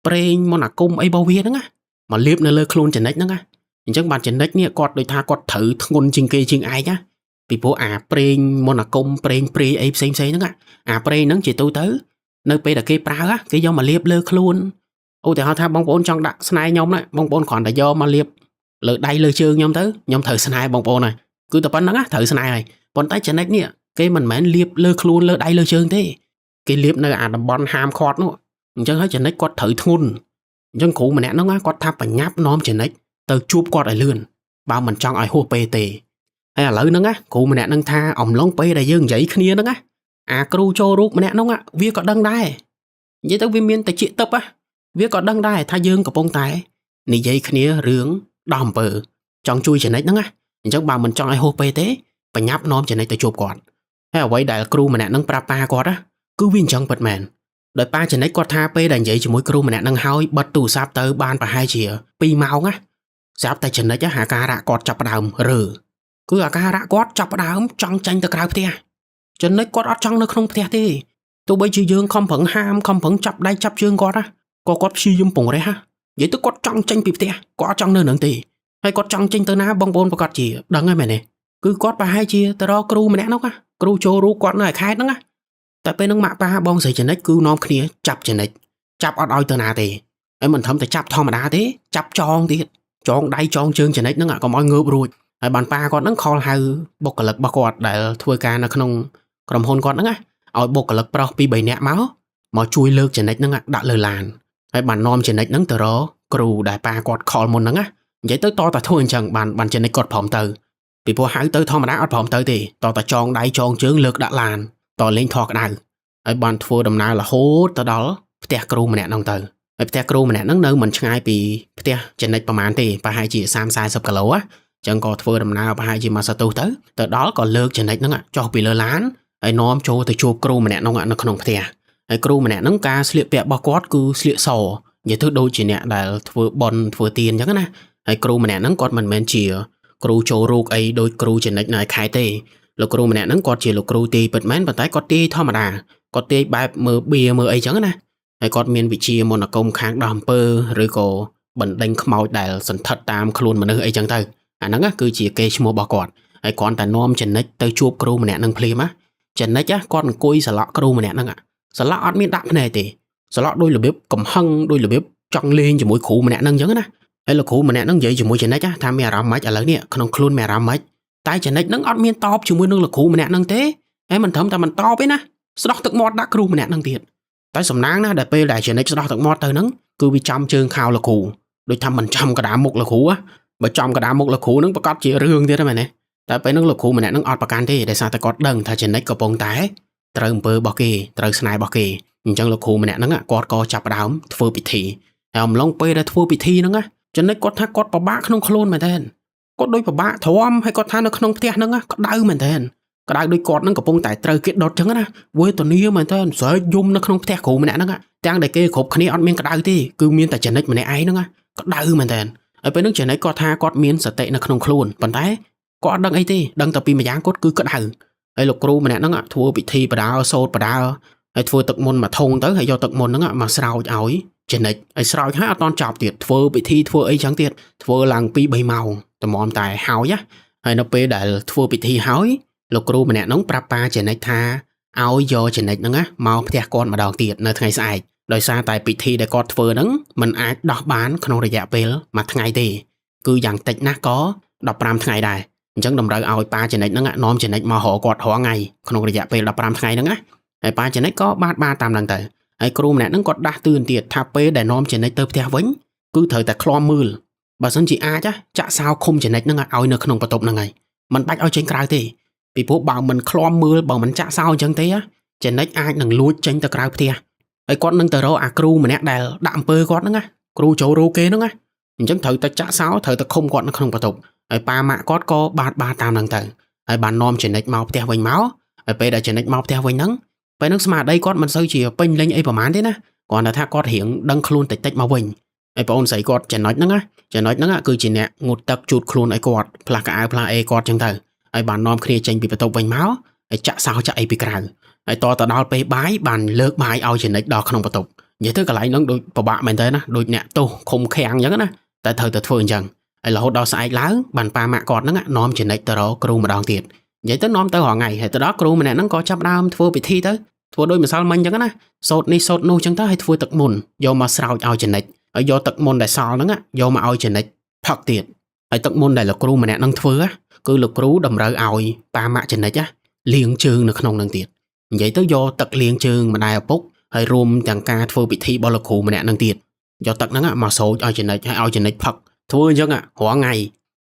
ប្រេងមន្តអាគមអីរបស់វាហ្នឹងណាមកលាបនៅលើខ្លួនចំណិចហ្នឹងណាអញ្ចឹងបានចំណិចនេះគាត់ដូចថាគាត់ត្រូវធ្ងន់ជាងគេជាងឯងណាពីព្រោះអាប្រេងមន្តអាគមប្រេងព្រាយអីផ្សេងផ្សេងហ្នឹងអាប្រេងហ្នឹងជាទូទៅនៅពេលដែលគេប្រើគេយកមកលាបលើខ្លួនឧទាហរណ៍ថាបងប្អូនចង់ដាក់ស្នេហ៍ខ្ញុំណាបងប្អូនគ្រាន់តែយកមកលាប លើដៃលើជើងខ្ញុំទៅខ្ញុំត្រូវស្នេហ៍បងប្អូនហើយគឺតែប៉ុណ្្នឹងណាត្រូវស្នេហ៍ហើយប៉ុន្តែចំណិចនេះគេមិនមែនលាបលើខ្លួនលើដៃលើជើងទេគេលាបនៅអាតំបន់ហាមឃាត់នោះអញ្ចឹងហើយចំណិចគាត់ត្រូវធ្ងន់អញ្ចឹងគ្រូម្នាក់ហ្នឹងគាត់ថាបញ្ញាប់នាំចំណិចទៅជួបគាត់ឲ្យលឿនបើមិនចង់ឲ្យហួសពេលទេហើយឥឡូវហ្នឹងណាគ្រូម្នាក់ហ្នឹងថាអំឡុងពេលដែលយើងនិយាយគ្នាហ្នឹងណាអាគ្រូចូលរូបម្នាក់ហ្នឹងវាក៏ដឹងដែរនិយាយទៅវាមានតែជាទឹកណាវាក៏ដឹងដែរថាយើងកំពុងតែនិយាយគ្នារឿងដោះអំពើចង់ជួយចំណិចហ្នឹងណាអញ្ចឹងបើមិនចង់ឲ្យហួសពេលទេបញ្ញាប់នាំចំណិចទៅជួបគាត់ហើយអ្វីដែលគ្រូម្នាក់ហ្នឹងប្រាប់ប៉ាគាត់ណាគឺវាអញ្ចឹងពិតមែនដោយប៉ាចំណិចគាត់ថាពេលដែលនិយាយជាមួយគ្រូម្នាក់ហ្នឹងហើយបិទទូរស័ព្ទទៅបានប្រហែលជា2ម៉ោងណាស្រាប់តែចំណិចអាការៈគាត់ចាប់ផ្ដើមរើគឺអាការៈគាត់ចាប់ផ្ដើមចង់ចេញទៅក្រៅផ្ទះចំណិចគាត់អត់ចង់នៅក្នុងផ្ទះទេទោះបីជាយើងខំប្រឹងហាមខំប្រឹងចាប់ដៃចាប់ជើងគាត់ណាក៏គាត់ព្យាយាមពង្រេះនិយាយទៅគាត់ចង់ចេញពីផ្ទះគាត់អត់ចង់នៅនឹងទេហើយគាត់ចង់ចេញទៅណាបងប្អូនប្រកាសជាដឹងហើយមែនទេគឺគាត់ប្រហែលជាទៅរកគ្រូម្នាក់នោះណាគ្រូចូលរូគាត់នៅឯខេត្តហ្នឹងណាតែពេលហ្នឹងម៉ាក់ប៉ាបងស្រីចំណិចគឺនាំគ្នាចាប់ចំណិចចាប់អត់ឲ្យទៅណាទេហើយមិនត្រឹមតែចាប់ធម្មតាទេចាប់ចងទៀតចងដៃចងជើងចំណិចហ្នឹងកុំឲ្យងើបរួចហើយបានប៉ាគាត់ហ្នឹងខលហៅបុគ្គលិករបស់គាត់ដែលធ្វើការនៅក្នុងក្រុមហ៊ុនគាត់ហ្នឹងណាឲ្យបុគ្គលិកប្រុស2 3នាក់មកជួយលើកចំណិចហ្នឹងដាក់លើឡានហើយបាននាំចំណិចហ្នឹងទៅរកគ្រូដែលប៉ាគាត់ខលមុនហ្នឹងណានិយាយទៅតតែធ្វើអញ្ចឹងបានចំណិចគាត់ព្រមទៅពីព្រោះហៅទៅធម្មតាអត់ព្រមទៅទេតតែចងដៃចងជើងលើកដាក់ឡានតលេងធေါ်ក្តៅហើយបានធ្វើដំណើររហូតទៅដល់ផ្ទះគ្រូម្នាក់ហ្នឹងទៅហើយផ្ទះគ្រូម្នាក់ហ្នឹងនៅមិនឆ្ងាយពីផ្ទះចំណិចប្រហែលទេប្រហែលជា30 40គីឡូណាចឹងក៏ធ្វើដំណើរប្រហែលជាមួយសន្ទុះទៅទៅដល់ក៏លើកចំណិចហ្នឹងចុះពីលើឡានហើយនាំចូលទៅជួបគ្រូម្នាក់ហ្នឹងនៅក្នុងផ្ទះហើយគ្រូម្នាក់ហ្នឹងការស្លៀកពាក់របស់គាត់គឺស្លៀកសនិយាយទៅដូចជាអ្នកដែលធ្វើបុណ្យធ្វើទានអញ្ចឹងណាហើយគ្រូម្នាក់ហ្នឹងគាត់មិនមែនជាគ្រូចូលរូកអីដូចគ្រូចំណិចនៅខេត្តទេលោកគ្រូម្នាក់ហ្នឹងគាត់ជាលោកគ្រូទាយពិតមែនប៉ុន្តែគាត់ទាយធម្មតាគាត់ទាយបែបមើលបៀមើលអីចឹងណាហើយគាត់មានវិជ្ជាមន្តអាគមខាងដោះអំពើឬក៏បណ្ដេញខ្មោចដែលសន្ធិដ្ឋតាមខ្លួនមនុស្សអីចឹងទៅអាហ្នឹងគឺជាកេរ្តិ៍ឈ្មោះរបស់គាត់ហើយគ្រាន់តែនាំចំណិចទៅជួបគ្រូម្នាក់ហ្នឹងភ្លាមណាចំណិចគាត់អង្គុយសឡក់គ្រូម្នាក់ហ្នឹងសឡក់អត់មានដាក់ភ្នែកទេសឡក់ដោយរបៀបកំហឹងដោយរបៀបចង់លេងជាមួយគ្រូម្នាក់ហ្នឹងចឹងណាហើយលោកគ្រូម្នាក់ហ្នឹងនិយាយជាមួយចំណិចថាមានអារម្មណ៍ម៉េចឥឡូវនេះក្នុងខ្លួនមានអារម្មណ៍ម៉េចតែចំណិចហ្នឹងអត់មានតបជាមួយនឹងលោកគ្រូម្នាក់ហ្នឹងទេហើយមិនត្រឹមតែមិនតបទេណាស្ដោះទឹកមាត់ដាក់គ្រូម្នាក់ហ្នឹងទៀតតែសំណាងណាស់ដែលពេលដែលចំណិចស្ដោះទឹកមាត់ទៅហ្នឹងគឺវាចំជើងខោលោកគ្រូដូចថាមិនចំកដាមុខលោកគ្រូបើចំកដាមុខលោកគ្រូហ្នឹងប្រកាសជារឿងទៀតហ្នឹងមែនទេតែពេលហ្នឹងលោកគ្រូម្នាក់ហ្នឹងអត់ប្រកាន់ទេដោយសារតែគាត់ដឹងថាចំណិចកំពុងតែត្រូវអំពើរបស់គេត្រូវស្នេហ៍របស់គេអញ្ចឹងលោកគ្រូម្នាក់ហ្នឹងគាត់ក៏ចាប់ផ្ដើមធ្វើពិធីហើយអំឡុងពេលដែលធ្វើពិធីហ្នឹងចំណិចគាត់ថាគាត់ពិបាកក្នុងខ្លួនមែនទែនគាត់ដូចពិបាកទ្រាំហើយគាត់ថានៅក្នុងផ្ទះហ្នឹងក្តៅមែនទែនក្តៅដូចគាត់ហ្នឹងកំពុងតែត្រូវគេដុតចឹងណាវេទនាមែនទែនស្រែកយំនៅក្នុងផ្ទះគ្រូម្នាក់ហ្នឹងទាំងដែលគេគ្រប់គ្នាអត់មានក្តៅទេគឺមានតែចំណិចម្នាក់ឯងហ្នឹងក្តៅមែនទែនហើយពេលហ្នឹងចំណិចគាត់ថាគាត់មានសតិនៅក្នុងខ្លួនប៉ុន្តែគាត់អត់ដឹងអីទេដឹងតែពីម្យ៉ាងគាត់គឺក្តៅហើយលោកគ្រូម្នាក់ហ្នឹងធ្វើពិធីបដាសូត្របដាហើយធ្វើទឹកមន្តមួយធុងទៅហើយយកទឹកមន្តហ្នឹងមកស្រោចឲ្យចំណិចហើយស្រោចហើយអត់តន់ចប់ទៀតធ្វើពិធីធ្វើអីចឹងទៀតធ្វើឡើង2 3ម៉ោងតម្រាំតែហើយណាហើយនៅពេលដែលធ្វើពិធីហើយលោកគ្រូម្នាក់ហ្នឹងប្រាប់ប៉ាចំណិចថាឲ្យយកចំណិចហ្នឹងណាមកផ្ទះគាត់ម្ដងទៀតនៅថ្ងៃស្អែកដោយសារតែពិធីដែលគាត់ធ្វើហ្នឹងมันអាចដោះបានក្នុងរយៈពេលមួយថ្ងៃទេគឺយ៉ាងតិចណាស់ក៏15ថ្ងៃដែរអញ្ចឹងតម្រូវឲ្យប៉ាចំណិចហ្នឹងនាំចំណិចមករកគាត់រាល់ថ្ងៃក្នុងរយៈពេល15ថ្ងៃហ្នឹងណាហើយប៉ាចំណិចក៏បាទបាទតាមហ្នឹងទៅហើយគ្រូម្នាក់ហ្នឹងគាត់ដាស់តឿនទៀតថាពេលដែលនាំចំណិចទៅផ្ទះវិញគឺត្រូវតែឃ្លាំមើលបើសិនជាអាចចាក់សោឃុំចំណិចហ្នឹងឲ្យនៅក្នុងបន្ទប់ហ្នឹងហើយមិនបាច់ឲ្យចេញក្រៅទេពីព្រោះបើមិនឃ្លាំមើលបើមិនចាក់សោអញ្ចឹងទេចំណិចអាចនឹងលួចចេញទៅក្រៅផ្ទះហើយគាត់នឹងទៅរកអាគ្រូម្នាក់ដែលដាក់អំពើគាត់ហ្នឹងណាគ្រូចូលរូគេហ្នឹងណាអញ្ចឹងត្រូវតែចាក់សោត្រូវតែឃុំគាត់នៅក្នុងបន្ទប់ហើយប៉ាម៉ាក់គាត់ក៏បាទបាទតាមហ្នឹងទៅហើយបាននាំចំណិចមកផ្ទះវិញមកហើយពេលដែលចំណិចមកផ្ទះវិញហ្នឹងពេលហ្នឹងស្មារតីគាត់មិនសូវជាពេញលេញអីប្រហែលទេណាគ្រាន់តែថាគាត់រៀងដឹងខ្លួនតិចតិចមកវិញហើយបងអូនស្រីគាត់ចំណុចហ្នឹងណាចំណុចហ្នឹងគឺជាអ្នកងូតទឹកជូតខ្លួនឲ្យគាត់ផ្លាស់កៅអៅផ្លាស់អេគាត់ចឹងទៅហើយបាននាំគ្នាចេញពីបន្ទប់វិញមកហើយចាក់សោចាក់អីពីក្រៅហើយតទៅដល់ពេលបាយបានលើកបាយឲ្យចំណិចដល់ក្នុងបន្ទប់និយាយទៅកន្លែងហ្នឹងដូចពិបាកមែនតើណាដូចអ្នកទោសឃុំឃាំងអញ្ចឹងណាតែត្រូវតែធ្វើអញ្ចឹងហើយរហូតដល់ស្អែកឡើងបានប៉ាម៉ាក់គាត់ហ្នឹងនាំចំណិចទៅរកគ្រូម្ដងទៀតនិយាយទៅនាំទៅរាល់ថ្ងៃហើយទៅដល់គ្រូម្នាក់ហ្នឹងក៏ចាប់ដើមធ្វើពិធីទៅធ្វើដូចម្សិលមិញអញ្ចឹងណាសូត្រនេះសូត្រនោះអញ្ចឹងទៅហើយធ្វើទឹកមន្តយកមកស្រោចឲ្យចំណិចហើយយកទឹកមន្តដែលសល់ហ្នឹងយកមកឲ្យចំណិចផឹកទៀត ហើយទឹកមន្តដែលលោកគ្រូម្នាក់នឹងធ្វើគឺលោកគ្រូតម្រូវឲ្យប៉ាម៉ាក់ចនិចលាងជើងនៅក្នុងនឹងទៀតនិយាយទៅយកទឹកលាងជើងម្ដាយឪពុកហើយរួមទាំងការធ្វើពិធីរបស់លោកគ្រូម្នាក់នឹងទៀតយកទឹកហ្នឹងមកសូចឲ្យចនិចហើយឲ្យចនិចផឹកធ្វើអញ្ចឹងរាល់ថ្ងៃ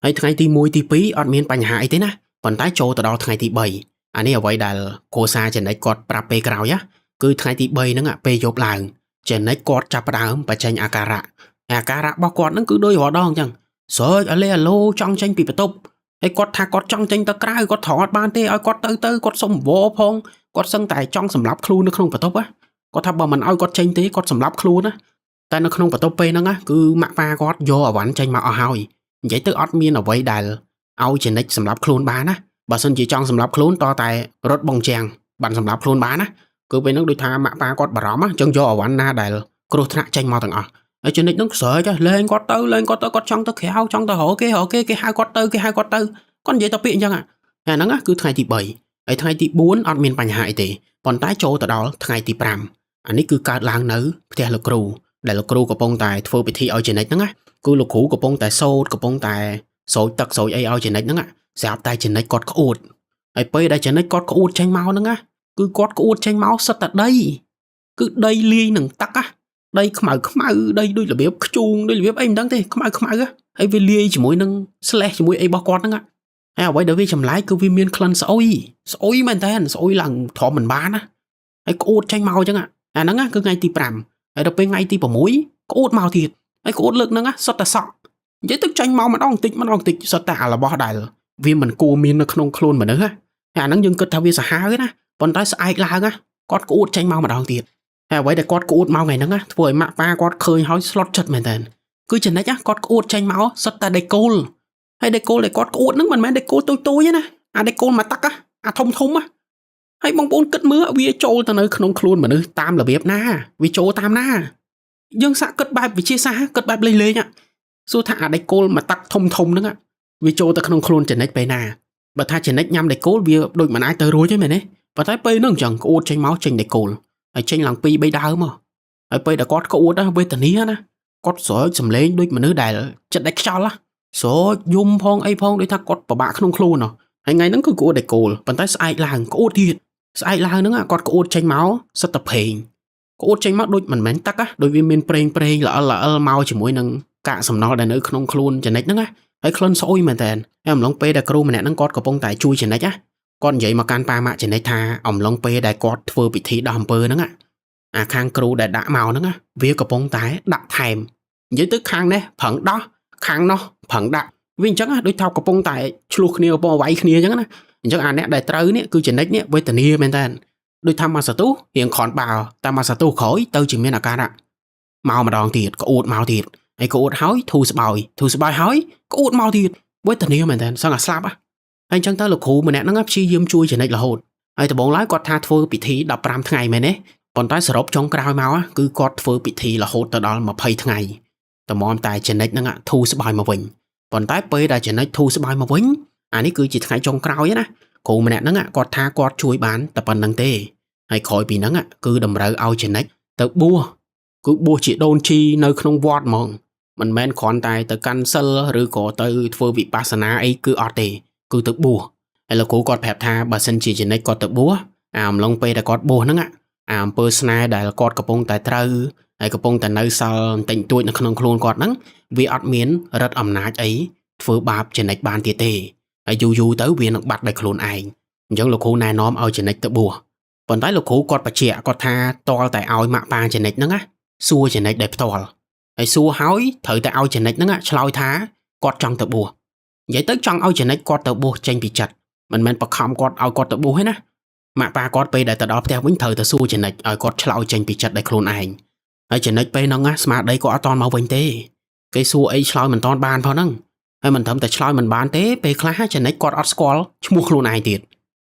ហើយថ្ងៃទី1ទី2អត់មានបញ្ហាអីទេណាប៉ុន្តែចូលទៅដល់ថ្ងៃទី3អានេះអ្វីដែលគ្រួសារចនិចគាត់ប្រាប់ពេលក្រោយណាគឺថ្ងៃទី3ហ្នឹងពេលយប់ឡើងចនិចគាត់ចាប់ផ្ដើមបញ្ចេញអាការៈអាការៈរបស់គាត់ហ្នឹងគឺដូចរាល់ដងអញ្ចឹងស្រែកអាលេអាឡូចង់ចេញពីបន្ទប់ហើយគាត់ថាគាត់ចង់ចេញទៅក្រៅគាត់ត្រង់អត់បានទេឲ្យគាត់ទៅទៅគាត់សុំវផងគាត់សឹងតែចង់សម្លាប់ខ្លួននៅក្នុងបន្ទប់ណាគាត់ថាបើមិនឲ្យគាត់ចេញទេគាត់សម្លាប់ខ្លួនណាតែនៅក្នុងបន្ទប់ពេលហ្នឹងណាគឺម៉ាក់ប៉ាគាត់យកអវ៉ាន់ចេញមកអស់ហើយនិយាយទៅអត់មានអ្វីដែលឲ្យចនិចសម្លាប់ខ្លួនបានណាបើសិនជាចង់សម្លាប់ខ្លួនតតែរត់បងជាងបានសម្លាប់ខ្លួនបានណាគឺពេលហ្នឹងដូចថាម៉ាក់ប៉ាគាត់បារម្ភអញ្ចឹងយកអវ៉ាន់ណាដែលគ្រោះថ្នាក់ចេញមកទាំងអស់ហើយចនិចហ្នឹងស្រែកលែងគាត់ទៅលែងគាត់ទៅគាត់ចង់ទៅក្រៅចង់ទៅរកគេរកគេគេហៅគាត់ទៅគេហៅគាត់ទៅគាត់និយាយទៅពាក្យអញ្ចឹងហើយហ្នឹងគឺថ្ងៃទី3ហើយថ្ងៃទី4អត់មានបញ្ហាអីទេប៉ុន្តែចូលទៅដល់ថ្ងៃទី5អានេះគឺកើតឡើងនៅផ្ទះលោកគ្រូដែលលោកគ្រូកំពុងតែធ្វើពិធីឲ្យចនិចហ្នឹងណាគឺលោកគ្រូកំពុងតែសូត្រកំពុងតែសូចទឹកសូចអីឲ្យចនិចហ្នឹងស្រាប់តែចនិចគាត់ក្អួតហើយពេលដែលចនិចគាត់ក្អួតចេញមកហ្នឹងណាគឺគាត់ក្អួតចេញមកសុទ្ធតែដីគឺដីលាយនឹងទឹកណាដីខ្មៅខ្មៅដីដូចរបៀបខ្ជូងដូចរបៀបអីមិនដឹងទេខ្មៅខ្មៅហើយវាលាយជាមួយនឹង slash ជាមួយអីរបស់គាត់ហ្នឹងហើយអ្វីដែលវាចម្លែកគឺវាមានក្លិនស្អុយស្អុយមែនតើស្អុយឡើងទ្រាំមិនបានណាហើយក្អួតចេញមកអញ្ចឹងអាហ្នឹងគឺថ្ងៃទី5ហើយដល់ពេលថ្ងៃទី6ក្អួតមកទៀតហើយក្អួតលើកហ្នឹងសុទ្ធតែសក់និយាយទៅចេញមកម្ដងបន្តិចម្ដងបន្តិចសុទ្ធតែអារបស់ដែលវាមិនគួរមាននៅក្នុងខ្លួនមនុស្សណាហើយអាហ្នឹងយើងគិតថាវាសាហាវណាប៉ុន្តែស្អែកឡើងណាគាត់ក្អួតចេញមកម្ដងទៀតហើយអ្វីដែលគាត់ក្អួតមកថ្ងៃហ្នឹងណាធ្វើឲ្យម៉ាក់ប៉ាគាត់ឃើញហើយស្លុតចិត្តមែនតើគឺចំណិចគាត់ក្អួតចេញមកសុទ្ធតែដេកូលហើយដេកូលដែលគាត់ក្អួតហ្នឹងមិនមែនដេកូលតូចតូចទេណាអាដេកូលមួយទឹកអាធំធំណាហើយបងប្អូនគិតមើលវាចូលទៅនៅក្នុងខ្លួនមនុស្សតាមរបៀបណាវាចូលតាមណាយើងសាកគិតបែបវិទ្យាសាស្ត្រគិតបែបលេងលេងសួរថាអាដេកូលមួយទឹកធំធំហ្នឹងវាចូលទៅក្នុងខ្លួនចំណិចពេលណាបើថាចំណិចញ៉ាំដេកូលវាដូចមិនអាចទៅរួចទេមែនទេប៉ុន្តែពេលហ្នឹងអញ្ចឹងក្អួតចេញមកចេញដេកូលហើយចេញឡើង2 3ដើមមកហើយពេលដែលគាត់ក្អួតវេទនាណាគាត់ស្រែកសំឡេងដូចមនុស្សដែលចិត្តដាច់ខ្យល់ស្រែកយំផងអីផងដូចថាគាត់ពិបាកក្នុងខ្លួនហើយថ្ងៃហ្នឹងគឺក្អួតដេកូលប៉ុន្តែស្អែកឡើងក្អួតទៀតស្អែកឡើងហ្នឹងគាត់ក្អួតចេញមកសិតតែប្រេងក្អួតចេញមកដូចមិនមែនទឹកដូចវាមានប្រេងប្រេងល្អិលល្អិលមកជាមួយនឹងកាកសំណល់ដែលនៅក្នុងខ្លួនចំណិចហ្នឹងណាហើយក្លិនស្អុយមែនតើហើយអំឡុងពេលដែលគ្រូម្នាក់ហ្នឹងគាត់កំពុងតែជួយចំណិចណាគាត់និយាយមកកាន់ប៉ាម៉ាក់ចំណិចថាអំឡុងពេលដែលគាត់ធ្វើពិធីដោះអំពើហ្នឹងអាខាងគ្រូដែលដាក់មកហ្នឹងវាកំពុងតែដាក់ថែមនិយាយទៅខាងនេះប្រឹងដោះខាងនោះប្រឹងដាក់វាអញ្ចឹងដូចថាកំពុងតែឆ្លោះគ្នាកំពុងវាយគ្នាអញ្ចឹងណាអញ្ចឹងអាអ្នកដែលត្រូវនេះគឺចំណិចនេះវេទនាមែនតើដូចថាមកសទុះរៀងខនបាល់តែមកសទុះក្រោយទៅជាមានអាការៈមកម្ដងទៀតក្អួតមកទៀតហើយក្អួតហើយធូរស្បើយធូរស្បើយហើយក្អួតមកទៀតវេទនាមែនតើសឹងអាស្លាប់ហើយអញ្ចឹងទៅលោកគ្រូម្នាក់ហ្នឹងព្យាយាមជួយចំណិចរហូតហើយដំបូងឡើយគាត់ថាធ្វើពិធី15ថ្ងៃមែនទេប៉ុន្តែសរុបចុងក្រោយមកគឺគាត់ធ្វើពិធីរហូតទៅដល់20ថ្ងៃតម្រាំតែចំណិចហ្នឹងធូរស្បើយមកវិញប៉ុន្តែពេលដែលចំណិចធូរស្បើយមកវិញអានេះគឺជាថ្ងៃចុងក្រោយណាគ្រូម្នាក់ហ្នឹងគាត់ថាគាត់ជួយបានតែប៉ុណ្្នឹងទេហើយក្រោយពីហ្នឹងគឺតម្រូវឲ្យចំណិចទៅបួសគឺបួសជាដូនជីនៅក្នុងវត្តហ្មងមិនមែនគ្រាន់តែទៅកាន់សិលឬក៏ទៅធ្វើវិបស្សនាអីគឺអត់ទេគឺទៅបួសហើយលោកគ្រូគាត់ប្រាប់ថាបើសិនជាចំណិចគាត់ទៅបួសអាអំឡុងពេលដែលគាត់បួសហ្នឹងអាអំពើស្នេហ៍ដែលគាត់កំពុងតែត្រូវហើយកំពុងតែនៅសល់បន្តិចបន្តួចនៅក្នុងខ្លួនគាត់ហ្នឹងវាអត់មានរិទ្ធអំណាចអីធ្វើបាបចំណិចបានទៀតទេហើយយូរយូរទៅវានឹងបាត់ដោយខ្លួនឯងអញ្ចឹងលោកគ្រូណែនាំឲ្យចំណិចទៅបួសប៉ុន្តែលោកគ្រូគាត់បញ្ជាក់គាត់ថាតលតែឲ្យម៉ាក់ប៉ាចំណិចហ្នឹងណាសួរចំណិចដោយផ្ទាល់ហើយសួរហើយត្រូវតែឲ្យចំណិចហ្នឹងឆ្លើយថាគាត់ចង់ទៅបួសនិយាយទៅចង់ឲ្យចំណិចគាត់ទៅបួសចេញពីចិត្តមិនមែនបខំគាត់ឲ្យគាត់ទៅបួសទេណាម៉ាក់ប៉ាគាត់ពេលដែលទៅដល់ផ្ទះវិញត្រូវតែសួរចំណិចឲ្យគាត់ឆ្លើយចេញពីចិត្តដោយខ្លួនឯងហើយចំណិចពេលហ្នឹងណាស្មារតីគាត់អត់តមកវិញទេគេសួរអីឆ្លើយមិនតបានផងហ្នឹងហើយមិនត្រឹមតែឆ្លើយមិនបានទេពេលខ្លះចំណិចគាត់អត់ស្គាល់ឈ្មោះខ្លួនឯងទៀត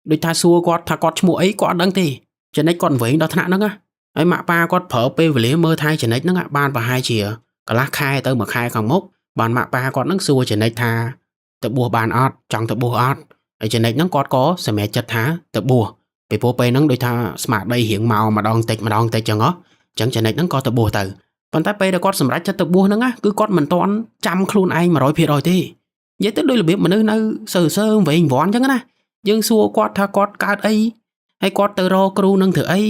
ដូចថាសួរគាត់ថាគាត់ឈ្មោះអីគាត់អត់ដឹងទេចំណិចគាត់វែងដល់ថ្នាក់ហ្នឹងណាហើយម៉ាក់ប៉ាគាត់ប្រើពេលវេលាមើលថែចំណិចហ្នឹងបានប្រហែលជាកន្លះខែទៅមួយខែខាងមុខបានម៉ាក់ប៉ាគាត់ហ្នឹងសួរចំណិចថាទៅបួសបានអត់ចង់ទៅបួសអត់ហើយចំណិចហ្នឹងគាត់ក៏សម្រេចចិត្តថាទៅបួសពីព្រោះពេលហ្នឹងដូចថាស្មារតីរៀងមកម្ដងតិចម្ដងតិចចឹងហ៎អញ្ចឹងចំណិចហ្នឹងក៏ទៅបួសទៅប៉ុន្តែពេលដែលគាត់សម្រេចចិត្តទៅបួសហ្នឹងណាគឺគាត់មិនទាន់ចាំខ្លួនឯង100%ទេ និយាយទៅដូចរបៀបមនុស្សនៅសើសើវែងវាន់អញ្ចឹងណាយើងសួរគាត់ថាគាត់កើតអីហើយគាត់ទៅរកគ្រូនឹងធ្វើអី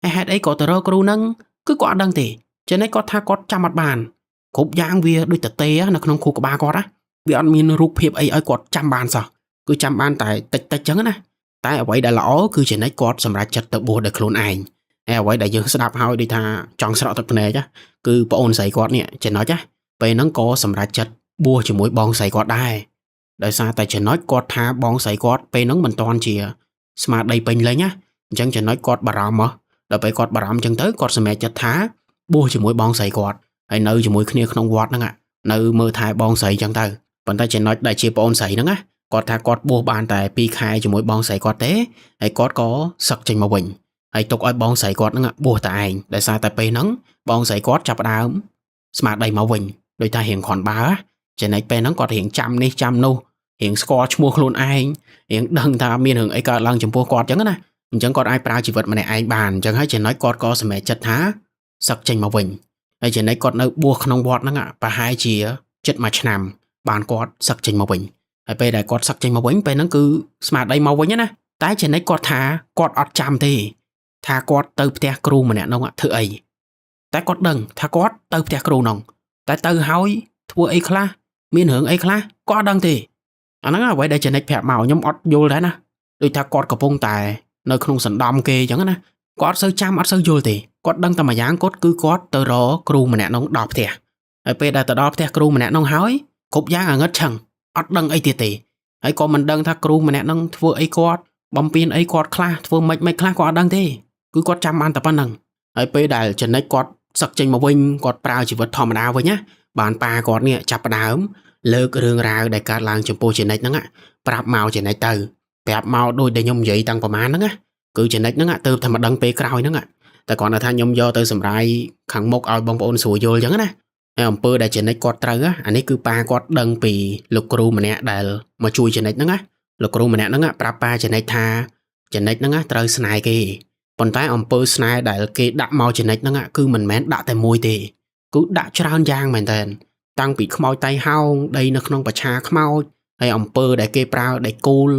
ហើយហេតុអីក៏ទៅរកគ្រូនឹងគឺគាត់អត់ដឹងទេចំណែកគាត់ថាគាត់ចាំអត់បានគ្រប់យ៉ាងវាដូចតទេនៅក្នុងខួរក្បាលគាត់ណាវាអត់មានរូបភាពអីឲ្យគាត់ចាំបានសោះគឺចាំបានតែតិចតិចចឹងណាតែអ្វីដែលល្អគឺចំណែកគាត់សម្រេចចិត្តទៅបួសដោយខ្លួនឯងហើយអ្វីដែលយើងស្ដាប់ហើយដូចថាចង់ស្រក់ទឹកភ្នែកគឺប្អូនស្រីគាត់នេះចំណុចណាពេលហ្នឹងក៏សម្រេចចិត្តបួសជាមួយបងស្រីគាត់ដែរដោយសារតែចំណុចគាត់ថាបងស្រីគាត់ពេលហ្នឹងមិនទាន់ជាស្មារតីពេញលេញណាអញ្ចឹងចំណុចគាត់បារម្ភមកដល់ពេលគាត់បារម្ភអញ្ចឹងទៅគាត់សម្រេចចិត្តថាបួសជាមួយបងស្រីគាត់ហើយនៅជាមួយគ្នាក្នុងវត្តហ្នឹងនៅមើលថែបងស្រីអញ្ចឹងទៅប៉ុន្តែចំណុចដែលជាប្អូនស្រីហ្នឹងណាគាត់ថាគាត់បួសបានតែ2ខែជាមួយបងស្រីគាត់ទេហើយគាត់ក៏សឹកចេញមកវិញហើយទុកឲ្យបងស្រីគាត់ហ្នឹងបួសតែឯងដោយសារតែពេលហ្នឹងបងស្រីគាត់ចាប់ផ្ដើមស្មារតីមកវិញដូចថារៀងគ្រាន់បើចំណែកពេលហ្នឹងគាត់រៀងចាំនេះចាំនោះរៀងស្គាល់ឈ្មោះខ្លួនឯងរៀងដឹងថាមានរឿងអីកើតឡើងចំពោះគាត់អញ្ចឹងណាអញ្ចឹងគាត់អាចប្រើជីវិតម្នាក់ឯងបានអញ្ចឹងហើយចំណុចគាត់ក៏សម្រេចចិត្តថាសឹកចេញមកវិញហើយចំណែកគាត់នៅបួសក្នុងវត្តហ្នឹងប្រហែលជាជិត1ឆ្នាំបានគាត់សឹកចេញមកវិញហើយពេលដែលគាត់សឹកចេញមកវិញពេលហ្នឹងគឺស្មារតីមកវិញណាតែចំណែកគាត់ថាគាត់អត់ចាំទេថាគាត់ទៅផ្ទះគ្រូម្នាក់នោះធ្វើអីតែគាត់ដឹងថាគាត់ទៅផ្ទះគ្រូនោះតែទៅហើយធ្វើអីខ្លះមានរឿងអីខ្លះគាត់អត់ដឹងទេអាហ្នឹងអ្វីដែលចំណិចប្រាប់មកខ្ញុំអត់យល់ដែរណាដូចថាគាត់កំពុងតែនៅក្នុងសណ្ដំគេអញ្ចឹងណាគាត់អត់សូវចាំអត់សូវយល់ទេគាត់ដឹងតែមួយយ៉ាងគាត់គឺគាត់ទៅរកគ្រូម្នាក់នោះដល់ផ្ទះហើយពេលដែលទៅដល់ផ្ទះគ្រូម្នាក់នោះហើយគ្រប់យ៉ាងអាងឹតឆឹងអត់ដឹងអីទៀតទេហើយក៏មិនដឹងថាគ្រូម្នាក់នោះធ្វើអីគាត់បំពេញអីគាត់ខ្លះធ្វើម៉េចម៉េចខ្លះគាត់អត់ដឹងទេគឺគាត់ចាំបានតែប៉ុណ្្នឹងហើយពេលដែលចំណិចគាត់សឹកចេញមកវិញគាត់ប្រើជីវិតធម្មតាវិញណាបានប៉ាគាត់នេះចាប់ផ្ដើមលើករឿងរ៉ាវដែលកើតឡើងចំពោះចំណិចហ្នឹងប្រាប់មកចំណិចទៅប្រាប់មកដូចដែលខ្ញុំនិយាយតាំងប្រហែលហ្នឹងណាគឺចំណិចហ្នឹងទៅតែមកដឹងពេលក្រោយហ្នឹងតែគាត់ថាខ្ញុំយកទៅសម្រាយខាងមុខឲ្យបងប្អូនស្រួលយល់អញ្ចឹងណាហើយអំពើដែលចំណិចគាត់ត្រូវអានេះគឺប៉ាគាត់ដឹងពីលោកគ្រូម្នាក់ដែលមកជួយចំណិចហ្នឹងណាលោកគ្រូម្នាក់ហ្នឹងប្រាប់ប៉ាចំណិចថាចំណិចហ្នឹងត្រូវស្នេហ៍គេប៉ុន្តែអំពើស្នេហ៍ដែលគេដាក់មកចំណិចហ្នឹងគឺមិនមែនដាក់តែមួយទេគឺដាក់ច្រើនយ៉ាងមែនតើតាំងពីខ្មោចតៃហោងដីនៅក្នុងបច្ឆាខ្មោចហើយអំពើដែលគេប្រើដែកគូល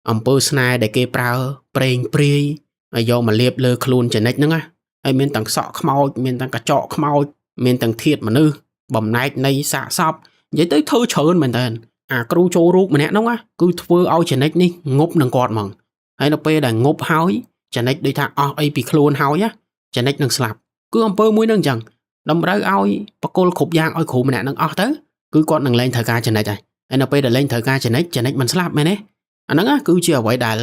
អំពើស្នេហ៍ដែលគេប្រើប្រេងព្រាយហើយយកមកលាបលើខ្លួនចំណិចហ្នឹងណាហើយមានទាំងសក់ខ្មោចមានទាំងកញ្ចក់ខ្មោចមានទាំងធាតមនុស្សបំណែកនៃសាកសពនិយាយទៅធ្វើច្រើនមែនតើអាគ្រូចូលរូបម្នាក់ហ្នឹងណាគឺធ្វើឲ្យចំណិចនេះងប់នឹងគាត់ហ្មងហើយនៅពេលដែលងប់ហើយចំណិចដូចថាអស់អីពីខ្លួនហើយណាចំណិចនឹងស្លាប់គឺអំពើមួយនឹងអញ្ចឹងតម្រូវឲ្យបកគលគ្រប់យ៉ាងឲ្យគ្រូម្នាក់នឹងអស់ទៅគឺគាត់នឹងលែងត្រូវការចំណិចហើយហើយនៅពេលដែលលែងត្រូវការចំណិចចំណិចមិនស្លាប់មែនទេអាហ្នឹងគឺជាអ្វីដែល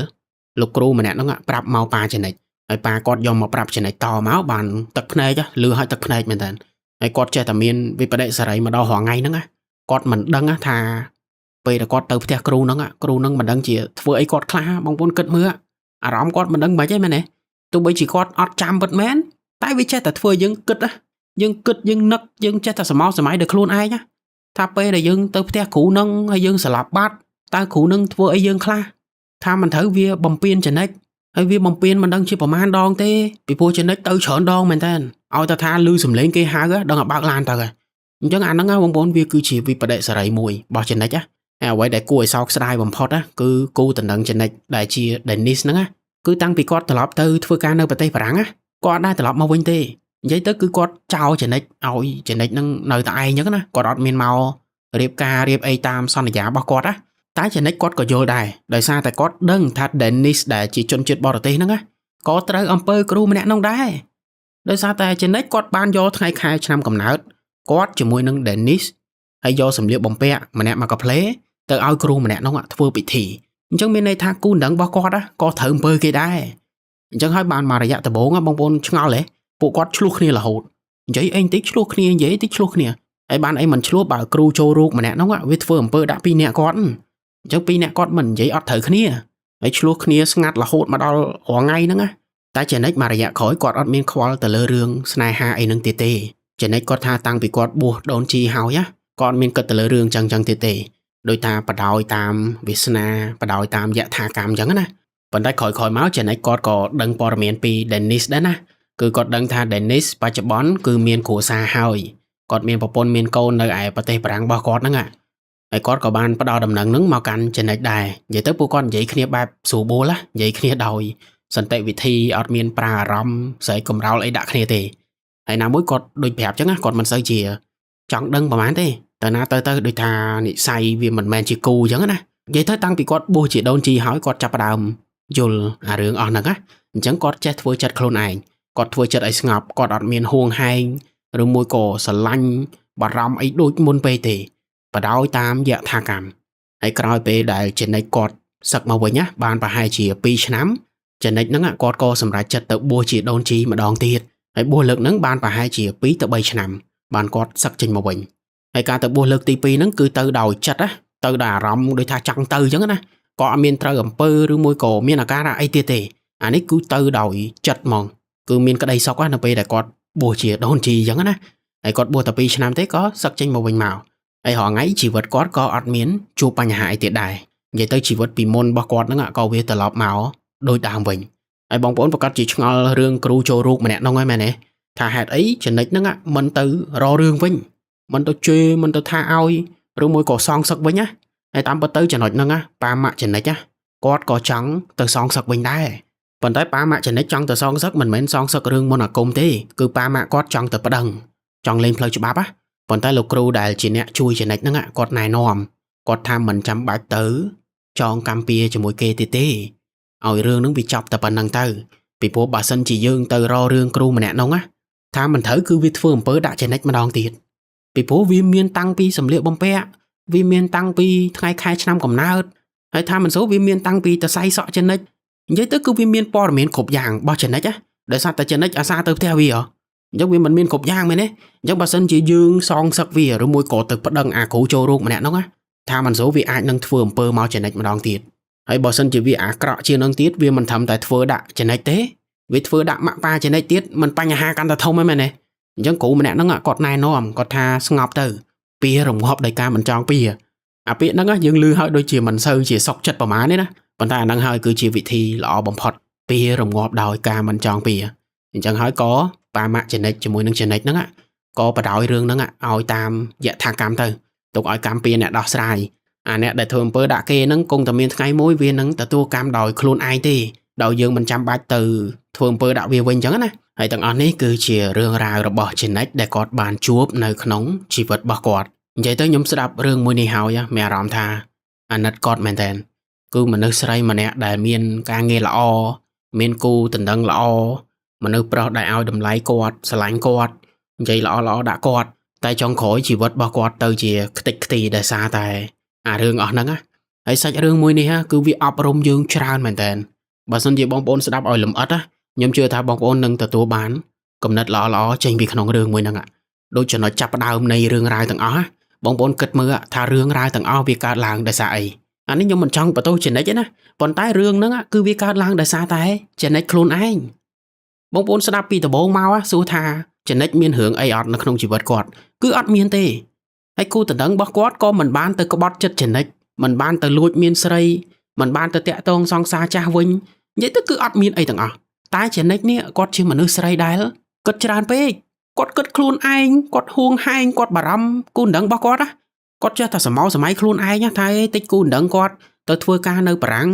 លោកគ្រូម្នាក់ហ្នឹងប្រាប់មកប៉ាចំណិចហើយប៉ាគាត់យកមកប្រាប់ចំណិចតមកបានទឹកភ្នែកលឺឲ្យទឹកភ្នែកមែនតើហើយគាត់ចេះតែមានវិបត្តិសេរីមកដល់រាល់ថ្ងៃហ្នឹងគាត់មិនដឹងថាពេលដែលគាត់ទៅផ្ទះគ្រូហ្នឹងគ្រូហ្នឹងមិនដឹងជាធ្វើអីគាត់ខ្លះបងប្អូនគិតមើលអារម្មណ៍គាត់មិនដឹងមិនទេមែនទេទោះបីជាគាត់អត់ចាំពិតមែនតែវាចេះតែធ្វើយើងគិតយើងគិតយើងនឹកយើងចេះតែសមោសម័យដោយខ្លួនឯងថាពេលដែលយើងទៅផ្ទះគ្រូនឹងហើយយើងស្លាប់បាត់តើគ្រូនឹងធ្វើអីយើងខ្លះថាមិនត្រូវវាបំពេញចំណិចហើយវាបំពេញមិនដឹងជាប្រមាណដងទេពីព្រោះចំណិចទៅច្រើនដងមែនតើឲ្យតែថាលឺសំឡេងគេហៅដឹងឲ្យបើកឡានទៅអញ្ចឹងអាហ្នឹងបងប្អូនវាគឺជាវិបត្តិសេរីមួយរបស់ចំណិចណាហើយអ្វីដែលគួរឲ្យសោកស្ដាយបំផុតណាគឺគូតំណឹងចំណិចដែលជា Dennis ហ្នឹងណាគឺតាំងពីគាត់ត្រឡប់ទៅធ្វើការនៅប្រទេសបារាំងណាគាត់អត់ដែរត្រឡប់មកវិញទេនិយាយទៅគឺគាត់ចោលចំណិចឲ្យចំណិចហ្នឹងនៅតែឯងអញ្ចឹងណាគាត់អត់មានមករៀបការរៀបអីតាមសន្យារបស់គាត់ណាតែចំណិចគាត់ក៏យល់ដែរដោយសារតែគាត់ដឹងថា Dennis ដែលជាជនជាតិបរទេសហ្នឹងណាក៏ត្រូវអំពើគ្រូម្នាក់នោះដែរដោយសារតែចំណិចគាត់បានយកថ្ងៃខែឆ្នាំកំណើតគាត់ជាមួយនឹង Dennis ហើយយកសម្លៀកបំពាក់ម្នាក់មកកាផ្លេទៅឲ្យគ្រូម្នាក់នោះធ្វើពិធីអញ្ចឹងមានន័យថាគូដណ្ដឹងរបស់គាត់ក៏ត្រូវអំពើគេដែរអញ្ចឹងហើយបានមករយៈដំបូងបងប្អូនឆ្ងល់ហ៎ពួកគាត់ឆ្លោះគ្នារហូតនិយាយអីបន្តិចឆ្លោះគ្នានិយាយតិចឆ្លោះគ្នាហើយបានអីមិនឆ្លោះបើគ្រូចូលរូកម្នាក់នោះវាធ្វើអំពើដាក់ពីរនាក់គាត់អញ្ចឹងពីរនាក់គាត់មិននិយាយអត់ត្រូវគ្នាហើយឆ្លោះគ្នាស្ងាត់រហូតមកដល់រាល់ថ្ងៃហ្នឹងណាតែចំណិចមករយៈក្រោយគាត់អត់មានខ្វល់ទៅលើរឿងស្នេហាអីហ្នឹងទៀតទេចំណិចគាត់ថាតាំងពីគាត់បួសដូនជីហើយណាគាត់មានគិតទៅលើរឿងចឹងចឹងទៀតទេដោយថាបដោយតាមវាសនាបដោយតាមយថាកម្មចឹងណាប៉ុន្តែក្រោយៗមកចំណិចគាត់ក៏ដឹងព័ត៌មានពី Dennis ដែរណាគឺគាត់ដឹងថា Dennis បច្ចុប្បន្នគឺមានគ្រួសារហើយគាត់មានប្រពន្ធមានកូននៅឯប្រទេសបារាំងរបស់គាត់ហ្នឹង ហើយគាត់ក៏បានផ្ដល់ដំណឹងហ្នឹងមកកាន់ចំណិចដែរនិយាយទៅពួកគាត់និយាយគ្នាបែបស្រួលបួលណានិយាយគ្នាដោយសន្តិវិធីអត់មានប្រើអារម្មណ៍ស្រែកកំរោលអីដាក់គ្នាទេហើយណាមួយគាត់ដូចប្រាប់ចឹងណាគាត់មិនសូវជាចង់ដឹងប្រហែលទេទៅណាទៅទៅដូចថានិស័យវាមិនមែនជាគូចឹងណានិយាយទៅតាំងពីគាត់បួសជាដូនជីហើយគាត់ចាប់ផ្ដើមយល់អារឿងអស់ហ្នឹងណាអញ្ចឹងគាត់ចេះធ្វើចិត្តខ្លួនឯងគាត់ធ្វើចិត្តឲ្យស្ងប់គាត់អត់មានហួងហែងឬមួយក៏ស្រឡាញ់បារម្ភអីដូចមុនពេកទេបដោយតាមយថាកម្មហើយក្រោយពេលដែលចំណិចគាត់សឹកមកវិញណាបានប្រហែលជា2ឆ្នាំចំណិចហ្នឹងគាត់ក៏សម្រេចចិត្តទៅបួសជាដូនជីម្ដងទៀតហើយបួសលើកហ្នឹងបានប្រហែលជា2ទៅ3ឆ្នាំបានគាត់សឹកចេញមកវិញហើយការទៅបួសលើកទី2ហ្នឹងគឺទៅដោយចិត្តណាទៅដោយអារម្មណ៍ដូចថាចង់ទៅអញ្ចឹងណាក៏អត់មានត្រូវអំពើឬមួយក៏មានអាការៈអីទៀតទេអានេះគឺទៅដោយចិត្តហ្មងគឺមានក្តីសុខណានៅពេលដែលគាត់បួសជាដូនជីអញ្ចឹងណាហើយគាត់បួសតែ2ឆ្នាំទេក៏សឹកចេញមកវិញមកហើយរាល់ថ្ងៃជីវិតគាត់ក៏អត់មានជួបបញ្ហាអីទៀតដែរនិយាយទៅជីវិតពីមុនរបស់គាត់ហ្នឹងក៏វាត្រឡប់មកដូចដើមវិញហើយបងប្អូនប្រកាសជាឆ្ងល់រឿងគ្រូចូលរូកម្នាក់ហ្នឹងហើយមែនទេថាហេតុអីចំណិចហ្នឹងមិនទៅរករឿងវិញមិនទៅជេរមិនទៅថាឲ្យឬមួយក៏សងសឹកវិញណាហើយតាមពិតទៅចំណុចហ្នឹងណាប៉ាម៉ាក់ចំណិចណាគាត់ក៏ចង់ទៅសងសឹកវិញដែរប៉ុន្តែប៉ាម៉ាក់ចំណិចចង់ទៅសងសឹកមិនមែនសងសឹករឿងមុនអាគមទេគឺប៉ាម៉ាក់គាត់ចង់ទៅប្តឹងចង់លេងផ្លូវច្បាប់ណាប៉ុន្តែលោកគ្រូដែលជាអ្នកជួយចំណិចហ្នឹងគាត់ណែនាំគាត់ថាមិនចាំបាច់ទៅចងកម្មពៀជាមួយគេទេទេឲ្យរឿងហ្នឹងវាចប់តែប៉ុណ្្នឹងទៅពីព្រោះបើសិនជាយើងទៅរករឿងគ្រូម្នាក់ហ្នឹងណាថាមិនត្រូវគឺវាធ្វើអំពើដាក់ចំណិចម្ដងទៀតពីព្រោះវាមានតាំងពីសម្លៀកបំពាក់វាមានតាំងពីថ្ងៃខែឆ្នាំកំណើតហើយថាមិនសូវវាមានតាំងពីតសៃសក់ចំណិចនិយាយទៅគឺវាមានព័ត៌មានគ្រប់យ៉ាងរបស់ចំណិចណាដោយសារតែចំណិចអាសាទៅផ្ទះវាអញ្ចឹងវាមិនមានគ្រប់យ៉ាងមែនទេអញ្ចឹងបើសិនជាយើងសងសឹកវាឬមួយក៏ទៅប្តឹងអាគ្រូចូលរោគម្នាក់ហ្នឹងណាថាមិនសូវវាអាចនឹងធ្វើអំពើមកចំណិចម្ដងទៀតហើយបើសិនជាវាអាក្រក់ជាងនឹងទៀតវាមិនត្រឹមតែធ្វើដាក់ចំណិចទេវាធ្វើដាក់ម៉ាក់ប៉ាចំណិចទៀតមិនបញ្ហាកាន់តែធំហ្នឹងមែនទេអញ្ចឹងគ្រូម្នាក់ហ្នឹងគាត់ណែនាំគាត់ថាស្ងប់ទៅពៀរងាប់ដោយការមិនចង់ពៀអាពាក្យហ្នឹងយើងឮហើយដូចជាមិនសូវជាសុកចិត្តប្រហែលទេណាប៉ុន្តែអាហ្នឹងហើយគឺជាវិធីល្អបំផុតពៀរងាប់ដោយការមិនចង់ពៀអញ្ចឹងហើយក៏ប៉ាម៉ាក់ចំណិចជាមួយនឹងចំណិចហ្នឹងក៏បដោយរឿងហ្នឹងឲ្យតាមយថាកម្មទៅទុកឲ្យកម្មពៀអ្នកដោះស្រាយអាអ្នកដែលធ្វើអំពើដាក់គេហ្នឹងគង់តែមានថ្ងៃមួយវានឹងទទួលកម្មដោយខ្លួនឯងទេដោយយើងមិនចាំបាច់ទៅធ្វើអំពើដាក់វាវិញអញ្ចឹងណាហើយទាំងអស់នេះគឺជារឿងរ៉ាវរបស់ចំណិចដែលគាត់បានជួបនៅក្នុងជីវិតរបស់គាត់និយាយទៅខ្ញុំស្ដាប់រឿងមួយនេះហើយមានអារម្មណ៍ថាអាណិតគាត់មែនតើគឺមនុស្សស្រីម្នាក់ដែលមានការងារល្អមានគូដណ្ដឹងល្អមនុស្សប្រុសដែលឲ្យតម្លៃគាត់ស្រឡាញ់គាត់និយាយល្អល្អដាក់គាត់តែចុងក្រោយជីវិតរបស់គាត់ទៅជាខ្ទេចខ្ទីដោយសារតែអារឿងអស់ហ្នឹងណាហើយសាច់រឿងមួយនេះគឺវាអប់រំយើងច្រើនមែនតើបើសិនជាបងប្អូនស្ដាប់ឲ្យលម្អិតណាខ្ញុំជឿថាបងប្អូននឹងទទួលបានគំនិតល្អៗចេញពីក្នុងរឿងមួយហ្នឹងដូចចំណុចចាប់ផ្ដើមនៃរឿងរ៉ាវទាំងអស់បងប្អូនគិតមើលថារឿងរ៉ាវទាំងអស់វាកើតឡើងដោយសារអីអានេះខ្ញុំមិនចង់បន្ទោសចំណិចទេណាប៉ុន្តែរឿងហ្នឹងគឺវាកើតឡើងដោយសារតែចំណិចខ្លួនឯងបងប្អូនស្ដាប់ពីដំបូងមកសួរថាចំណិចមានរឿងអីអត់នៅក្នុងជីវិតគាត់គឺអត់មានទេហើយគូដណ្ដឹងរបស់គាត់ក៏មិនបានទៅក្បត់ចិត្តចំណិចមិនបានទៅលួចមានស្រីមិនបានទៅតាក់ទងសង្សារចាស់វិញនិយាយទៅគឺអត់មានអីទាំងអស់តែចំណិចនេះគាត់ជាមនុស្សស្រីដែលគិតច្រើនពេកគាត់គិតខ្លួនឯងគាត់ហួងហែងគាត់បារម្ភគូដណ្ដឹងរបស់គាត់ណាគាត់ចេះតែសមោសម័យខ្លួនឯងថាតិចគូដណ្ដឹងគាត់ទៅធ្វើការនៅបារាំង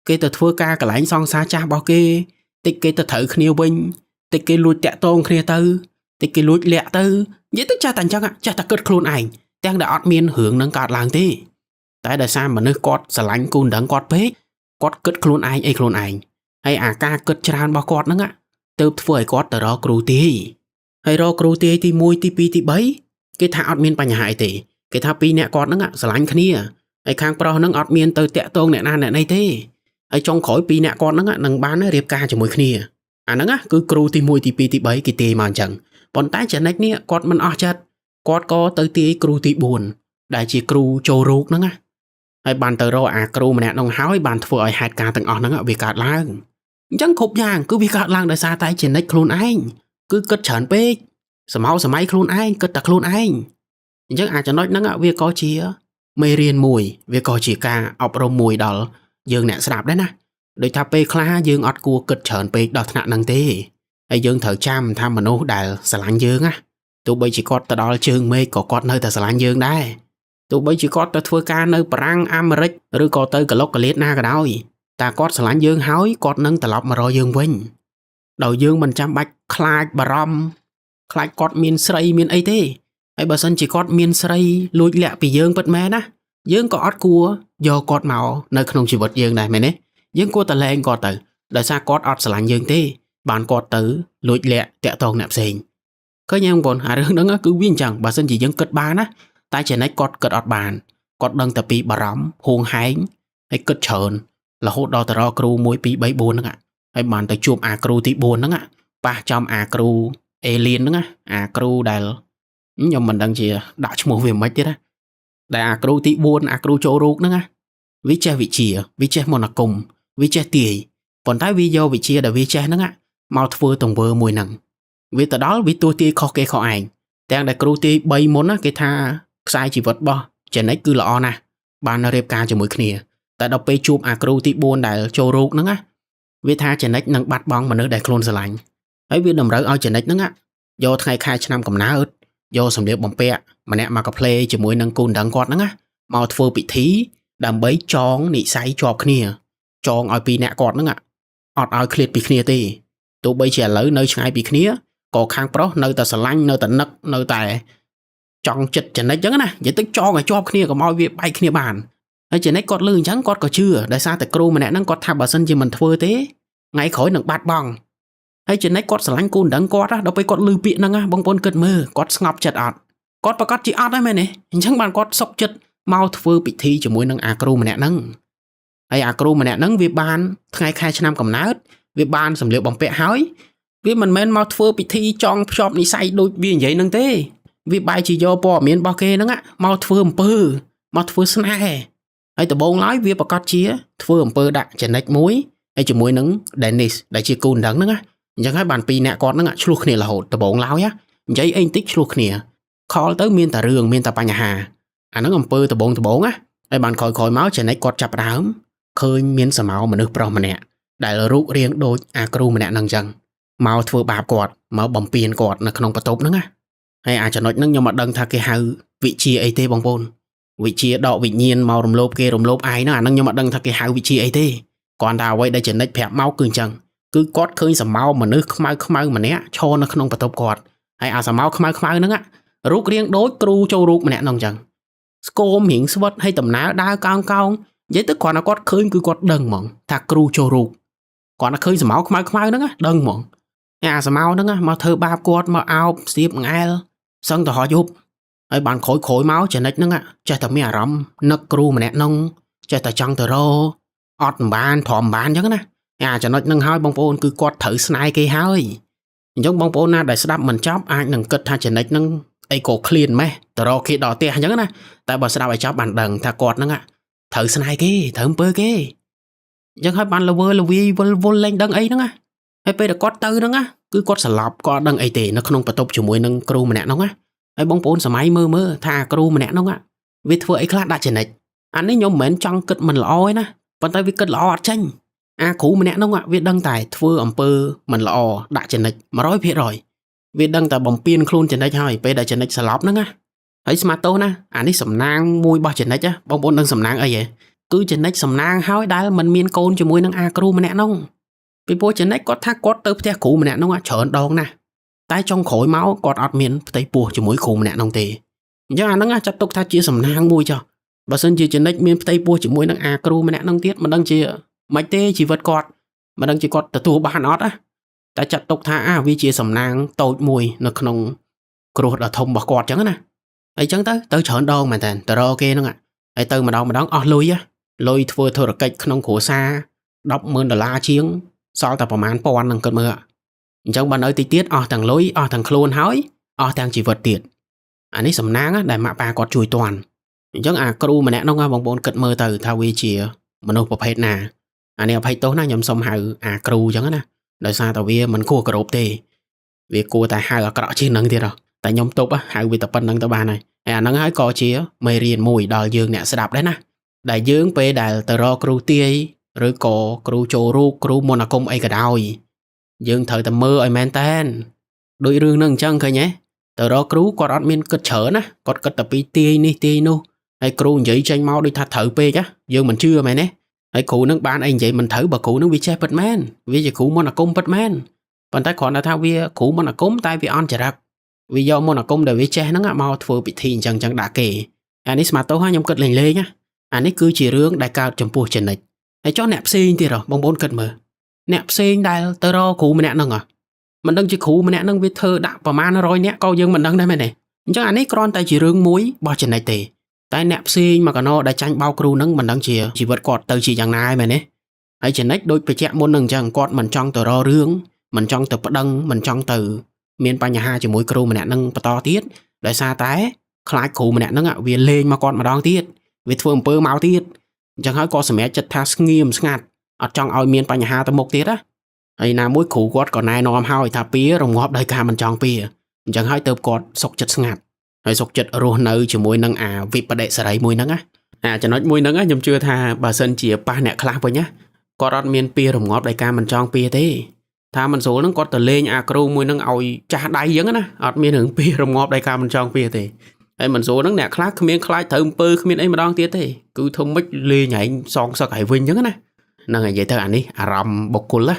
គេទៅធ្វើការកន្លែងសង្សារចាស់របស់គេតិចគេទៅត្រូវគ្នាវិញតិចគេលួចតាក់ទងគ្នាទៅតិចគេលួចលាក់ទៅនិយាយទៅចេះតែអញ្ចឹងចេះតែគិតខ្លួនឯងទាំងដែលអត់មានរឿងនឹងកើតឡើងទេតែដោយសារមនុស្សគាត់ស្រឡាញ់គូដណ្ដឹងគាត់ពេកគាត់គិតខ្លួនឯងអីខ្លួនឯងហើយអាការគិតច្រើនរបស់គាត់ហ្នឹងទើបធ្វើឲ្យគាត់ទៅរកគ្រូទាយហើយរកគ្រូទាយទី1ទី2ទី3គេថាអត់មានបញ្ហាអីទេគេថាពីរអ្នកគាត់ហ្នឹងស្រឡាញ់គ្នាហើយខាងប្រុសហ្នឹងអត់មានទៅតាក់ទងអ្នកណាអ្នកណីទេហើយចុងក្រោយពីរអ្នកគាត់ហ្នឹងនឹងបានរៀបការជាមួយគ្នាអាហ្នឹងគឺគ្រូទី1ទី2ទី3គេទាយមកអញ្ចឹងប៉ុន្តែចំណិចនេះគាត់មិនអស់ចិត្តគាត់ក៏ទៅទាយគ្រូទី4ដែលជាគ្រូចូលរូកហ្នឹងណាហើយបានទៅរកអាគ្រូម្នាក់នោះហើយបានធ្វើឲ្យហេតុការណ៍ទាំងអស់ហ្នឹងវាកើតឡើងអញ្ចឹងគ្រប់យ៉ាងគឺវាកើតឡើងដោយសារតែចំណិចខ្លួនឯងគឺគិតច្រើនពេកសមោសម័យខ្លួនឯងគិតតែខ្លួនឯងអញ្ចឹងអាចចំណុចហ្នឹងវាក៏ជាមេរៀនមួយវាក៏ជាការអប់រំមួយដល់យើងអ្នកស្ដាប់ដែរណាដូចថាពេលខ្លះយើងអត់គួរគិតច្រើនពេកដល់ថ្នាក់ហ្នឹងទេហើយយើងត្រូវចាំថាមនុស្សដែលស្រឡាញ់យើងណាទោះបីជាគាត់ទៅដល់ជើងមេឃក៏គាត់នៅតែស្រឡាញ់យើងដែរ ទោះបីជាគាត់ទៅធ្វើការនៅបារាំងអាមេរិកឬក៏ទៅកឡុកកលៀតណាក៏ដោយតែគាត់ស្រឡាញ់យើងហើយគាត់នឹងត្រឡប់មករកយើងវិញដោយយើងមិនចាំបាច់ខ្លាចបារម្ភខ្លាចគាត់មានស្រីមានអីទេហើយបើសិនជាគាត់មានស្រីលួចលាក់ពីយើងពិតមែនណាយើងក៏អត់គួរយកគាត់មកនៅក្នុងជីវិតយើងដែរមែនទេយើងគួរតែលែងគាត់ទៅដោយសារគាត់អត់ស្រឡាញ់យើងទេបានគាត់ទៅលួចលាក់តាក់ទងអ្នកផ្សេងឃើញទេបងប្អូនអារឿងហ្នឹងគឺវាអញ្ចឹងបើសិនជាយើងគិតបានណាតែចំណិចគាត់គិតអត់បានគាត់ដឹងតែពីបារម្ភហួងហែងហើយគិតច្រើនរហូតដល់ទៅរកគ្រូ1 2 3 4ហ្នឹងហើយបានទៅជួបអាគ្រូទី4ហ្នឹងប៉ះចំអាគ្រូអេលៀនហ្នឹងអាគ្រូដែលខ្ញុំមិនដឹងជាដាក់ឈ្មោះវាមិនទៀតណាដែលអាគ្រូទី4អាគ្រូចូលរូកហ្នឹងណាវាចេះវិជាវាចេះមន្តអាគមវាចេះទាយប៉ុន្តែវាយកវិជាដែលវាចេះហ្នឹងមកធ្វើទង្វើមួយហ្នឹងវាទៅដល់វាទួទាយខុសគេខុសឯងទាំងដែលគ្រូទាយ3មុនណាគេថាខ្សែជីវិតរបស់ចំណិចគឺល្អណាស់បានរៀបការជាមួយគ្នាតែដល់ពេលជួបអាគ្រូទី4ដែលចូលរូកហ្នឹងណាវាថាចំណិចនឹងបាត់បង់មនុស្សដែលខ្លួនស្រឡាញ់ហើយវាតម្រូវឲ្យចំណិចហ្នឹងយកថ្ងៃខែឆ្នាំកំណើតយកសម្លៀកបំពាក់ម្នាក់មកកាផ្លេជាមួយនឹងគូដណ្ដឹងគាត់ហ្នឹងណាមកធ្វើពិធីដើម្បីចងនិស័យជាប់គ្នាចងឲ្យពីរអ្នកគាត់ហ្នឹងអត់ឲ្យឃ្លាតពីគ្នាទេទោះបីជាឥឡូវនៅឆ្ងាយពីគ្នាក៏ខាងប្រុសនៅតែស្រឡាញ់នៅតែនឹកនៅតែចង់ចិត្តចំណិចអញ្ចឹងណានិយាយទៅចងឲ្យជាប់គ្នាកុំឲ្យវាបែកគ្នាបានហើយចំណិចគាត់លឺអញ្ចឹងគាត់ក៏ជឿដោយសារតែគ្រូម្នាក់ហ្នឹងគាត់ថាបើសិនជាមិនធ្វើទេថ្ងៃក្រោយនឹងបាត់បង់ហើយចំណិចគាត់ស្រឡាញ់គូដណ្ដឹងគាត់ណាដល់ពេលគាត់លឺពាក្យហ្នឹងណាបងប្អូនគិតមើលគាត់ស្ងប់ចិត្តអត់គាត់ប្រកាសជាអត់ហើយមែនទេអញ្ចឹងបានគាត់សុកចិត្តមកធ្វើពិធីជាមួយនឹងអាគ្រូម្នាក់ហ្នឹងហើយអាគ្រូម្នាក់ហ្នឹងវាបានថ្ងៃខែឆ្នាំកំណើតវាបានសម្លៀកបំពាក់ហើយវាមិនមែនមកធ្វើពិធីចង់ភ្ជាប់និស័យដូចវានិយាយហ្នឹងទេវាបែរជាយកព័ត៌មានរបស់គេហ្នឹងមកធ្វើអំពើមកធ្វើស្នេហ៍ហើយដំបូងឡើយវាប្រកាសជាធ្វើអំពើដាក់ចំណិចមួយហើយជាមួយនឹង Dennis ដែលជាគូដណ្ដឹងហ្នឹងណាអញ្ចឹងហើយបានពីរអ្នកគាត់ហ្នឹងឆ្លោះគ្នារហូតដំបូងឡើយនិយាយអីបន្តិចឆ្លោះគ្នាខលទៅមានតែរឿងមានតែបញ្ហាអាហ្នឹងអំពើដំបងដំបងណាហើយបានក្រោយៗមកចំណិចគាត់ចាប់ដើមឃើញមានសមោមនុស្សប្រុសម្នាក់ដែលរូបរាងដូចអាគ្រូម្នាក់ហ្នឹងអញ្ចឹងមកធ្វើបាបគាត់មកបំពេញគាត់នៅក្នុងបន្ទប់ហ្នឹងណាហើយអាចចំណុចហ្នឹងខ្ញុំអត់ដឹងថាគេហៅវិជាអីទេបងប្អូនវិជាដកវិញ្ញាណមករំលោភគេរំលោភឯងហ្នឹងអាហ្នឹងខ្ញុំអត់ដឹងថាគេហៅវិជាអីទេគ្រាន់តែអ្វីដែលចំណិចប្រាប់មកគឺអញ្ចឹងគឺគាត់ឃើញសមោមនុស្សខ្មៅខ្មៅម្នាក់ឈរនៅក្នុងបន្ទប់គាត់ហើយអាសមោខ្មៅខ្មៅហ្នឹងរូបរាងដូចគ្រូចូលរូបម្នាក់ហ្នឹងអញ្ចឹងស្គមរៀងស្វិតហើយដំណើរដើរកោងកោងនិយាយទៅគ្រាន់តែគាត់ឃើញគឺគាត់ដឹងហ្មងថាគ្រូចូលរូបគាត់តែឃើញសមោខ្មៅខ្មៅហ្នឹងដឹងហ្មងអាសមោហ្នឹងមកធ្វើបាបគាត់មកអោបស្ទាបងែលសឹងទៅហោយប់ហើយបានក្រោយក្រោយមកចំណិចហ្នឹងចេះតែមានអារម្មណ៍នឹកគ្រូម្នាក់ហ្នឹងចេះតែចង់ទៅរអត់មិនបានទ្រាំមិនបានអញ្ចឹងណាអាចំណុចហ្នឹងហើយបងប្អូនគឺគាត់ត្រូវស្នេហ៍គេហើយអញ្ចឹងបងប្អូនណាដែលស្ដាប់មិនចប់អាចនឹងគិតថាចំណិចហ្នឹងអីក៏ឃ្លានម៉េះទៅរកគេដល់ផ្ទះអញ្ចឹងណាតែបើស្ដាប់ឲ្យចប់បានដឹងថាគាត់ហ្នឹងត្រូវស្នេហ៍គេត្រូវអំពើគេអញ្ចឹងហើយបានលវើលវាយវិលវល់លែងដឹងអីហ្នឹងណាហើយពេលដែលគាត់ទៅហ្នឹងណាគឺគាត់ស្លាប់គាត់អត់ដឹងអីទេនៅក្នុងបន្ទប់ជាមួយនឹងគ្រូម្នាក់ហ្នឹងណាហើយបងប្អូនសម័យមើលមើលថាគ្រូម្នាក់ហ្នឹងវាធ្វើអីខ្លះដាក់ចំណិចអានេះខ្ញុំមិនមែនចង់គិតមិនល្អទេណាប៉ុន្តែវាគិតល្អអត់ចេញអាគ្រូម្នាក់ហ្នឹងវាដឹងតែធ្វើអំពើមិនល្អដាក់ចំណិច100%វាដឹងតែបំពេញខ្លួនចំណិចហើយពេលដែលចំណិចស្លាប់ហ្នឹងណាហើយស្មាតោណាអានេះសំណាងមួយរបស់ចំណិចបងប្អូនដឹងសំណាងអីហ៎គឺចំណិចសំណាងហើយដែលមិនមានកូនជាមួយនឹងអាគ្រូម្នាក់ហ្នឹងពីព្រោះចំណិចគាត់ថាគាត់ទៅផ្ទះគ្រូម្នាក់ហ្នឹងច្រើនដងណាស់តែចុងក្រោយមកគាត់អត់មានផ្ទៃពោះជាមួយគ្រូម្នាក់ហ្នឹងទេអញ្ចឹងអាហ្នឹងចាត់ទុកថាជាសំណាងមួយចុះបើសិនជាចំណិចមានផ្ទៃពោះជាមួយនឹងអាគ្រូម្នាក់ហ្នឹងទៀតមិនដឹងជាមិនទេជីវិតគាត់មិនដឹងជាគាត់ទទួលបានអត់ណាតែចាត់ទុកថាអាវាជាសំណាងតូចមួយនៅក្នុងគ្រោះដ៏ធំរបស់គាត់អញ្ចឹងណាហើយអញ្ចឹងទៅទៅច្រើនដងមែនតើទៅរកគេហ្នឹងហើយទៅម្ដងម្ដងអស់លុយលុយធ្វើធុរកិច្ចក្នុងគ្រួសារ100000ដុល្លារជាងសល់តែប្រហែលពាន់ហ្នឹងគិតមើលអញ្ចឹងបើនៅតិចទៀតអស់ទាំងលុយអស់ទាំងខ្លួនហើយអស់ទាំងជីវិតទៀតអានេះសំណាងដែលម៉ាក់ប៉ាគាត់ជួយតាន់អញ្ចឹងអាគ្រូម្នាក់នោះបងប្អូនគិតមើលទៅថាវាជាមនុស្សប្រភេទណាអានេះអភ័យទោសណាខ្ញុំសុំហៅអាគ្រូអញ្ចឹងណាដោយសារតែវាមិនគួរគោរពទេវាគួរតែហៅអាក្រក់ជាងនឹងទៀតតែខ្ញុំទប់ហៅវាតែប៉ុណ្្នឹងទៅបានហើយហើយអាហ្នឹងហើយក៏ជាមេរៀនមួយដល់យើងអ្នកស្ដាប់ដែរណាដែលយើងពេលដែលទៅរកគ្រូទាយឬក៏គ្រូចូលរូបគ្រូមន្តអាគមអីក៏ដោយយើងត្រូវតែមើលឲ្យមែនតែនដូចរឿងហ្នឹងអញ្ចឹងឃើញទេទៅរកគ្រូគាត់អត់មានគិតច្រើនណាគាត់គិតតែពីទាយនេះទាយនោះ ហើយគ្រូនិយាយចេញមកដូចថាត្រូវពេកណាយើងមិនជឿមែនទេហើយគ្រូនឹងបានអីនិយាយមិនត្រូវបើគ្រូនឹងវាចេះពិតមែនវាជាគ្រូមន្តអាគមពិតមែនប៉ុន្តែគ្រាន់តែថាវាគ្រូមន្តអាគមតែវាអន់ចរិតវាយកមន្តអាគមដែលវាចេះហ្នឹងមកធ្វើពិធីអញ្ចឹងអញ្ចឹងដាក់គេអានេះស្មាតោសខ្ញុំគិតលេងលេងណាអានេះគឺជារឿងដែលកើតចំពោះចំណិចហើយចុះអ្នកផ្សេងទៀតហ៎បងប្អូនគិតមើលអ្នកផ្សេងដែលទៅរកគ្រូម្នាក់ហ្នឹងហ៎មិនដឹងជាគ្រូម្នាក់ហ្នឹងវាធ្វើដាក់ប្រមាណ100នាក់ក៏យើងមិនដឹងដែរមែនទេអញ្ចឹងអានេះគ្រាន់តែជារឿងមួយរបស់ចំណិចទេតែអ្នកផ្សេងមកកណោដែលចាញ់បោកគ្រូហ្នឹងមិនដឹងជាជីវិតគាត់ទៅជាយ៉ាងណាឯមែនទេហើយចំណិចដូចបញ្ជាក់មុននឹងអញ្ចឹងគាត់មិនចង់ទៅរករឿងមិនចង់ទៅប្តឹងមិនចង់ទៅមានបញ្ហាជាមួយគ្រូម្នាក់ហ្នឹងបន្តទៀតដោយសារតែខ្លាចគ្រូម្នាក់ហ្នឹងវាលេងមកគាត់ម្ដងទៀតវាធ្វើអំពើមកទៀតអញ្ចឹងហើយក៏សម្រេចចិត្តថាស្ងៀមស្ងាត់អត់ចង់ឲ្យមានបញ្ហាទៅមុខទៀតណាហើយណាមួយគ្រូគាត់ក៏ណែនាំហើយថាពៀរងាប់ដោយការមិនចង់ពៀអញ្ចឹងហើយទៅគាត់សុកចិត្តស្ងាត់ហើយសុកចិត្តរស់នៅជាមួយនឹងអាវិបដិសេរីមួយហ្នឹងណាអាចំណុចមួយហ្នឹងខ្ញុំជឿថាបើសិនជាប៉ះអ្នកខ្លះវិញណាគាត់អត់មានពៀរងាប់ដោយការមិនចង់ពៀទេថាមិនស្រួលហ្នឹងគាត់ទៅលេងអាគ្រូមួយហ្នឹងឲ្យចាស់ដៃអញ្ចឹងណាអត់មានរឿងពៀរងាប់ដោយការមិនចង់ពៀទេហើយមិនស្រួលហ្នឹងអ្នកខ្លះគ្មានខ្លាចត្រូវអំពើគ្មានអីម្ដងទៀតទេគឺធ្វើម៉េចលេងឯងសងសឹកឲ្យវិញអញ្ចឹងណាហ្នឹងហើយនិយាយទៅអានេះអារម្មណ៍បុគ្គលណា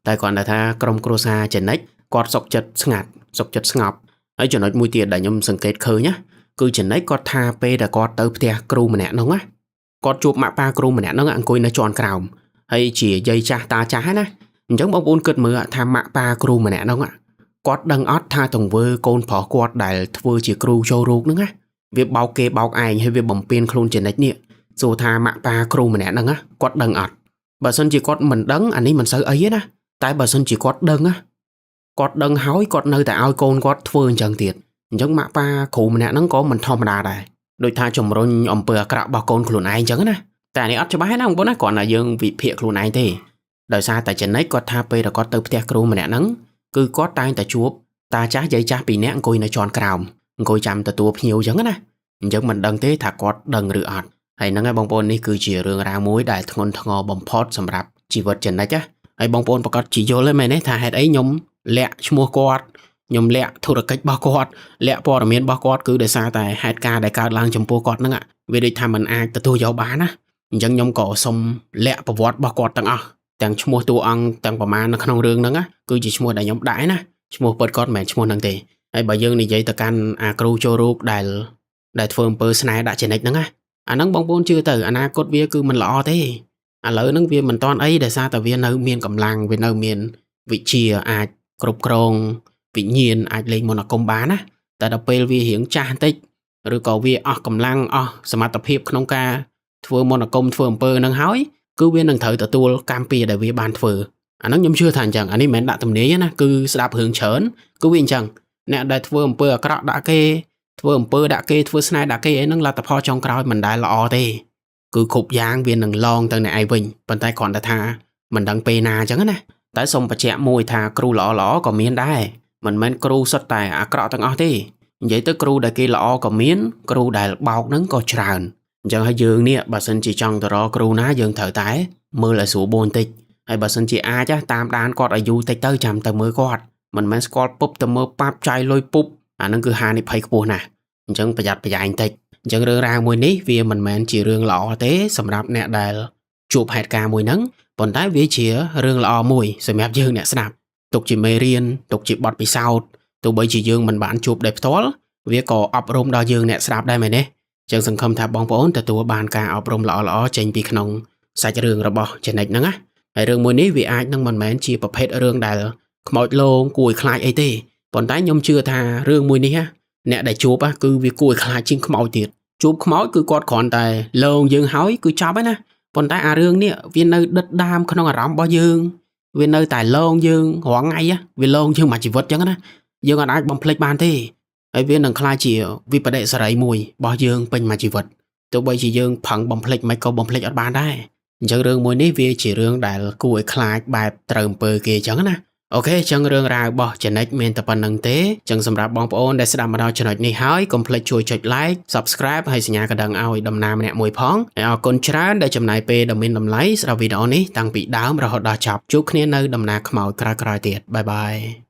តែគ្រាន់តែថាក្រុមគ្រួសារចំណិចគាត់សុកចិត្តស្ងាត់សុកចិត្តស្ងប់ហើយចំណុចមួយទៀតដែលខ្ញុំសង្កេតឃើញណាគឺចំណិចគាត់ថាពេលដែលគាត់ទៅផ្ទះគ្រូម្នាក់ហ្នឹងណាគាត់ជួបម៉ាក់ប៉ាគ្រូម្នាក់ហ្នឹងអង្គុយនៅជាន់ក្រោមហើយជាយាយចាស់តាចាស់ណាអញ្ចឹងបងប្អូនគិតមើលថាម៉ាក់ប៉ាគ្រូម្នាក់ហ្នឹងគាត់ដឹងអត់ថាទង្វើកូនប្រុសគាត់ដែលធ្វើជាគ្រូចូលរូបហ្នឹងណាវាបោកគេបោកឯងហើយវាបំពេញខ្លួនចំណិចនេះសួរថាម៉ាក់ប៉ាគ្រូម្នាក់ហ្នឹងណាគាត់ដឹងអត់បើសិនជាគាត់មិនដឹងអានេះមិនសូវអីទេណាតែបើសិនជាគាត់ដឹងណាគាត់ដឹងហើយគាត់នៅតែឲ្យកូនគាត់ធ្វើអញ្ចឹងទៀតអញ្ចឹងម៉ាក់ប៉ាគ្រូម្នាក់ហ្នឹងក៏មិនធម្មតាដែរដូចថាជំរុញអំពើអាក្រក់របស់កូនខ្លួនឯងអញ្ចឹងណាតែអានេះអត់ច្បាស់ទេណាបងប្អូនណាគ្រាន់តែយើងវិភាគខ្លួនឯងទេដោយសារតែចំណិចគាត់ថាពេលដែលគាត់ទៅផ្ទះគ្រូម្នាក់ហ្នឹងគឺគាត់តែងតែជួបតាចាស់យាយចាស់ពីរនាក់អង្គុយនៅជាន់ក្រោមអង្គុយចាំទទួលភ្ញៀវអញ្ចឹងណាអញ្ចឹងមិនដឹងទេថាគាត់ដឹងឬអត់ហើយហ្នឹងហើយបងប្អូននេះគឺជារឿងរ៉ាវមួយដែលធ្ងន់ធ្ងរបំផុតសម្រាប់ជីវិតចំណិចណាហើយបងប្អូនប្រកាសជាយល់ហើយមែនទេថាហេតុអីខ្ញុំលាក់ឈ្មោះគាត់ខ្ញុំលាក់ធុរកិច្ចរបស់គាត់លាក់ព័ត៌មានរបស់គាត់គឺដោយសារតែហេតុការណ៍ដែលកើតឡើងចំពោះគាត់ហ្នឹងវាដូចថាมันអាចទទួលយកបានណាអញ្ចឹងខ្ញុំក៏សុំលាក់ប្រវត្តិរបស់គាត់ទាំងអស់ទាំងឈ្មោះតួអង្គទាំងប្រមាណនៅក្នុងរឿងហ្នឹងគឺជាឈ្មោះដែលខ្ញុំដាក់ណាឈ្មោះពិតគាត់មិនមែនឈ្មោះហ្នឹងទេហើយបើយើងនិយាយទៅកាន់អាគ្រូចូលរូបដែលធ្វើអំពើស្នេហ៍ដាក់ចំណិចហ្នឹងណាអាហ្នឹងបងប្អូនជឿទៅអនាគតវាគឺមិនល្អទេឥឡូវហ្នឹងវាមិនតាន់អីដោយសារតែវានៅមានកម្លាំងវានៅមានវិជ្ជាអាចគ្រប់គ្រងវិញ្ញាណអាចលេងមន្តអាគមបានណាតែដល់ពេលវារៀងចាស់បន្តិចឬក៏វាអស់កម្លាំងអស់សមត្ថភាពក្នុងការធ្វើមន្តអាគមធ្វើអំពើហ្នឹងហើយគឺវានឹងត្រូវទទួលកម្មពៀដែលវាបានធ្វើអាហ្នឹងខ្ញុំជឿថាអញ្ចឹងអានេះមិនមែនដាក់ទំនាយណាគឺស្ដាប់រឿងច្រើនគឺវាអញ្ចឹងអ្នកដែលធ្វើអំពើអាក្រក់ដាក់គេធ្វើអំពើដាក់គេធ្វើស្នេហ៍ដាក់គេអីហ្នឹងលទ្ធផលចុងក្រោយមិនដែលល្អទេគឺគ្រប់យ៉ាងវានឹងឡងទៅអ្នកឯងវិញប៉ុន្តែគ្រាន់តែថាមិនដឹងពេលណាអញ្ចឹងណាតែសូមបញ្ជាក់មួយថាគ្រូល្អៗក៏មានដែរមិនមែនគ្រូសុទ្ធតែអាក្រក់ទាំងអស់ទេនិយាយទៅគ្រូដែលគេល្អក៏មានគ្រូដែលបោកហ្នឹងក៏ច្រើនអញ្ចឹងហើយយើងនេះបើសិនជាចង់ទៅរកគ្រូណាយើងត្រូវតែមើលឲ្យស្រួលបួនបន្តិចហើយបើសិនជាអាចតាមដានគាត់ឲ្យយូរតិចទៅចាំទៅមើលគាត់មិនមែនស្គាល់ពុបទៅមើលប៉ាប់ចាយលុយពុបអាហ្នឹងគឺហានិភ័យខ្ពស់ណាស់អញ្ចឹងប្រយ័ត្នប្រយែងតិចអញ្ចឹងរឿងរ៉ាវមួយនេះវាមិនមែនជារឿងល្អទេសម្រាប់អ្នកដែលជួបហេតុការណ៍មួយហ្នឹងប៉ុន្តែវាជារឿងល្អមួយសម្រាប់យើងអ្នកស្ដាប់ទុកជាមេរៀនទុកជាបទពិសោធន៍ទោះបីជាយើងមិនបានជួបដោយផ្ទាល់វាក៏អប់រំដល់យើងអ្នកស្ដាប់ដែរមែនទេចឹងសង្ឃឹមថាបងប្អូនទទួលបានការអប់រំល្អៗចេញពីក្នុងសាច់រឿងរបស់ចំណិចហ្នឹងណាហើយរឿងមួយនេះវាអាចនឹងមិនមែនជាប្រភេទរឿងដែលខ្មោចលងគួរឲ្យខ្លាចអីទេប៉ុន្តែខ្ញុំជឿថារឿងមួយនេះអ្នកដែលជួបគឺវាគួរឲ្យខ្លាចជាងខ្មោចទៀតជួបខ្មោចគឺគាត់គ្រាន់តែលងយើងហើយគឺចប់ហើយណាប៉ុន្តែអារឿងនេះវានៅដិតដាមក្នុងអារម្មណ៍របស់យើងវានៅតែលងយើងរាល់ថ្ងៃវាលងយើងមួយជីវិតចឹងណាយើងអាចបំភ្លេចបានទេហើយវានឹងក្លាយជាវិបដិសេរីមួយរបស់យើងពេញមួយជីវិតទោះបីជាយើងប្រឹងបំភ្លេចមិនក៏បំភ្លេចអត់បានដែរអញ្ចឹងរឿងមួយនេះវាជារឿងដែលគួរឲ្យខ្លាចបែបត្រូវអំពើគេអញ្ចឹងណាOK អញ្ចឹងរឿងរ៉ាវរបស់ចំណិចមានតែប៉ុណ្្នឹងទេអញ្ចឹងសម្រាប់បងប្អូនដែលស្ដាប់មកដល់ចំណុចនេះហើយកុំភ្លេចជួយចុច like Subscribe ហើយសញ្ញាកណ្ដឹងឲ្យដំណើរម្នាក់មួយផងហើយអរគុណច្រើនដែលចំណាយពេលដ៏មានតម្លៃស្ដាប់វីដេអូនេះតាំងពីដើមរហូតដល់ចប់ជួបគ្នានៅដំណើរខ្មោចក្រោយៗទៀត bye bye.